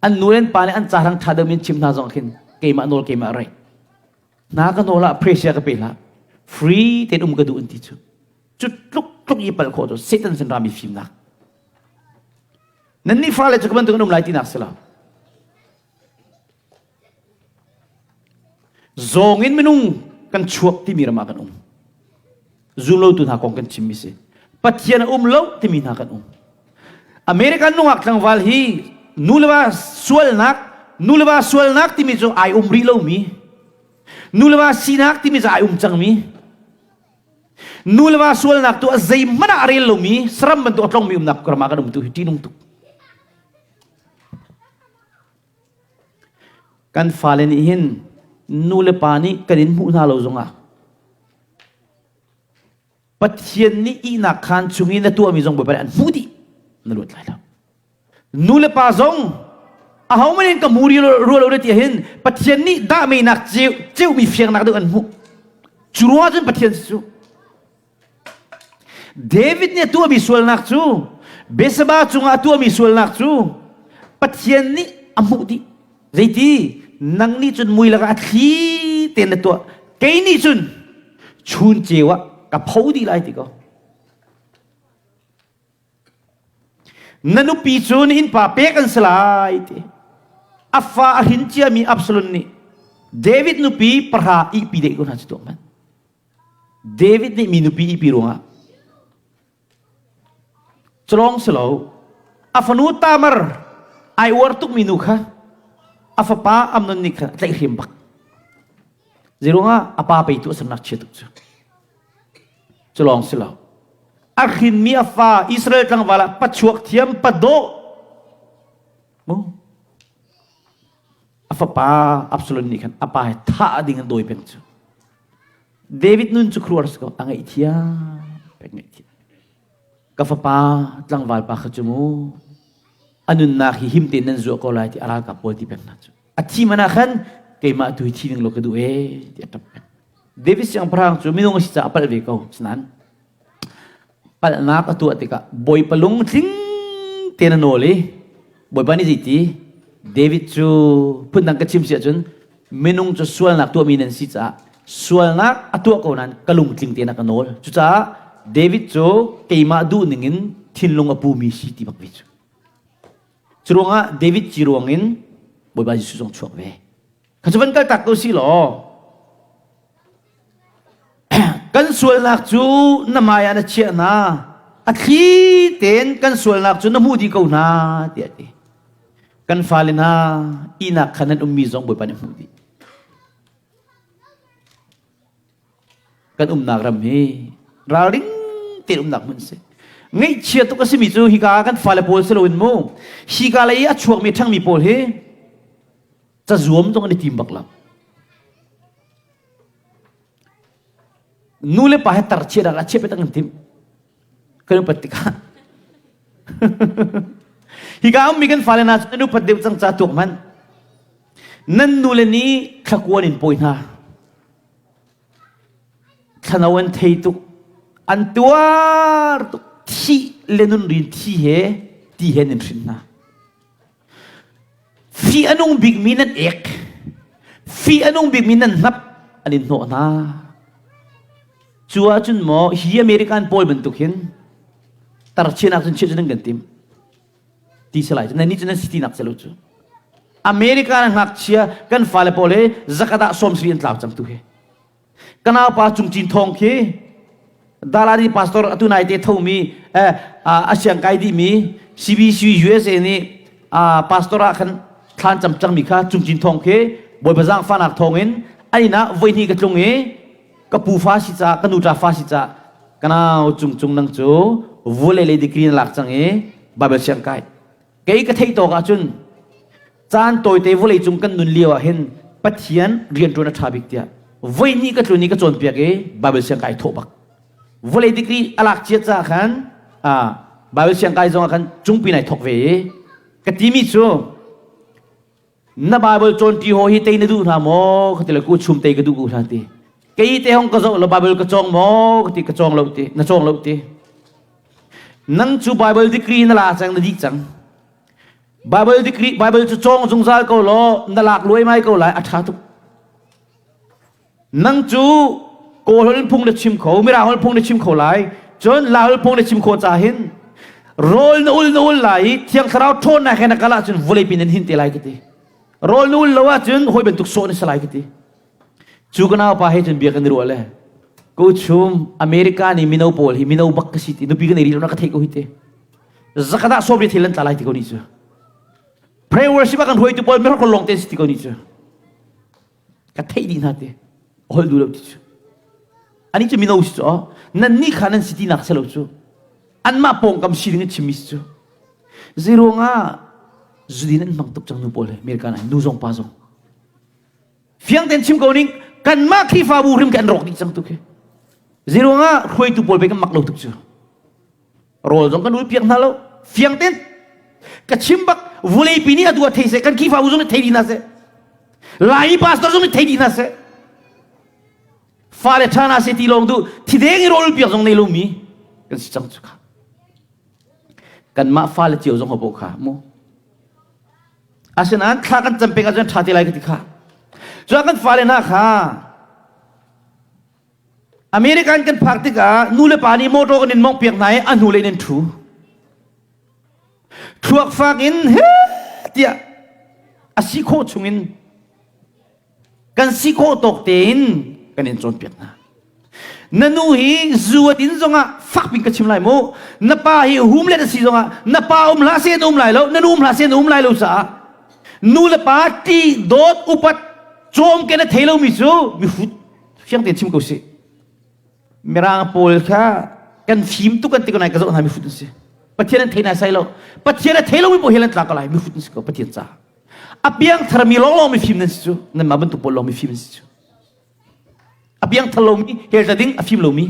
an nu le an pa nih an cahrang ṭha deuh min chim hna zong khin keimah nawl keimah raih. Na ka nawl ah pressure ka pe hlah. Free tein um ka duh an ti cu. Cu tluk tluk i pal khawh cu Satan sin rami fimnak. Nan nih fale cu ka bantuk an um lai tinak si lo. Zawng in minung kan chuak timi ram ah kan um. Zumlotu hna kong kan chimmi si. Pathian a um lo timi hna kan um. American nungak tlangval hi nu le va sualnak nu le va sualnak timi cu ai um rih lomi nu le va sinak timi cu ai um cangmi Nu le va sualnak tu a zeihmanh ah a rel lomi saram bantuk a tlongmi umnak ram ah kan um tu hi ṭihnung tuk. Kan fale nih hin nu le pa nih kan in hmuh hna lo zongah Pathian nih ihnak khaan chung i na tuahmi zong Bawipa nih an hmuh dih na luat lai lo. Nu le pa zong ahohmanh in ka hmu rua lo ti hin Pathian nih dahmeinak ceu ceumi fiangnak deuh an hmuh. Cu ruangah cun Pathian si cu. David nih a tuahmi sualnak cu Bethsheba cungah a tuahmi sualnak cu Pathian nih a hmuh dih. Zeiti nang nih cun mui lakah a thli tein na tuah. Kei nih cun chun ceu ah ka pho dih lai ti ko. Na nupi cu na innpa pek an si lai ti. A fa a hrin ciami Absalom nih David nupi pahra ihpi deh ko hna cu tuah hmanh. David nih mi nupi ihpi ruangah culawng si lo a fanu Tamar ai uar tukmi nu kha a fapa Amnon nih khan a tlaihhrem bak. Zeiruangah a pa pei tu a sernak chia tuk cu. Cu lawng si lo. A hrinmi a fa Israel tlangval ah pachuak thiam padawh mu a fapa Absalom nih khan a pa he thah ding an dawi peng cu. David nun cu khuaruahar si ko a ngaihthiam pek ngaihthiam. Ka fapa tlangval pa kha cu mu a nunnak hi him tein nan zuah ko lai ti a ralkap pawl ti peng hna cu. A thi man ah khan keimah tu hi thi ding lo ka duh ee ti a ṭap peng. David siangpahrang cu minung a si caah a palh ve ko. Asinain palhnak a tuah tikah Bawipa lungtling tein a nawl i Bawipa nih zeiti David cu phundang ka chim si ahcun minung cu sualnak tuahmi nan si caah sualnak a tuah ko nain ka lungtling tein a ka nawl. Cucaah David cu keimah duh ningin thinlung a pumi si ti bak ve cu. Curuangah David ci ruangin Bawipa Jesuh zong chuak ve. Kha cu van kal tak ko si law kan sualnak cu na hmai ah na chiah hna a thli tein kan sualnak cu na hmuh dih ko hna tiah a ti kan fale hna ihnak khan nan ummi zong Bawipa nih hmuh dih kan umnak ram hi ralring tein umnak hmun si ngaihchia tuk a simi cu hika kan fale pawl si loin mu hika lei i a chuakmi ṭhangmi pawl hi Cazuam zong an i tim bak lo. Nu le pa he tar chiah dah chiah pe an tim. Kan upat tikah. Hika ummi kan fale hna cu nan upat deuh cang ca tuak hmanh. Nan nu le nih thlakuan in pawi hna. Thlano an thei tuk. An tuar tuk. Thih le nun rin thi he ti he nan hrin hna. Fih a nung bikmi nan ek. Fih a nung bikmi nan hnap an in hnawh hna. Cu ahcun maw hi American pawl bantuk hin tarchian ahcun chiah cu nan kan tim. Ti si lai cu nan nih cu nan si tinak si lo cu. American ngakchia kan fale pawl hi zakat ah sawm sari an tlau cang tu hi. Ka naupa Cung Cin Thawng khi Dalari pastor atu nai te thomi eh, a siang kai dihmi CBC USA nih pastor ah khan thlan cam cangmi kha Cung Cin Thawng khi Bawipa zaangfahnak thawngin an inn ah voihnih ka tlung i. Ka pu fa si ca, ka nu ṭa fa si ca, ka nau cung cung nang cu vawlei lei degree na lak cang i Bible siang kai. Kei ka theih tawk ahcun caan tawite vawlei cung kan nun lio ah hin Pathian rianṭuan a ṭha bik tiah voi hnih ka tlun i ka cawnpiak i Bible siang kai thawh bak. Vawlei degree a lak cia caah khan Bible siang kai zong ah khan cungpi nai thawk ve i ka timi cu na Bible cawnṭi haw hi tei na duh hna maw ka ti le ku chum tei ka duh ku hna ti kei te hong ka zoh lo Bible ka cawng maw ka ti ka cawng lo ti na cawng lo ti nang cu Bible degree na la cang na dih cang Bible degree Bible cu cawng zungzal ko law na lak luai mai ko lai a ṭha tuk Nang cu Kawl holh phung na chim kho, Mirang holh phung na chim kho lai, cun Lai holh phung na chim khawh ca hin rawl na ul na ul lai i Thiang Thlarau ṭhawnnak he na kal ahcun vawleipi nan hin te lai ka ti. Rawl na ul lo ahcun hawi bantuk sawh na si lai ka ti. Cu ka naupa he cun bia kan i ruah le ko chum America nih mino pawl hi mino bak ka si ti nupi kan i rih lo na ka theih ko hi te. Zakhat ah sawm thil an tla lai ti ko ni cu. Prayer worship ah kan hruaitu pawl miracle lawng te si ti ko ni cu. Ka theih dih hna te. Holh duh lo ti cu. Ani cu mino si cu nan nih kha nan si tinak si lo cu. Anmah pawngkam si ding in chimmi si cu. Zeiruangah zudin an hmang tuk cang nu pawl he American ah nu zong pa zong. Fiang tein chim ko ning kanmah Khrihfabu hrim khi an rawk dih cang tuk hi. Zeiruangah hruaitu pawl pe kan mak lo tuk cu. Rawl zong kan ul piak hna lo. Fiang tein ka chim bak vuleipi nih atu a thei seh kan Khrihfabu zong nih thei dih hna seh. Laimi pastor zong nih thei dih hna seh. Fale ṭha hna seh ti lawng duh thideng i rawl piak zong nei lomi kan si cang cu kha. Kanmah fale cio zong ho kha mu. Asinain thla kan cam peng ahcun ṭha te lai ka ti kha. Cun kan fale hna kha American kan phak tikah nu le pa nih motor kan in mawngh piak hna i a hnu lei in an ṭhu. Thluak fak in he tiah a si khawh chungin kan si khawh tawk tein kan in cawnpiak hna. Na nu hi zu a din zongah fakpin ka chim lai mu. Na pa hi humlet a si zongah na pa um hlah seh na um lai lo, na nu um hlah seh na um lai lo caah nu le pa ti dawt upat cawm ke na thei lomi cu mihrut fiang tein chim ko sih. Mirang pawl kha kan fim tuk kan ti ko nai ka zoh hna mihrut an si. Pathian an thei nai sai lo. Pathian a thei lomi pawl hi an tla ko lai mihrut an si ko Pathian caah. A piang tharmi lawnglawng mifim nan si cu. Nanmah bantuk pawl lawng mifim an si cu. A piang thar lomi hell tla ding a fim lomi.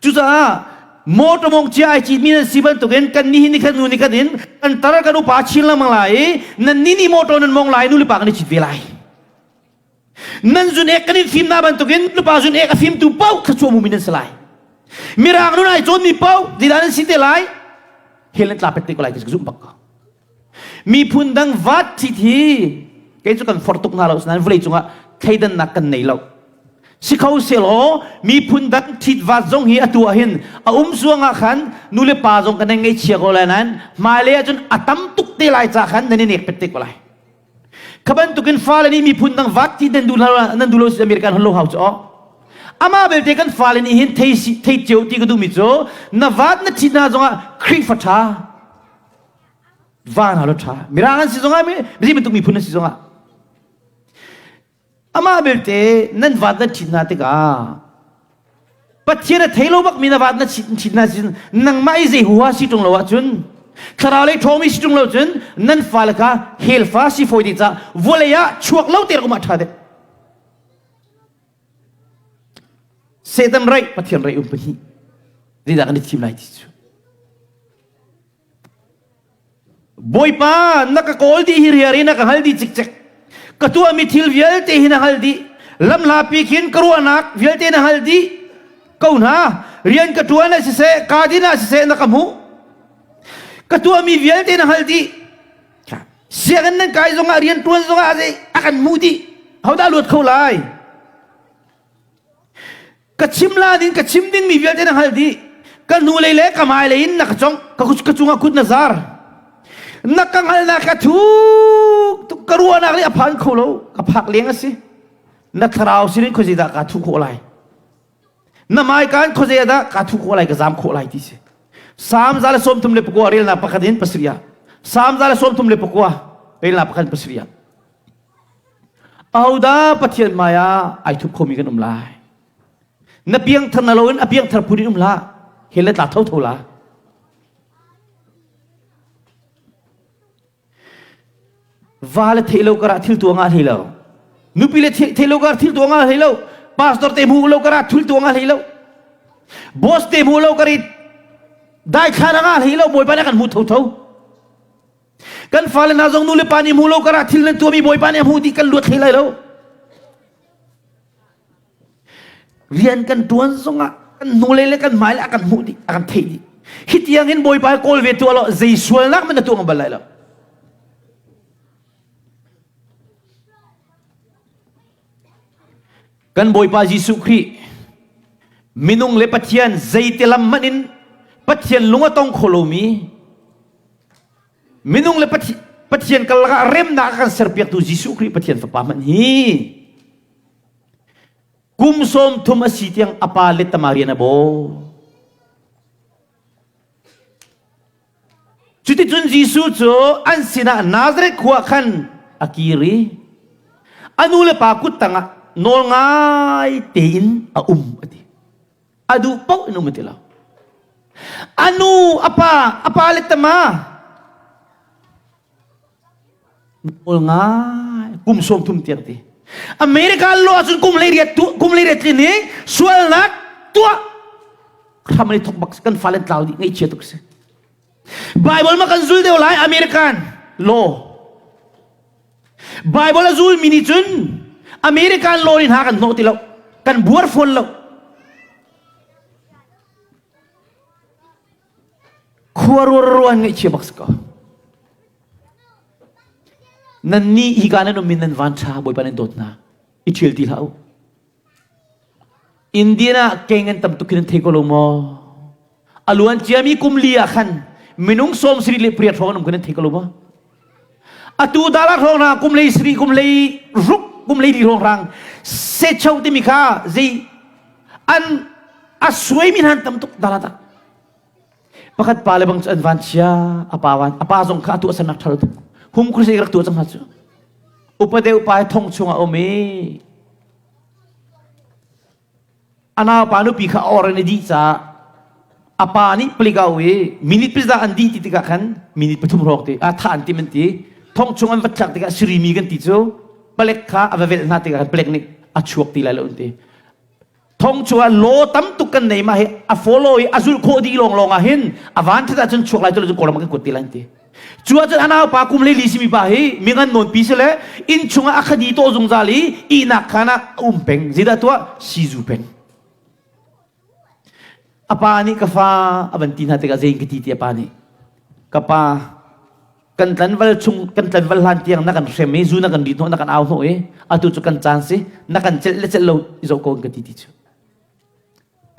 Cucaah motor mong cia ai citmi nan si bantukin kan ni hi ni khat nu ni khat in kan tar kan upa chin lengmang lai i nan ni nih motor nan mong lai nu le pa kan i cit ve lai. Nan zun ek kan in fim na bantukin nupa zun ek a fimtu paoh thluachuah mumi nan si lai. Mirang nun ai cawnmi paoh zeidah nan si te lai? Hell nan tla pet te ko lai ti ka zumh bak ko. Miphun dang vat thit hi kei cu kan forh tuk hna lo nain vawlei cungah thleidannak kan nei lo. Si kho selaw miphun dang thit vat zong hi atu ah hin a um suang ah khan nu le pa zong kan ngaihchia ko lai nain hmailei ahcun a tam tuk te lai ca khan nan i nek pet te ko lai. Kha bantukin fale nih miphun dang vat ti nan duh lo nan duh lo si American hon lo hau cu aw. Amah belte kan fale nih hin thei si thei cio ti ka duhmi cu na vat na thit hna zongah Khrihfa ṭha va hna lo ṭha mirang an si zongah mi bantuk miphun an si zongah Amah belte nan vat nan ṭhit hna tikah Pathian a thei lo bakmi na vat na ṭhit hna sin nangmah i zei huha si ṭung lo ahcun thlarau lei ṭhawngmi si ṭung lo cun nan fale kha hell fa si fawi te ca vawlei ah chuak lo te rak um ah ṭha deuh. Satan raih Pathian raih um pahnih zeidah kan i thim lai ti cu. Bawipa na ka kawl dih hi riar in na ka hngal dih cikcek. Ka tuahmi thil vialte hi na hngal dih. Lamhlapi khin ka ruahnak vialte na hngal dih ko hna. Rian ka ṭuan ah siseh, kaa din ah siseh na ka hmuh. Ka tuahmi vialte na hngal dih. Sianginn nan kai zongah rian ṭuan zongah a kan hmuh dih. Hodah luat kho lai? Ka chim la ding ka chim dingmi vialte na hngal dih. Ka hnulei le ka hmailei in na ka congh, ka, ka cungah kut na zar. Na ka hngalnak ka thuk tuk ka ruahnak nih a phan kho lo, ka phak leng a si. Na thlarau sinin khuazei dah kaa thuh khawh lai? Na hmaikaan khuazei dah kaa thuh khawh lai, ka zam khawh lai ti si. Salm 134 relnak pakhat in pasarih ah. Salm 134 relnak pakhat in pasarih ah. Ahodah Pathian hmai ah ai thup khomi kan um lai? Na piangthar na loin a piangthar phun in um hlah. Hell le tla thotho la. Va le theih lo karah thil tuah ngah hlei lo. Nupi le theih lo karah thil tuah ngah hlei lo. Pastor te hmu lo karah thil tuah ngah hlei lo. Boss te hmu lo kar i daithla na ngah hlei lo. Bawipa nih a kan hmu thotho. Kan fale hna zong nu le pa nih hmu lo karah thil nan tuahmi Bawipa nih a hmuh dih kan luat hlei lai lo. Rian kan tuan zongah kan hnulei le kan hmai le a kan hmuh dih, a kan theih dih. Hi tiang hin Bawipa kawl ve tuah law zei sualnak man na tuah ngam bal lai lo. Kan Bawipa Jesuh Khrih minung le Pathian zeiti lam hmanh in Pathian lung a tong kho lomi Minung le Pathian karlak ah remnak a kan serpiaktu Jesuh Khrih Pathian Fapa hmanh hi kum 30 a si tiang a pa le tama rian a baw. Cuticun Jesuh cu an sinah Nazareth khua khan a kir i a nu le pa kut tangah nawl ngai tein a um a ti. A duh paoh in um a ti lo. A nu, a pa, a pa le tama nawl ngai kum 30 tiang ti. America law ahcun kum 18 tu kum 18 tlin i sualnak tuah hram an i thok bak kan fale tlau dih ngaihchia tuk si. Bible ma kan zul deuh lai American law. Bible a zulmi nih cun American law nih hna kan hnawh ti lo. Kan buar fawn lo. Khua ruan ngaihchia bak si ko. Nan nih hika nan um in nan van ṭha Bawipa nan dawt hna. I ṭhial ti hlah u. Indian ah keng an tam tuk khi nan thei ko lo maw? A luan ciami kum li ah khan minung 78 hrawng an um khi nan thei ko lo maw? Atu dala hrawng hna kum lei sari kum lei ruk kum lei li hrawng hrang secho timi kha zei an a suaimi hna an tam tuk dala tak. Pakhat pa le bang cu an van chia a pa van a pa zong kha atu a sanak ṭhalo tuk. Hum khursei rak tuah cang hna cu. Upa deuh pa thong chungah um i a naupa nupi kha or in a dih caah a pa nih palik a au i minute pizza an dih ti tikah khan minute pathum hrawk ti a tha an tim an ti thong chung an va thlak tikah sirimi kan ti cu palek kha a va velh hna tikah khan palek nih a chuak ti lai lo an ti thong chungah law tam tuk kan nei ma hi a follow i a zulh khawh dih lawng lawng ah hin a van that ahcun chuak lai cu kawlram kan kuat ti lai an ti Cu ahcun a naupa kum le li simi pa hi mingan nawnpi si le inn chungah a khadi tawh zungzal i ihnak khaan ah a um peng. Zeidah tuah? Sizu peng. A pa nih ka fa a van ti hna tikah zei in ka ti ti a pa nih ka pa kan tlanval chung kan tlanval hlan tiang na kan hrem i zu na kan rit hnawh na kan au hnawh i atu cu kan caan si na kan celh le celh lo i zoh ko in ka ti ti cu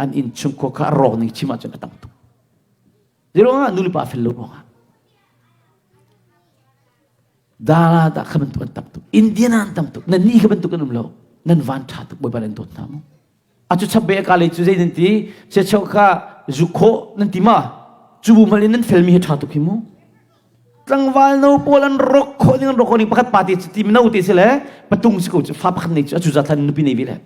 an inn chung khua kha a rawk ning chim ahcun a tam tuk Zeiruangah nu le pa fel lo ruangah. Dara dah kha bantuk an tam tuk. Indiana an tam tuk. Nan ni kha bantuk an um lo. Nan van ṭha tuk Bawipa nan dawt hna mu. A cu chap be ka le cu zei nan ti se cheu kha zu khawh nan ti ma cu bu mal in nan felmi hi ṭha tuk hi mu. Tlangval no pawl an rok khawh ning an rok khawh ning pakhat pa te ti no te si le patung si ko cu fa pakhat nei cu a cu za than nupi nei ve le.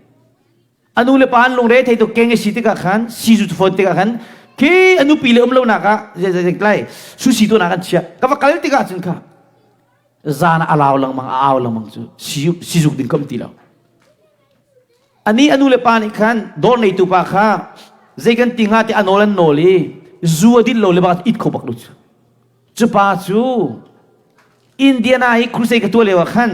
A nu le pa an lungre thei tuk keng a si tikah khan sizu cu fawn tikah khan khi a nupi le um lonak ah zeizei lai susi tuahnak an chiah ka va kal tikah cun kha zan ah a lau lengmang a au lengmang cu sizuk ding kam ti lo ani a nu le pa nih khan dawr neitu pa kha zei kan ti hnga ti a nawl an nawl i zu a din lo le bak it kho bak lo cu cu pa cu Indiana hi crusade ka tuah lio ah khan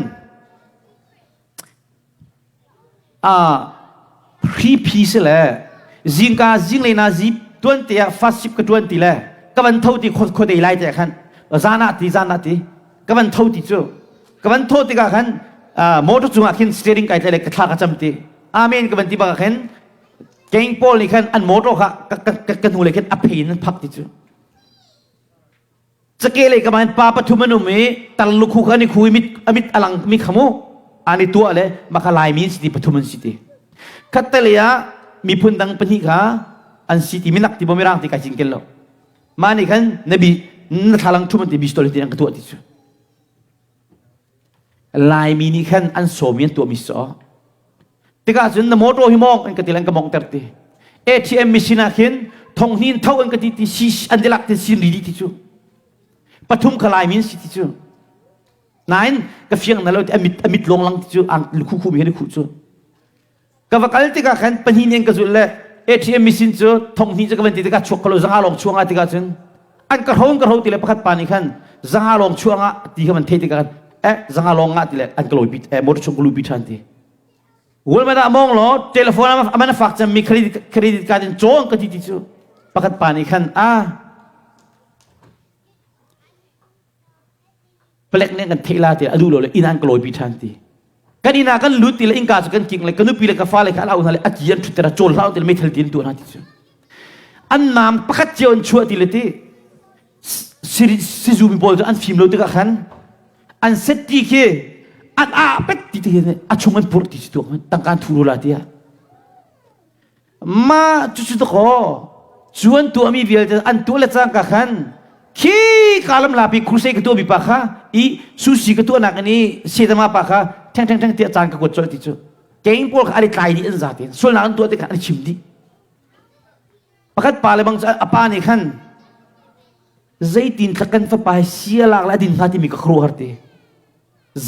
Hriphi si le zingka zinglei na zi tuan te ah fast ship ka tuan ti le ka van tho ti khuadei lai te khan zan ah ti zan ah ti ka van tho ti cu ka van tho tikah khan motor cungah khin steering kai tlai le ka thla ka cam ti amen ka van ti bak khin gang pawl nih khan an motor kha ka hnu le khin a phei in an phak ti cu Cake lei ka pa pathum an um i tarlukhu kha an i khu i mit a mit a lang mi kha mu an i tuah le maka Laimi an si ti pathum an si ti. Khattelei ah miphun dang pahnih kha an si ti minak ti mirang ti kai cinken lo. Mah nih khan na bi na thlalang thum an ti bistol ti an ka tuah ti cu. Laimi nih khan an sawmi an tuahmi si aw. Tikah cun na motor hi mawng an ka ti le an ka mawngter ti. ATM machine ah khin thong hnin tho an ka ti ti si an ti lak ti sin ri ti cu. Pathum ka Laimi an si ti cu. Nain ka fiang na lo ti amit amit lawng lang ti cu ang lukhu khu mi he khu cu. Ka va kal tikah khan pahnih nih an ka zulh le ATM machine cu thong hnih cu ka van ti tikah chuak kho lo zanga lawng chuang ah tikah cun an ka hro an ka hro ti le pakhat pa nih khan zanga lawng chuang ah ti kha van theih tikah khan eh zanga lawng ngah ti le an ka lawi pi eh motor chung ka lupi ṭhan ti. Wal dah mong law telephone aman a fak cemmi credit credit card in caw an ka ti ti cu pakhat pa nih khan ah Palek nih kan theih la ti a duh lo le inn ah an ka lawipi ṭhan ti. Kan inn ah kan lut ti le innka cu kan king le ka nupi le ka fale kha an au hna le a ki an ṭhutter a cawl hlah ti le meithal ti an tuah hna ti cu. An naam pakhat cio an chuah ti le ti sizumi pawl cu an fim lo tikah khan an set ti khi an ah pet ti ti a chung an purh ti cu tuak tangka an thu ru la tiah Mah cucu dakaw cu an tuahmi vialte an tuah le cangka khan khi ka lam lapi crusade ka tuahmi pa kha i sushi ka tuahnak in i sedama pa kha theng theng theng tiah caan ka kuat colh ti cu keng pawl kha an i tlai dih an za tein sualnak an tuah tikah an i chim dih pakhat pa le bang cu a pa nih khan zeitin thla kan fapa hi sia lak le a din hnga timi ka khuaruahhar ti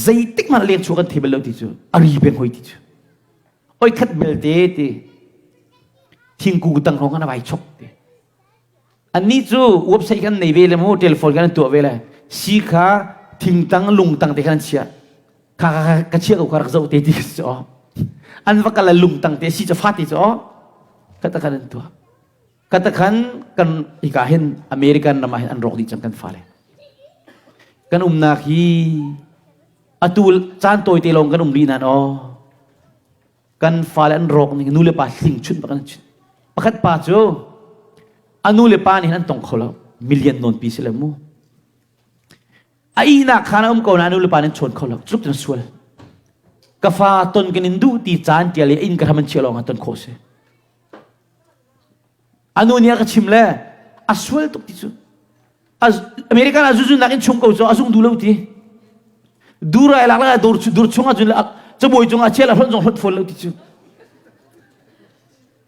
zeitik hmanh leng chuak kan thei bal lo ti cu a ri peng hoi ti cu Oi khat belte ti thingkung tang hrawng kan a vai chok ti. Annih cu website kan nei ve le mu telephone kan tuah ve le si kha thingtang lungtang te khan an chiah. Kha kha ka chiah ko kha rak zoh te ti cu aw. An va kal le lungtang te si cu fa ti cu aw. Ka ta khan an tuah. Ka ta khan kan hika hin American ram ah hin an rawk dih cang kan fale. Kan umnak hi Atu caan tawite lawng kan um rih nain aw kan fale an rawk ning nu le pa hling chunh bak an chunh. Pakhat pa cu a nu le pa nih an tong kho lo. Million nawn pi si le mu. A ihnak khan a um ko na nu le pa nih an chawn kho lo. Culuk cun sual. Ka fa ton kan in duh ti caan tial i inn ka hram an chia lawng ah ton khawh si. A nu nih a ka chim le a sual tuk ti cu. American ah zuzun nak in chung ko cu a zung duh lo ti. Dur ai lak la dur dur chung ah cun cabuai cung ah chial a hlonh zong hlonh fawn lo ti cu.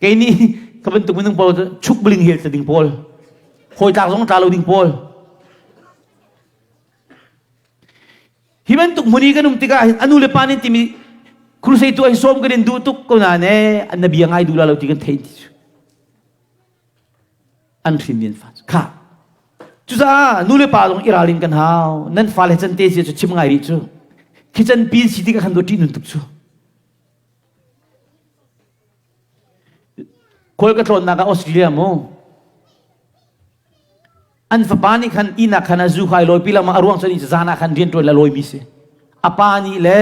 Kei nih ka bantuk minung pawl chuk bling hel tla ding pawl. Hawi tlak zong tla lo ding pawl. Hi bantuk hmun i kan um tikah hin anu le pa nih timi crusade tuah hi sawm kan in duh tuk ko na ne an na bia ngai duh la lo ti kan theih ti cu. An hrin mi an fa kha. Cucaah nu le pa zong i ralrin kan hau. Nan fale can te si cu chim ngai rih cu. Khi can pin si tikah khan do ṭih nun tuk cu. Khual ka tlawnnak ah Australia mu. An fapa nih khan inn ah khan a zu khai lawipi lengmang a ruang cu zan ah khan rianṭuan le lawimi si. A pa nih le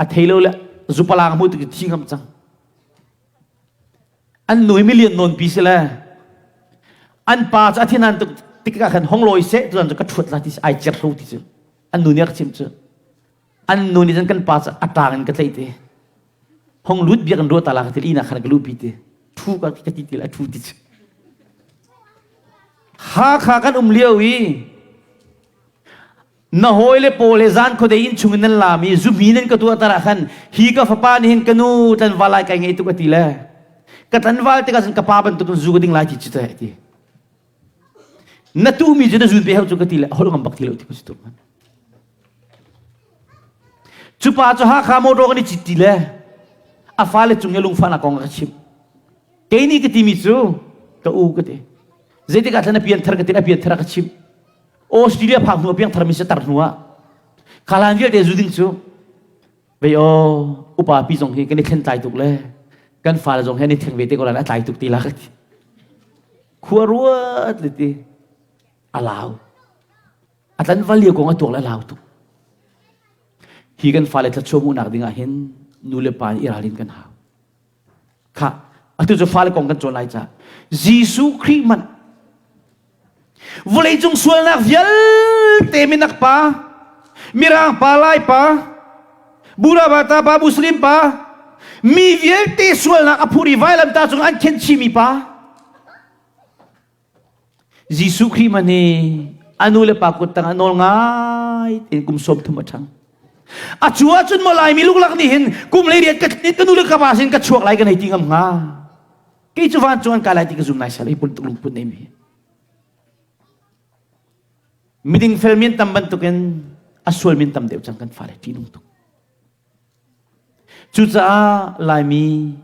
a thei lo le zupalang hmu tik thi ngam cang. An nu hi milian nawn pi si le an pa cu a thinan tuk tikah khan hong lawi seh tu cu ka ṭhuat la ti si ai cer hlo ti cu an nu nih a ka chimh cu an nu nih cun kan pa cu a ṭang in ka tlaih te hong lut bia kan ruah ta la ka ti inn ah khan ka luhpi te ṭhu ka ka ti ti la ṭhu ti cu Hakha kan um lio i na hawile pawl he zan khuadei inn chung in nan lam i zumi nan ka tuah tar ah khan hi ka fapa nih hin ka nu tlanval lai kai ngei tuk a ti le ka tlanval tikah cun ka pa bantukin zu ka ding lai ti cu teh ti na tuhmi cu na zun pe hau cu ka ti le holh ngam bak ti lo ti ku si tuk cu pa cu Hakha motor kan i cit ti le a fale cung i lungfahnak kong a ka chimh kei nih ka timi cu ka u ka ti zeitik ah thlan a pianthar ka ti a pianthar a ka chimh Australia phak hnu a piangthar mi si tar hnu ah khalan vialte zu ding cu vei aw upa pi zong hi kan i thlen tlai tuk le kan fale zong hi an i thleng ve te ko lai a tlai tuk ti la ka ti khua ruat le ti a lau a tlan val lio kong a tuak le a lau tuk hi kan fale thlachuah hmuhnak ding ah hin nu le pa nih i ralrin kan hau Kha atu cu fale kong kan cawn lai ca. Jesuh Khrih hmanh vawleicung sualnak vialte minak pa, mirang pa, lai pa, Buddha pa, Muslim pa, mi vialte sualnak a phur i vailamtah cung an khenh chihmi pa, Jesuh Khrih hmanh hi a nu le pa kut tang ah nawl ngai tein kum 30 a ṭhang. A cu ahcun maw Laimi luklak nih hin kum le riat ka ka nu le ka pa sin ka chuak lai kan hei ti ngam hnga. Kei cu vancung an kai lai ti ka zum nai sal i pun tuk lungput nei mi. Miding fel min tam bantukin a sual min tam deuh cang kan fale ṭihnung tuk. Cucaah Laimi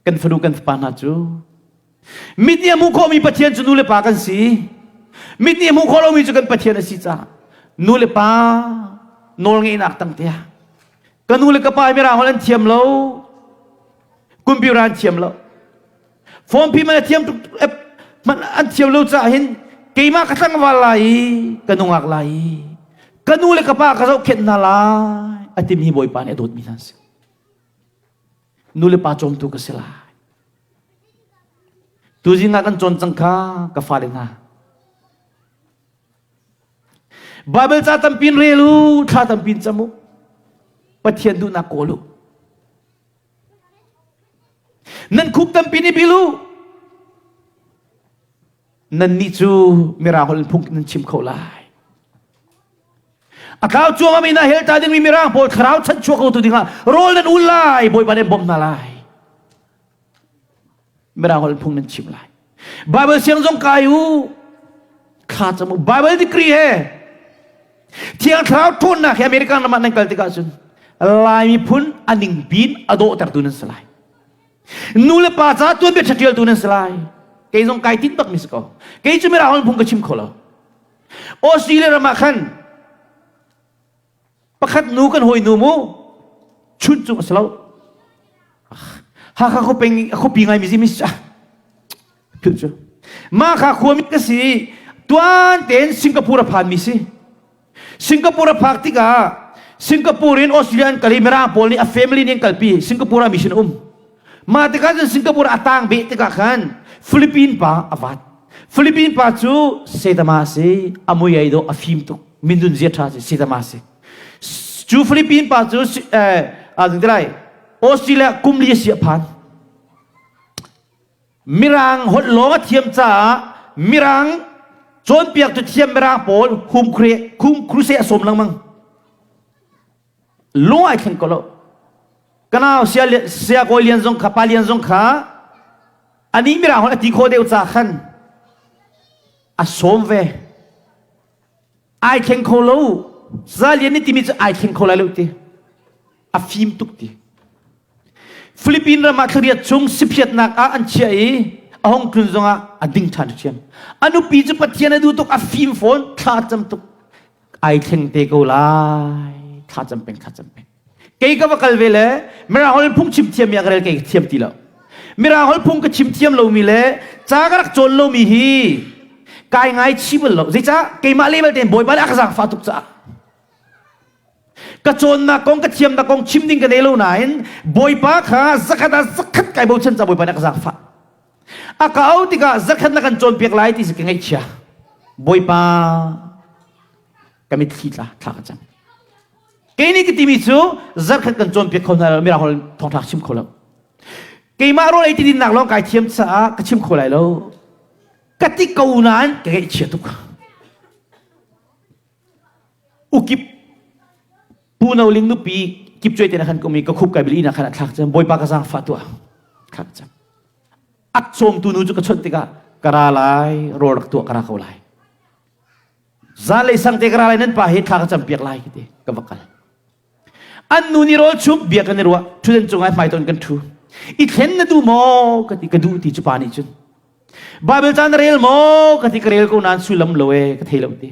kan fanu kan fapa hna cu mit nih a hmuh khawhmi Pathian cu nu le pa kan si. Mit nih a hmuh khawh lomi cu kan Pathian a si caah nu le pa nawlngeihnak tang tiah ka nu le ka pa hi mirang holh an thiam lo computer an thiam lo Form man a thiam tuk man an thiam lo caah hin keimah ka tlangval lai i ka nungak lai i ka nu le ka pa ka zohkhenh hna lai a timi Bawipa nih a dawtmi hna si. Nu le pa cawmtu ka si lai. Tuzing ah kan cawn cang kha ka fale hna. Bible ca tampin rel u, thla tampin cam u. Pathian duhnak kawl u. Nan khup tampi nih bil u. Nannih cu mirang holh in phung nan chim kho lai. A tlau cuang mi na hel ta dingmi mirang pawl thlarau chanchuak ko tu dingah rawl nan ul lai, Bawipa nih bawmh hna lai. Mirang holh phung nan chim lai. Bible siang zong kai u. Thla cam u. Bible degree he Thiang Thlarau ṭhawnnak he American ram ah nan kal tikah cun Lai miphun a ningpin a dawhtertu nan si lai. Nu le pa ca tuanbia ṭha nan si lai. Kei zong kai tinh bak mi si ko. Kei cu mirang holh phung ka chim kho lo. Australia ram ah khan Pakhat nu kan hawi nu mu chun cung a si lo. Hakha khuapeng khuapi ngai mi si mi philh cu. Mah kha khuami ka si tuan tein Singapore a phan mi si. Singapore a phak tikah Singapore in Australia an kal i Mirang pawl nih a family nih an kalpi Singapore ah mission um. Mah tikah cun Singapore a tang beh tikah khan Philippine pa a vat. Philippine pa cu Setama a si, a mui ai dawh, a fim tuk. Mindun zia ṭha si Setama si. Cu Philippine pa cu eh, lai Australia kum li a si a phan. Mirang holh lawng a thiam caah Mirang cawnpiaktu thiam Mirang pawl hum crusade a sawm lengmang. Lung ai thleng ko lo. Kanau sia sia kawi lian zong kha pa lian zong kha ani mirang holh a ti kho deuh ca khan a sawm ve. Ai thleng kho lo. Za lian nih timi cu ai thleng kho lai lo ti. A fim tuk ti. Philippine ram ah thlariat chung siphiatnak ah an chiah i a hong tlun zongah a ding ṭhan ṭhiam. A nupi cu Pathian a duh tuk, a fim fawn, thla cam tuk. Ai thleng te ko lai. Thla cam peng, thla cam peng. Kei ka va kal ve le Mirang holh phung chim thiam mi a ka rel kei ka thiam ti lo. Mirang holh phung ka chim thiam lomi le ca ka rak cawn lomi hi kai ngai chi bal lo. Zeicah keimah level tein Bawipa nih a ka zaangfah tuk caah. Ka cawnnak kong ka thiamnak kong chim ding ka nei lo nain Bawipa kha zakhat ah zakhat kai bochan ca Bawipa nih a ka zaangfah. A ka au tikah zakhat na kan cawnpiak lai ti si ka ngaihchia. Bawipa ka mitthli tla thla ka cam. Kei nih ka timi cu zarkhat kan cawnpiak kho hna lo mirang holh thawngṭha chim kho lo. Keimah rawl ei ti dinnak lawng kai thiam caah ka chim kho lai lo. Ka ti ko nain ka ngaihchia tuk. Ukip Pu No Ling nupi kip cuai te na khan kum i ka khup kai bil ina khan a thlak cam Bawipa ka zaangfah tuah thlak cam. Ak cawmtu nu cu ka chawnh tikah ka ra lai rawl rak tuah ka ra ko lai. Zanlei sang te ka ra lai nan pa hi thla ka campiak lai ti ka va kal. An nu nih rawl chum bia kan i ruah ṭhutdan cungah hmaiton kan ṭhu. I thlen na duh maw ka ti ka duh ti cu pa nih cun. Bible ca na rel maw ka ti ka rel ko nain sullam lo e ka thei lo ti.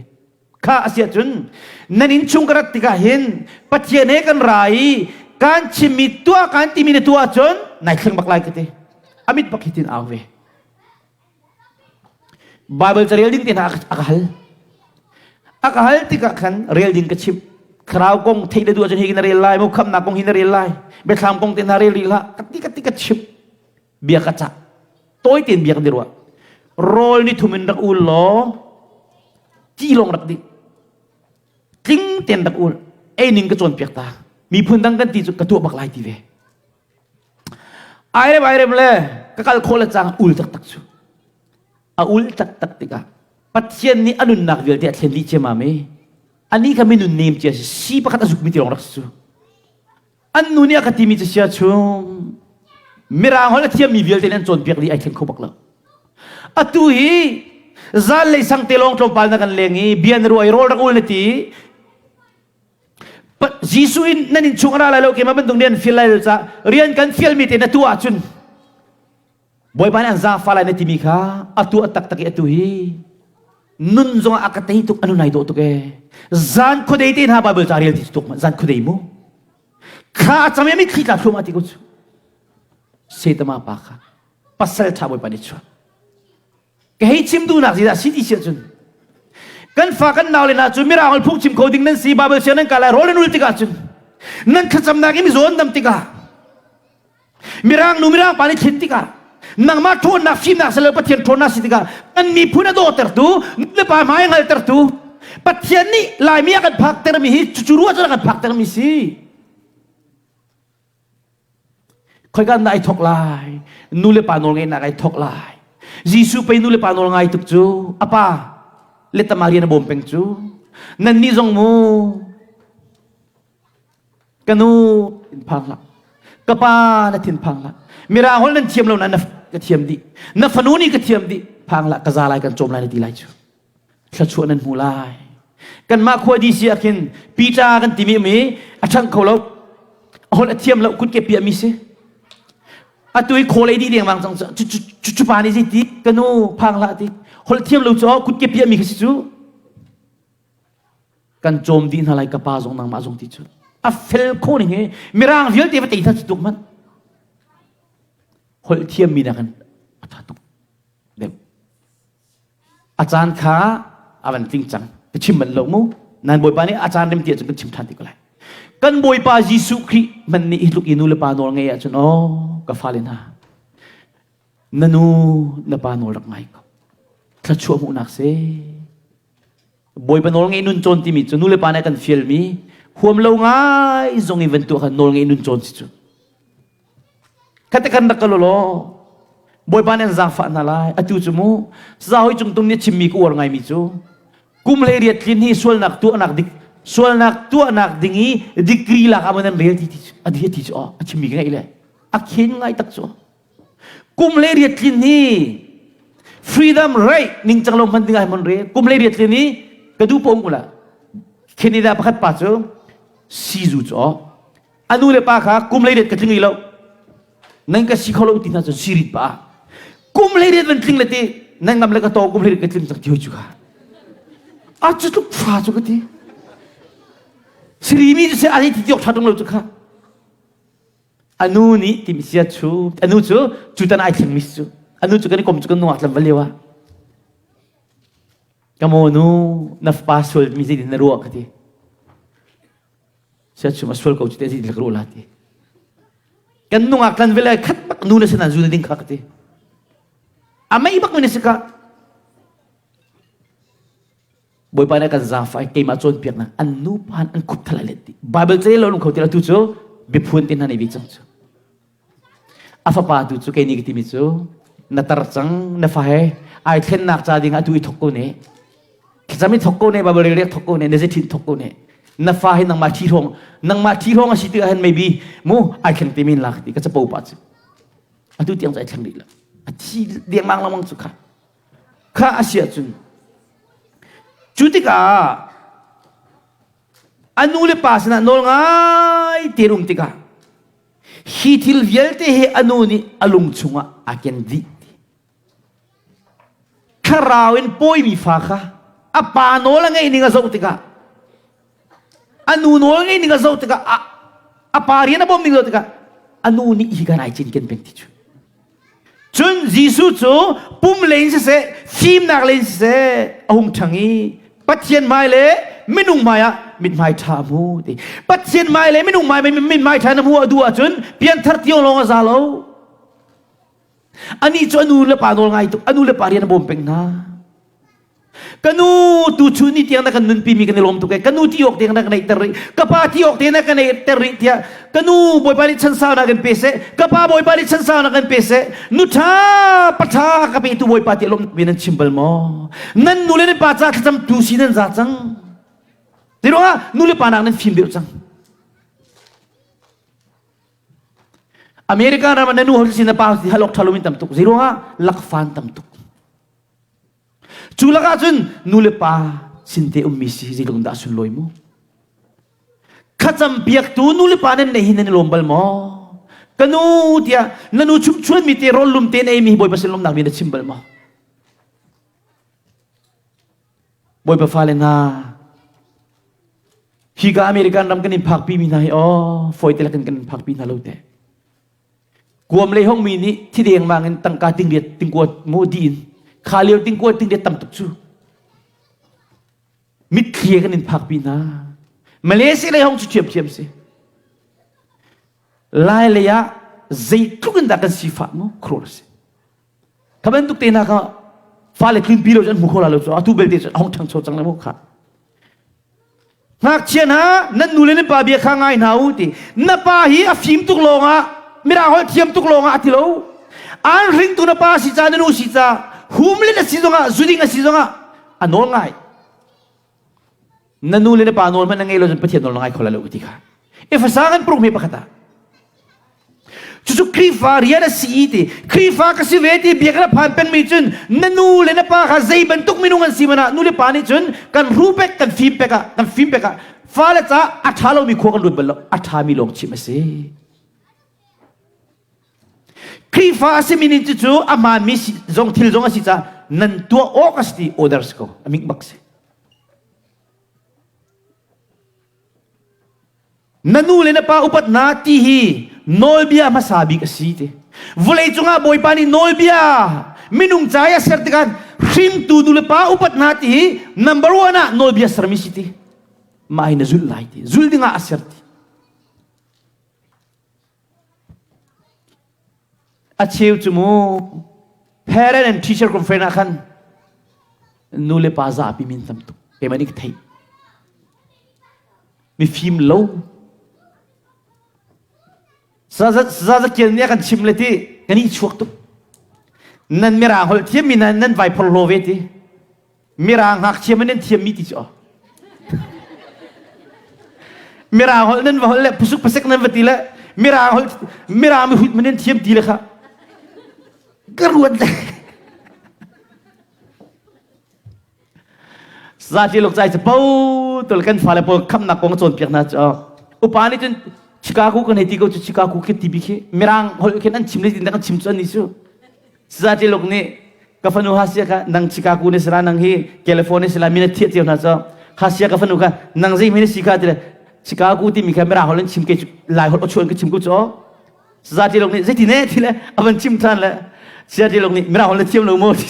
Kha a si ahcun nan inn chung ka rat tikah hin Pathian he kan ra i kan chimmi tuah kan timi na tuah ahcun nai thleng bak lai ka ti. A mit bak hi tin au ve. Bible ca rel ding te hna a ka hal. A ka hal tikah khan rel ding ka chimh. Thlarau kong theih na duh ahcun hi na rel lai, mu khamnak kong hi na rel lai, biathlam kong te hna rel rih hlah. Ka ti ka ti ka chimh. Bia ka cah. Tawi tein bia kan i ruah. Rawl ni thum in rak ul law ti lawng rak ding. Tling tein rak ul. Ei ning ka cawnpiak ta. Miphun dang kan ti cu ka tuah bak lai ti ve. Airem airem le ka kal khawh le cang ul taktak cu. A ul taktak tikah Pathian nih a nunnak vialte a thlen dih ciammam i. Ani kha minun nem cia si si pakhat a zukmi ti lawng rak si cu. An nu nih a ka timi cu sia chung Mirang holh a thiammi vialte nih an cawnpiak dih ai thleng kho bak lo. Atu hi zanlei sang te lawng tlawmpal na kan leng i bia na ruah i rawl rak ul na ti Jesuh in nan innchung a ra lai lo keimah bantuk nih an fial lai lo caah rian kan fialmi te na tuah ahcun Bawipa nih an zaangfah lai na timi kha a tuah taktak i atu hi nun zongah a ka tei tuk anu nai dawh tuk ee zan khuadei te hna Bible ca rel ti tuk zan khuadei mu kha a cam i mitthli tla thluahmah ti ko cu Setama pa kha pasal ṭha Bawipa nih chuah ka hei chim duhnak zeidah si ti si ahcun kan fa kan nau le hna cu mirang ol phungchim kho ding nan si Bible siang nan kai lai rawl nan ul tikah cun nan thlacamnak i mizaw an dam tikah Mirang nu mirang pa nih thlen tikah nangmah ṭhawnnak fimnak si lo Pathian ṭhawnnak si tikah kan miphun a dawtertu nu le pa hmai a hngaltertu Pathian nih Laimi a kan phaktermi hi cucu ruah cun a kan phaktermi si. Khoika na ai thok lai nu le pa nawl ngeihnak ai thok lai Jesuh pei nu le pa nawl ngai tuk cu a pa le tama rian a bawm peng cu nannih zong mu Ka nu thinphang hlah. Ka pa na thinphang hlah. Mirang holh nan thiam lo na ka thiam dih. Na fanu nih ka thiam dih. Phang hlah ka za lai kan cawm lai na ti lai cu. Thluachuah nan hmu lai. Kanmah khua DC ah khin Peter kan timi mi a ṭhang kho lo. A holh a thiam lo kut ke piah mi si. Atu i khawl ei dih dengmang cang cu cu pa nih zei ti ka nu phang hlah ti holh thiam lo cu kut ke piah mi kha si cu. Kan cawm dih hna lai ka pa zong nangmah zong ti cu a fel kho ning hi mirang vialte va tei hna cu tuk man holh thiam mi nakin a tha tuk deuh a caan kha a van tling cang ka chim man lo mu nan bawipa nih a caan rem ti ahcun kan chim than ti ko lai kan bawipa Jesuh Khrih man nih hi tluk i nu le pa nawl ngei ahcun aw ka fale hna na nu na pa nawl rak ngai ko thluachuah hmuhnak si Bawipa nawl ngeih nun cawn timi cu nulepa nih kan fialmi huam lo ngai zong in van tuah kha nawl ngeih nun cawn si cu. Khate kan rak kal law Bawipa nih an zaangfah hna lai. Atu cu mu Zahawi cung tum nih chimmi ka uar ngaimi cu kum hlei riat tlin hi sualnak tuahnak dik sualnak tuahnak ding i degree lak ah nan rel ti ti cu a ti cu a chimmi ka ngaih le a khen ngai tak cu Kum le riat tlin hi freedom right ningcang lo hman ding ai mon re kum le riat tlin hi ka du pom ula Canada pakhat pa cu sizu cu anu le pa kha kum le riat ka tling rih lo nan ka si kho lo ti hna cu sirit pa kum le riat van tling le ti nan ngam le ka to kum le riat ka tling cang ti hoi cu kha a cu tluk fa cu ka ti sirimi cu se a ti ti ok tha tung lo cu kha Anu nih timi sia chu anu cu cu tan ai thleng mi cu anu cu kan i kom cu kan nungak tlam va lio ah ka maw nu na fapa sual mi zeitin na ruah ka ti sia chu ma sual ko cu te zeitin ka ruah la ti kan nungak tlan vele khat bak nu na sinan zu na ding kha ka ti a mei bak mi na si ka Bawipa nih a kan zaangfah i keimah cawnpiaknak an nupa an khup thal let dih. Bible ca lo lung kho ti tu cu biaphuan te hna nei ve cang cu. A fapa tu cu kei nih ka timi cu na tar cang na fa he ai thlennak ca ding ah tu i thok ko ne. Thlacam i thok ko ne Bible rel rek thok ko ne na zethin thok ko ne. Na fa hi nangmah thi hrawng nangmah thi hrawng a si tikah hin maybe mu ai thleng te men la ti ka capo pa cu. Atu tiang cu ai thleng rih lo. A thi dengmang lengmang cu kha. Kha a si ahcun cu tikah a nu le pa sinah nawl ngai tein um tikah hi thil vialte hi a nu nih a lung chungah a ken dih. Thlarau in pawimi fa kha a pa nawl a ngeih ning a zoh tikah a nu nawl ngeih ning a zoh tikah a, a pa rian a bawmh ning zoh tikah a nu nih hi kan ai cinken peng ti cu. Cun Jesuh cu pum lei in siseh, fimnak lei in siseh a hung ṭhang i Pathian hmai le minung hmai ah mithmai ṭha a hmu ti. Pathian hmai le minung hmai mithmai ṭha na hmuh a duh ahcun pianthar tiang lawng a za lo. Anih cu a nu le pa nawl ngai tuk, a nu le pa rian a bawm peng hna. Ka nu tuchun ni tiang na kan nunpi mi kan i lawm tuk e. Ka nu ti awk tiang na kan neihter rih. Ka pa ti awk te na kan neihter rih tiah ka nu Bawipa nih chan sau na kan pe seh. Ka pa Bawipa nih chan sau na kan pe seh. Nu ṭha pa ṭha ka petu Bawipa ti lawm mi nan chim bal maw? Nan nu le nan pa ca thlacam tu si nan za cang. Ti ruangah nu le pa nak nan fim deuh cang. America ram ah na nu hol si na pa si halok thalo min tam tuk. Zei ruangah lakfan tam tuk. Cu lakah cun nu le pa sinte ummi si zeitluk dah sunlawi mu. Thlacam piaktu nu le pa nan nei hi nan i lawm bal maw? Ka nu tiah na nu chumchuan mi te rawl lum te na ei mi hi Bawipa sin lawmnak bia na chim bal maw? Bawipa fale hna, hika American ram kan in phakpi mi hna hi aw fawi te lakin kan in phakpi hna lo te. Guam lei hong mi nih thi dengmang in tangka tingriat tingkua mu di in kha lio tingkua tingriat tam tuk cu mitthli kan in phakpi hna. Malaysia lei hong cu ṭhiamṭhiam si. Lai lei ah zeitluk in dah kan sifah mu khuaruah si. Kha bantuk te hna kha fale tlunpi lo cu an hmu kho la lo cu atu belte cu a hong ṭhangcho cang le mu kha. Ngakchia hna nan nu le nan pa bia kha ngai hna u ti. Na pa hi a fim tuk lawngah mirang holh thiam tuk lawngah a ti lo. An hringtu na pa si ca na nu si ca humlen a si zongah zuding a si zongah a nawl ngai. Na nu le na pa nawl hmanh na ngei lo cun Pathian nawl na ngai kho lai lo ti kha. Efesa kan prung me pakhat ah Cucu Khrihfa rian a si ti Khrihfa ka si ve ti bia ka phan pengmi cun na nu le na pa kha zei bantuk minung an si mana nu le pa nih cun kan hru pek kan fim pek ah kan fim pek ah fale ca a ṭha lomi khua kan lut bal lo a ṭhami lawng chim a si Khrihfa a simi nih cucu a hmaanmi zong thil zong a si caah nan tuah awk a si ti order si ko a mik bak si Na nu le na pa upat hna ti hi nawlbia hmasa bik a si ti. Vawlei cungah Bawipa nih nawlbia minung ca i a ser tikah hringtu nu le pa upat hna ti hi number one ah nawlbia sermi si ti. Mah hi na zulh lai ti. Zulh dingah a ser ti. A cheu cu mu parent and teacher conference ah khan nu le pa zapi min tam tuk keimah nih ka theih mifim lo zazakian nih a kan chim le ti kan i chuak tuk nan mirang holh thiammi nan nan vai phorhlaw ve ti Mirang ngakchia man nan thiammi ti cu Mirang holh nan va holh le pusuk pasek nan va ti le Mirang holh Mirang mi hut man nan thiam ti le kha ka ruat le Zaci lok cai capo tul kan fale pawl khamnak kong cawnpiak hna cu upa nih cun Chicago kan hei ti ko cu Chicago khi ti bi khi Mirang holh khin an chim le tin kan chim cu an ni cu Zaci lok nih ka fanu Hasia kha nang Chicago ni sila nang hi California sila min a thiah cio hna cu Hasia ka fanu kha nang zei hme na si kha ti le Chicago timi kha mirang holh in chim ke lai holh achuan ka chim ko cu Saza ti lok nih zeiti ne ti le a van chim than le Sia ti lok nih mirang holh na thiam lo maw ti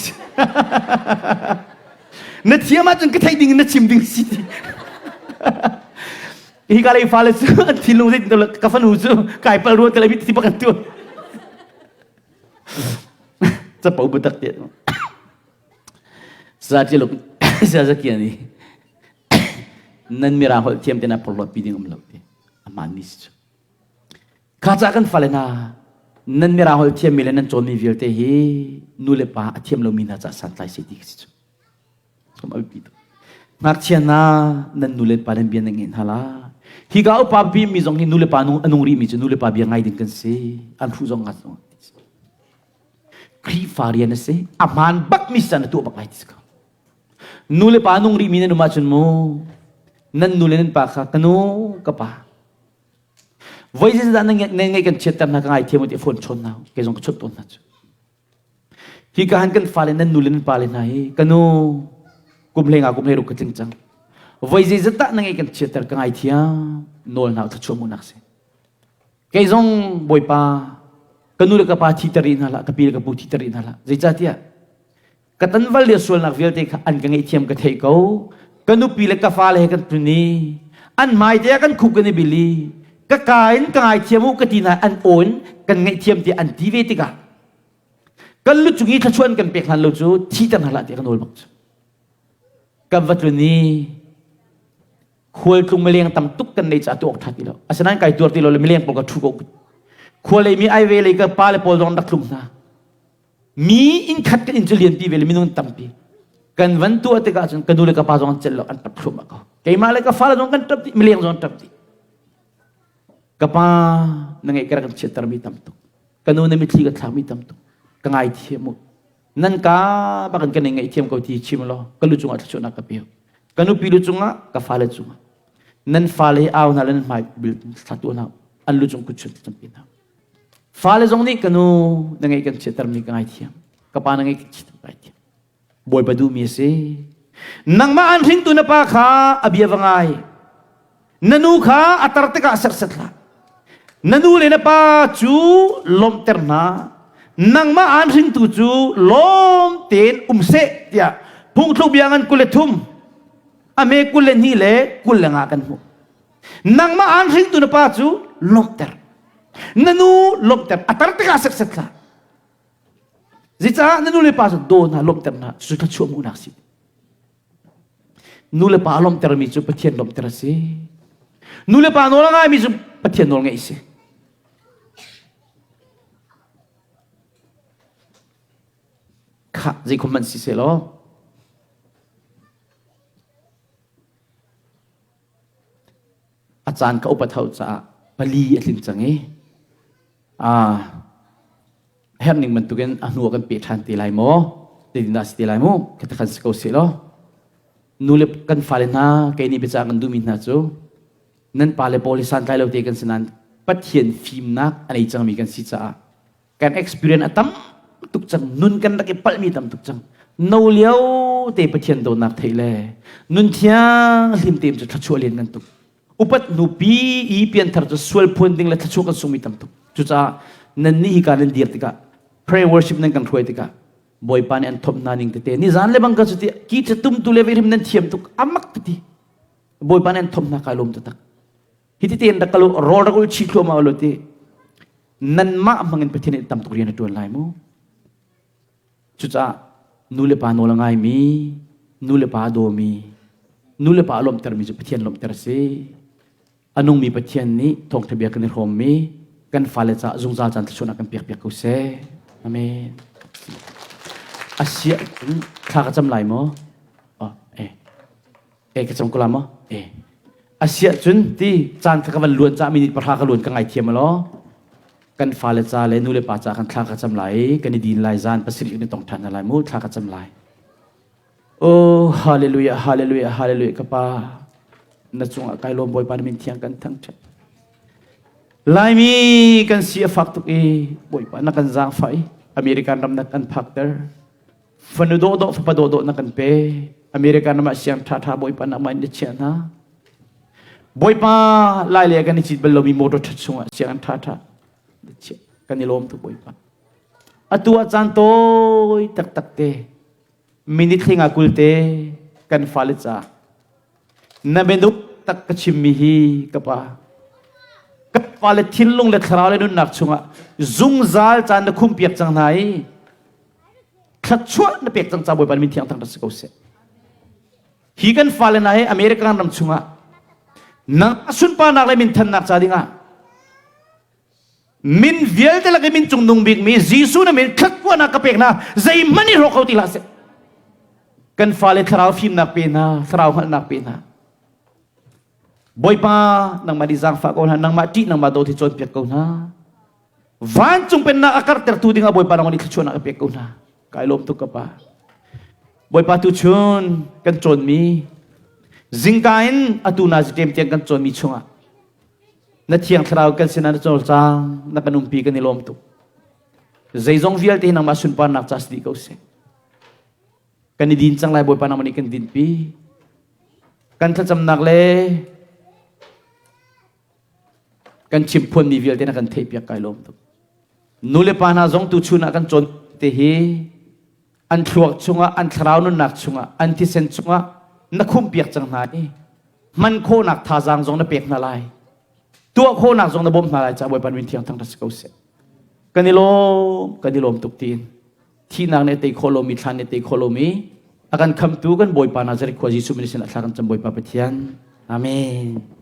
na thiam ahcun ka theih ding in na chim ding si ti hi ka lei fale cu an thinlung zeitin ka fanu cu kai pal rua te le ti bak an tuah Capo biatak te. Sa ti luk sa zakia ni nan mirang holh thiam te na porhlawt pi ding um lo ti aman ni si cu. Kha ca kan fale hna nan mirang holh thiam mi le nan cawn mi vialte hi nu le pa a thiam lomi hna ca santlai se ti ka si cu. Som a biapi tuk. Ngakchia hna nan nu le pa nan bia nan ngeih hna la. Hika upa pi mi zong hi nu le pa nung a nung rih mi cu nu le pa bia ngai ding kan si. An hruh zong ngat zong. Khrihfa rian a si. A hmaan bak mi san a tuah bak lai ti si ko. Nu le pa nung rih mi nan um ahcun mu nan nu le nan pa kha ka nu ka pa voi zeidah nan ngeih kan chiatter hna ka ngaithiam u ti phone chawn hna kei zong ka chawnh tawn hna cu Hika han kan fale nan nu le nan pale hna hi ka nu kum hlei nga kum hlei ruk ka tling cang. Voi zeizat dah na ngei kan chiatter ka ngaithiam nawl hna thluachuah hmuhnak si. Kei zong Bawipa ka nu le ka pa thiter rih hna hlah ka pi le ka pu thiter rih hna hlah. Zeicahtiah ka tanval le sualnak vialte kha an ka ngaihthiam ka theih ko. Ka nupi le ka fale he kan tlun i an hmaite ah kan khup kan i bil i ka ka in ka ngaithiam u ka ti hna an aw in kan ngaihthiam tiah an ti ve tikah kan lu cung i thluachuah an kan pek hlan lo cu thi ter hna hlah tiah ka nawl bak cu kan va tlun i khualtlung mileng tam tuk kan nei caah tuak ṭha ti lo asinain kai tuar ti lo le mileng pawl ka ṭhu ko khua lei mi ai ve lei ka pa le pawl zong rak tlung hna mi inn khat kan inn cu lianpi ve le minung tampi. Kan van tuah tikah cun ka nu le ka pa zong an celh lo, an ṭap thluahmah ko. Keimah le ka fale zong kan ṭap dih, mileng zong an ṭap dih. Ka pa na ngeih ka rak kan chiattermi tam tuk. Ka nu na mitthli ka thlakmi tam tuk. Ka ngaithiam u. Nan ka bakin kan i ngaihthiam ko ti chim law ka lu cungah thluachuahnak ka pe. Ka nupi lu cungah, ka fale cungah. Nan fale hi au hna le nan hmai bil thla tu hna an lu cung kut chun tampi hna. Fale zong nih ka nu na ngeih kan chiattermi ka ngaithiam. Ka pa na ngeih kan chiattermi ka ngaithiam. Bawipa duhmi a si. Nangmah an hringtu na pa kha a bia va ngai. Na nu kha a tar tikah serhsat hlah. Na nu le na pa cu lawmhter hna. Nangmah an hringtu cu lawm tein um seh tiah phungthluk bia ngan 23 a me 22 le 25 kan hmuh. Nangmah an hringtu na pa cu lawmhter. Na nu lawmhter. A tar tikah serhsat hlah. Zeicah na nu le pa cu daw hna lawmhter hna cu thluachuah hmuhnak si. Nu le pa lawmhtermi cu Pathian lawmhter a si. Nu le pa nawl a ngaimi cu Pathian nawl ngeih a si. Khah zeikhom hmanh si seh law a caan ka upat hau caah pali a tling cang i herh ning bantukin a hnu ah kan peh ṭhan te lai maw? Zeitindah si te lai mu? Ka khan si ko seh law. Nu le kan fale hna kei nih biacah kan duhmi hna cu nan pale pawl hi santlai lo te kan si nain Pathian fimnak a nei cangmi kan si caah kan experience a tam tuk cang nun kan rak i palhmi tam tuk cang no lio te Pathian dawtnak theih le nun thiang hlim tein cu thluachuah len kan tuk upat nupi i pianthar cu sual phuan ding le thluachuah kan sungmi tam tuk cucaah nan nih hika nan dir tikah prayer worship nan kan hruai tikah bawipa nih an thomh hna ning tete ni zan le bang ka cuti ki tum tu le vehrim nan thiam tuk amak ti bawipa nih an thomh hna kai lawm taktak hi ti tein rak kalu rawl rak ul chi thluahmah lo ti nanmah hmangin Pathian nih tam tuk rian a tuan lai mu Cucaah nu le pa nawl a ngaimi, nu le pa a dawmi, nu le pa a lawmhtermi cu Pathian lawmhter a si. A nungmi Pathian nih thawngṭha bia kan i hrawmmi kan fale caah zungzal caan thluachuahnak kan pekpiak ko seh. Amen. Asiah thla ka cam lai maw? Oh, eh. Eh, ka cam ko la maw? Eh. Asiah cun ti caan kha ka van luan ca minute pahra ka luan ka ngaithiam law. Kan fale ca le nu le pa ca kan thla ka cam lai i kan i din lai zan 7 kan i tong ṭhan hna lai mu thla ka cam lai. Oh hallelujah hallelujah hallelujah ka pa na cungah kai lawm Bawipa na min thiang kan thangṭhat. Laimi kan si a fak tuk i Bawipa na kan zaangfah i American ram na kan phakter. Fanu dawhdawh fapa dawhdawh na kan pe. American ram ah siang ṭhaṭha Bawipa na mah in na chiah hna. Bawipa lai le kan i cit bal lomi motor ṭhat chungah sianginn ṭhaṭha kan i lawm tuk Bawipa. Atu ah caan tawi taktak te minute thlinga kul te kan fale ca na bianuk tak ka chimmi hi ka pa ka fale thinlung le thlarau le nunnak chungah zungzal caan na khumpiak cang hna i thluachuah na pek cang ca Bawipa min thiang thang si ko seh. Hi kan fale hna hi American ram chungah nang sunparnak le minthannak ca dingah min vialte lak i min cungnung bikmi Jesuh na min thlatkuahnak ka pek hna zeihmanh i hrawk kho ti hlah seh kan fale thlarau fimnak pe hna thlarau hngalhnak pe hna Bawipa nangmah nih zaangfah ko hna nangmah ṭih nangmah dawt hi cawnpiak ko hna vancung pennak a kartertu dingah Bawipa nangmah nih thluachuahnak a pek ko hna kai lawm tuk ka pa Bawipa tu chun kan cawnmi zingka in atu na zitem tiang kan cawnmi chungah na thiang thlarau kan sinah na cawlcang na kan umpi kan i lawm tuk zeizong vialte hi nangmah sunparnak ca si dih ko seh kan i din cang lai Bawipa nangmah nih kan dinpi kan thlacamnak le Kan chimphuanmi vialte na kan theihpiak kai lawm tuk. Nu le pa hna zong tuchun ah kan cawn te hi an thluak chungah, an thlarau nunnak chungah, an thisen chungah na khumpiak cang hna i hman khawhnak thazaang zong na pek hna lai. Tuah khawhnak zong na bawmh hna lai caah Bawipa min thiang thangṭhat si ko seh. Kan i lawm, kan i lawm tuk tiin thihnak nih a tei khawh lomi, thlan nih a tei khawh lomi a kan khamtu kan Bawipa Nazareth khua Jesuh min sin ah thla kan cam Bawipa Pathian. Amen.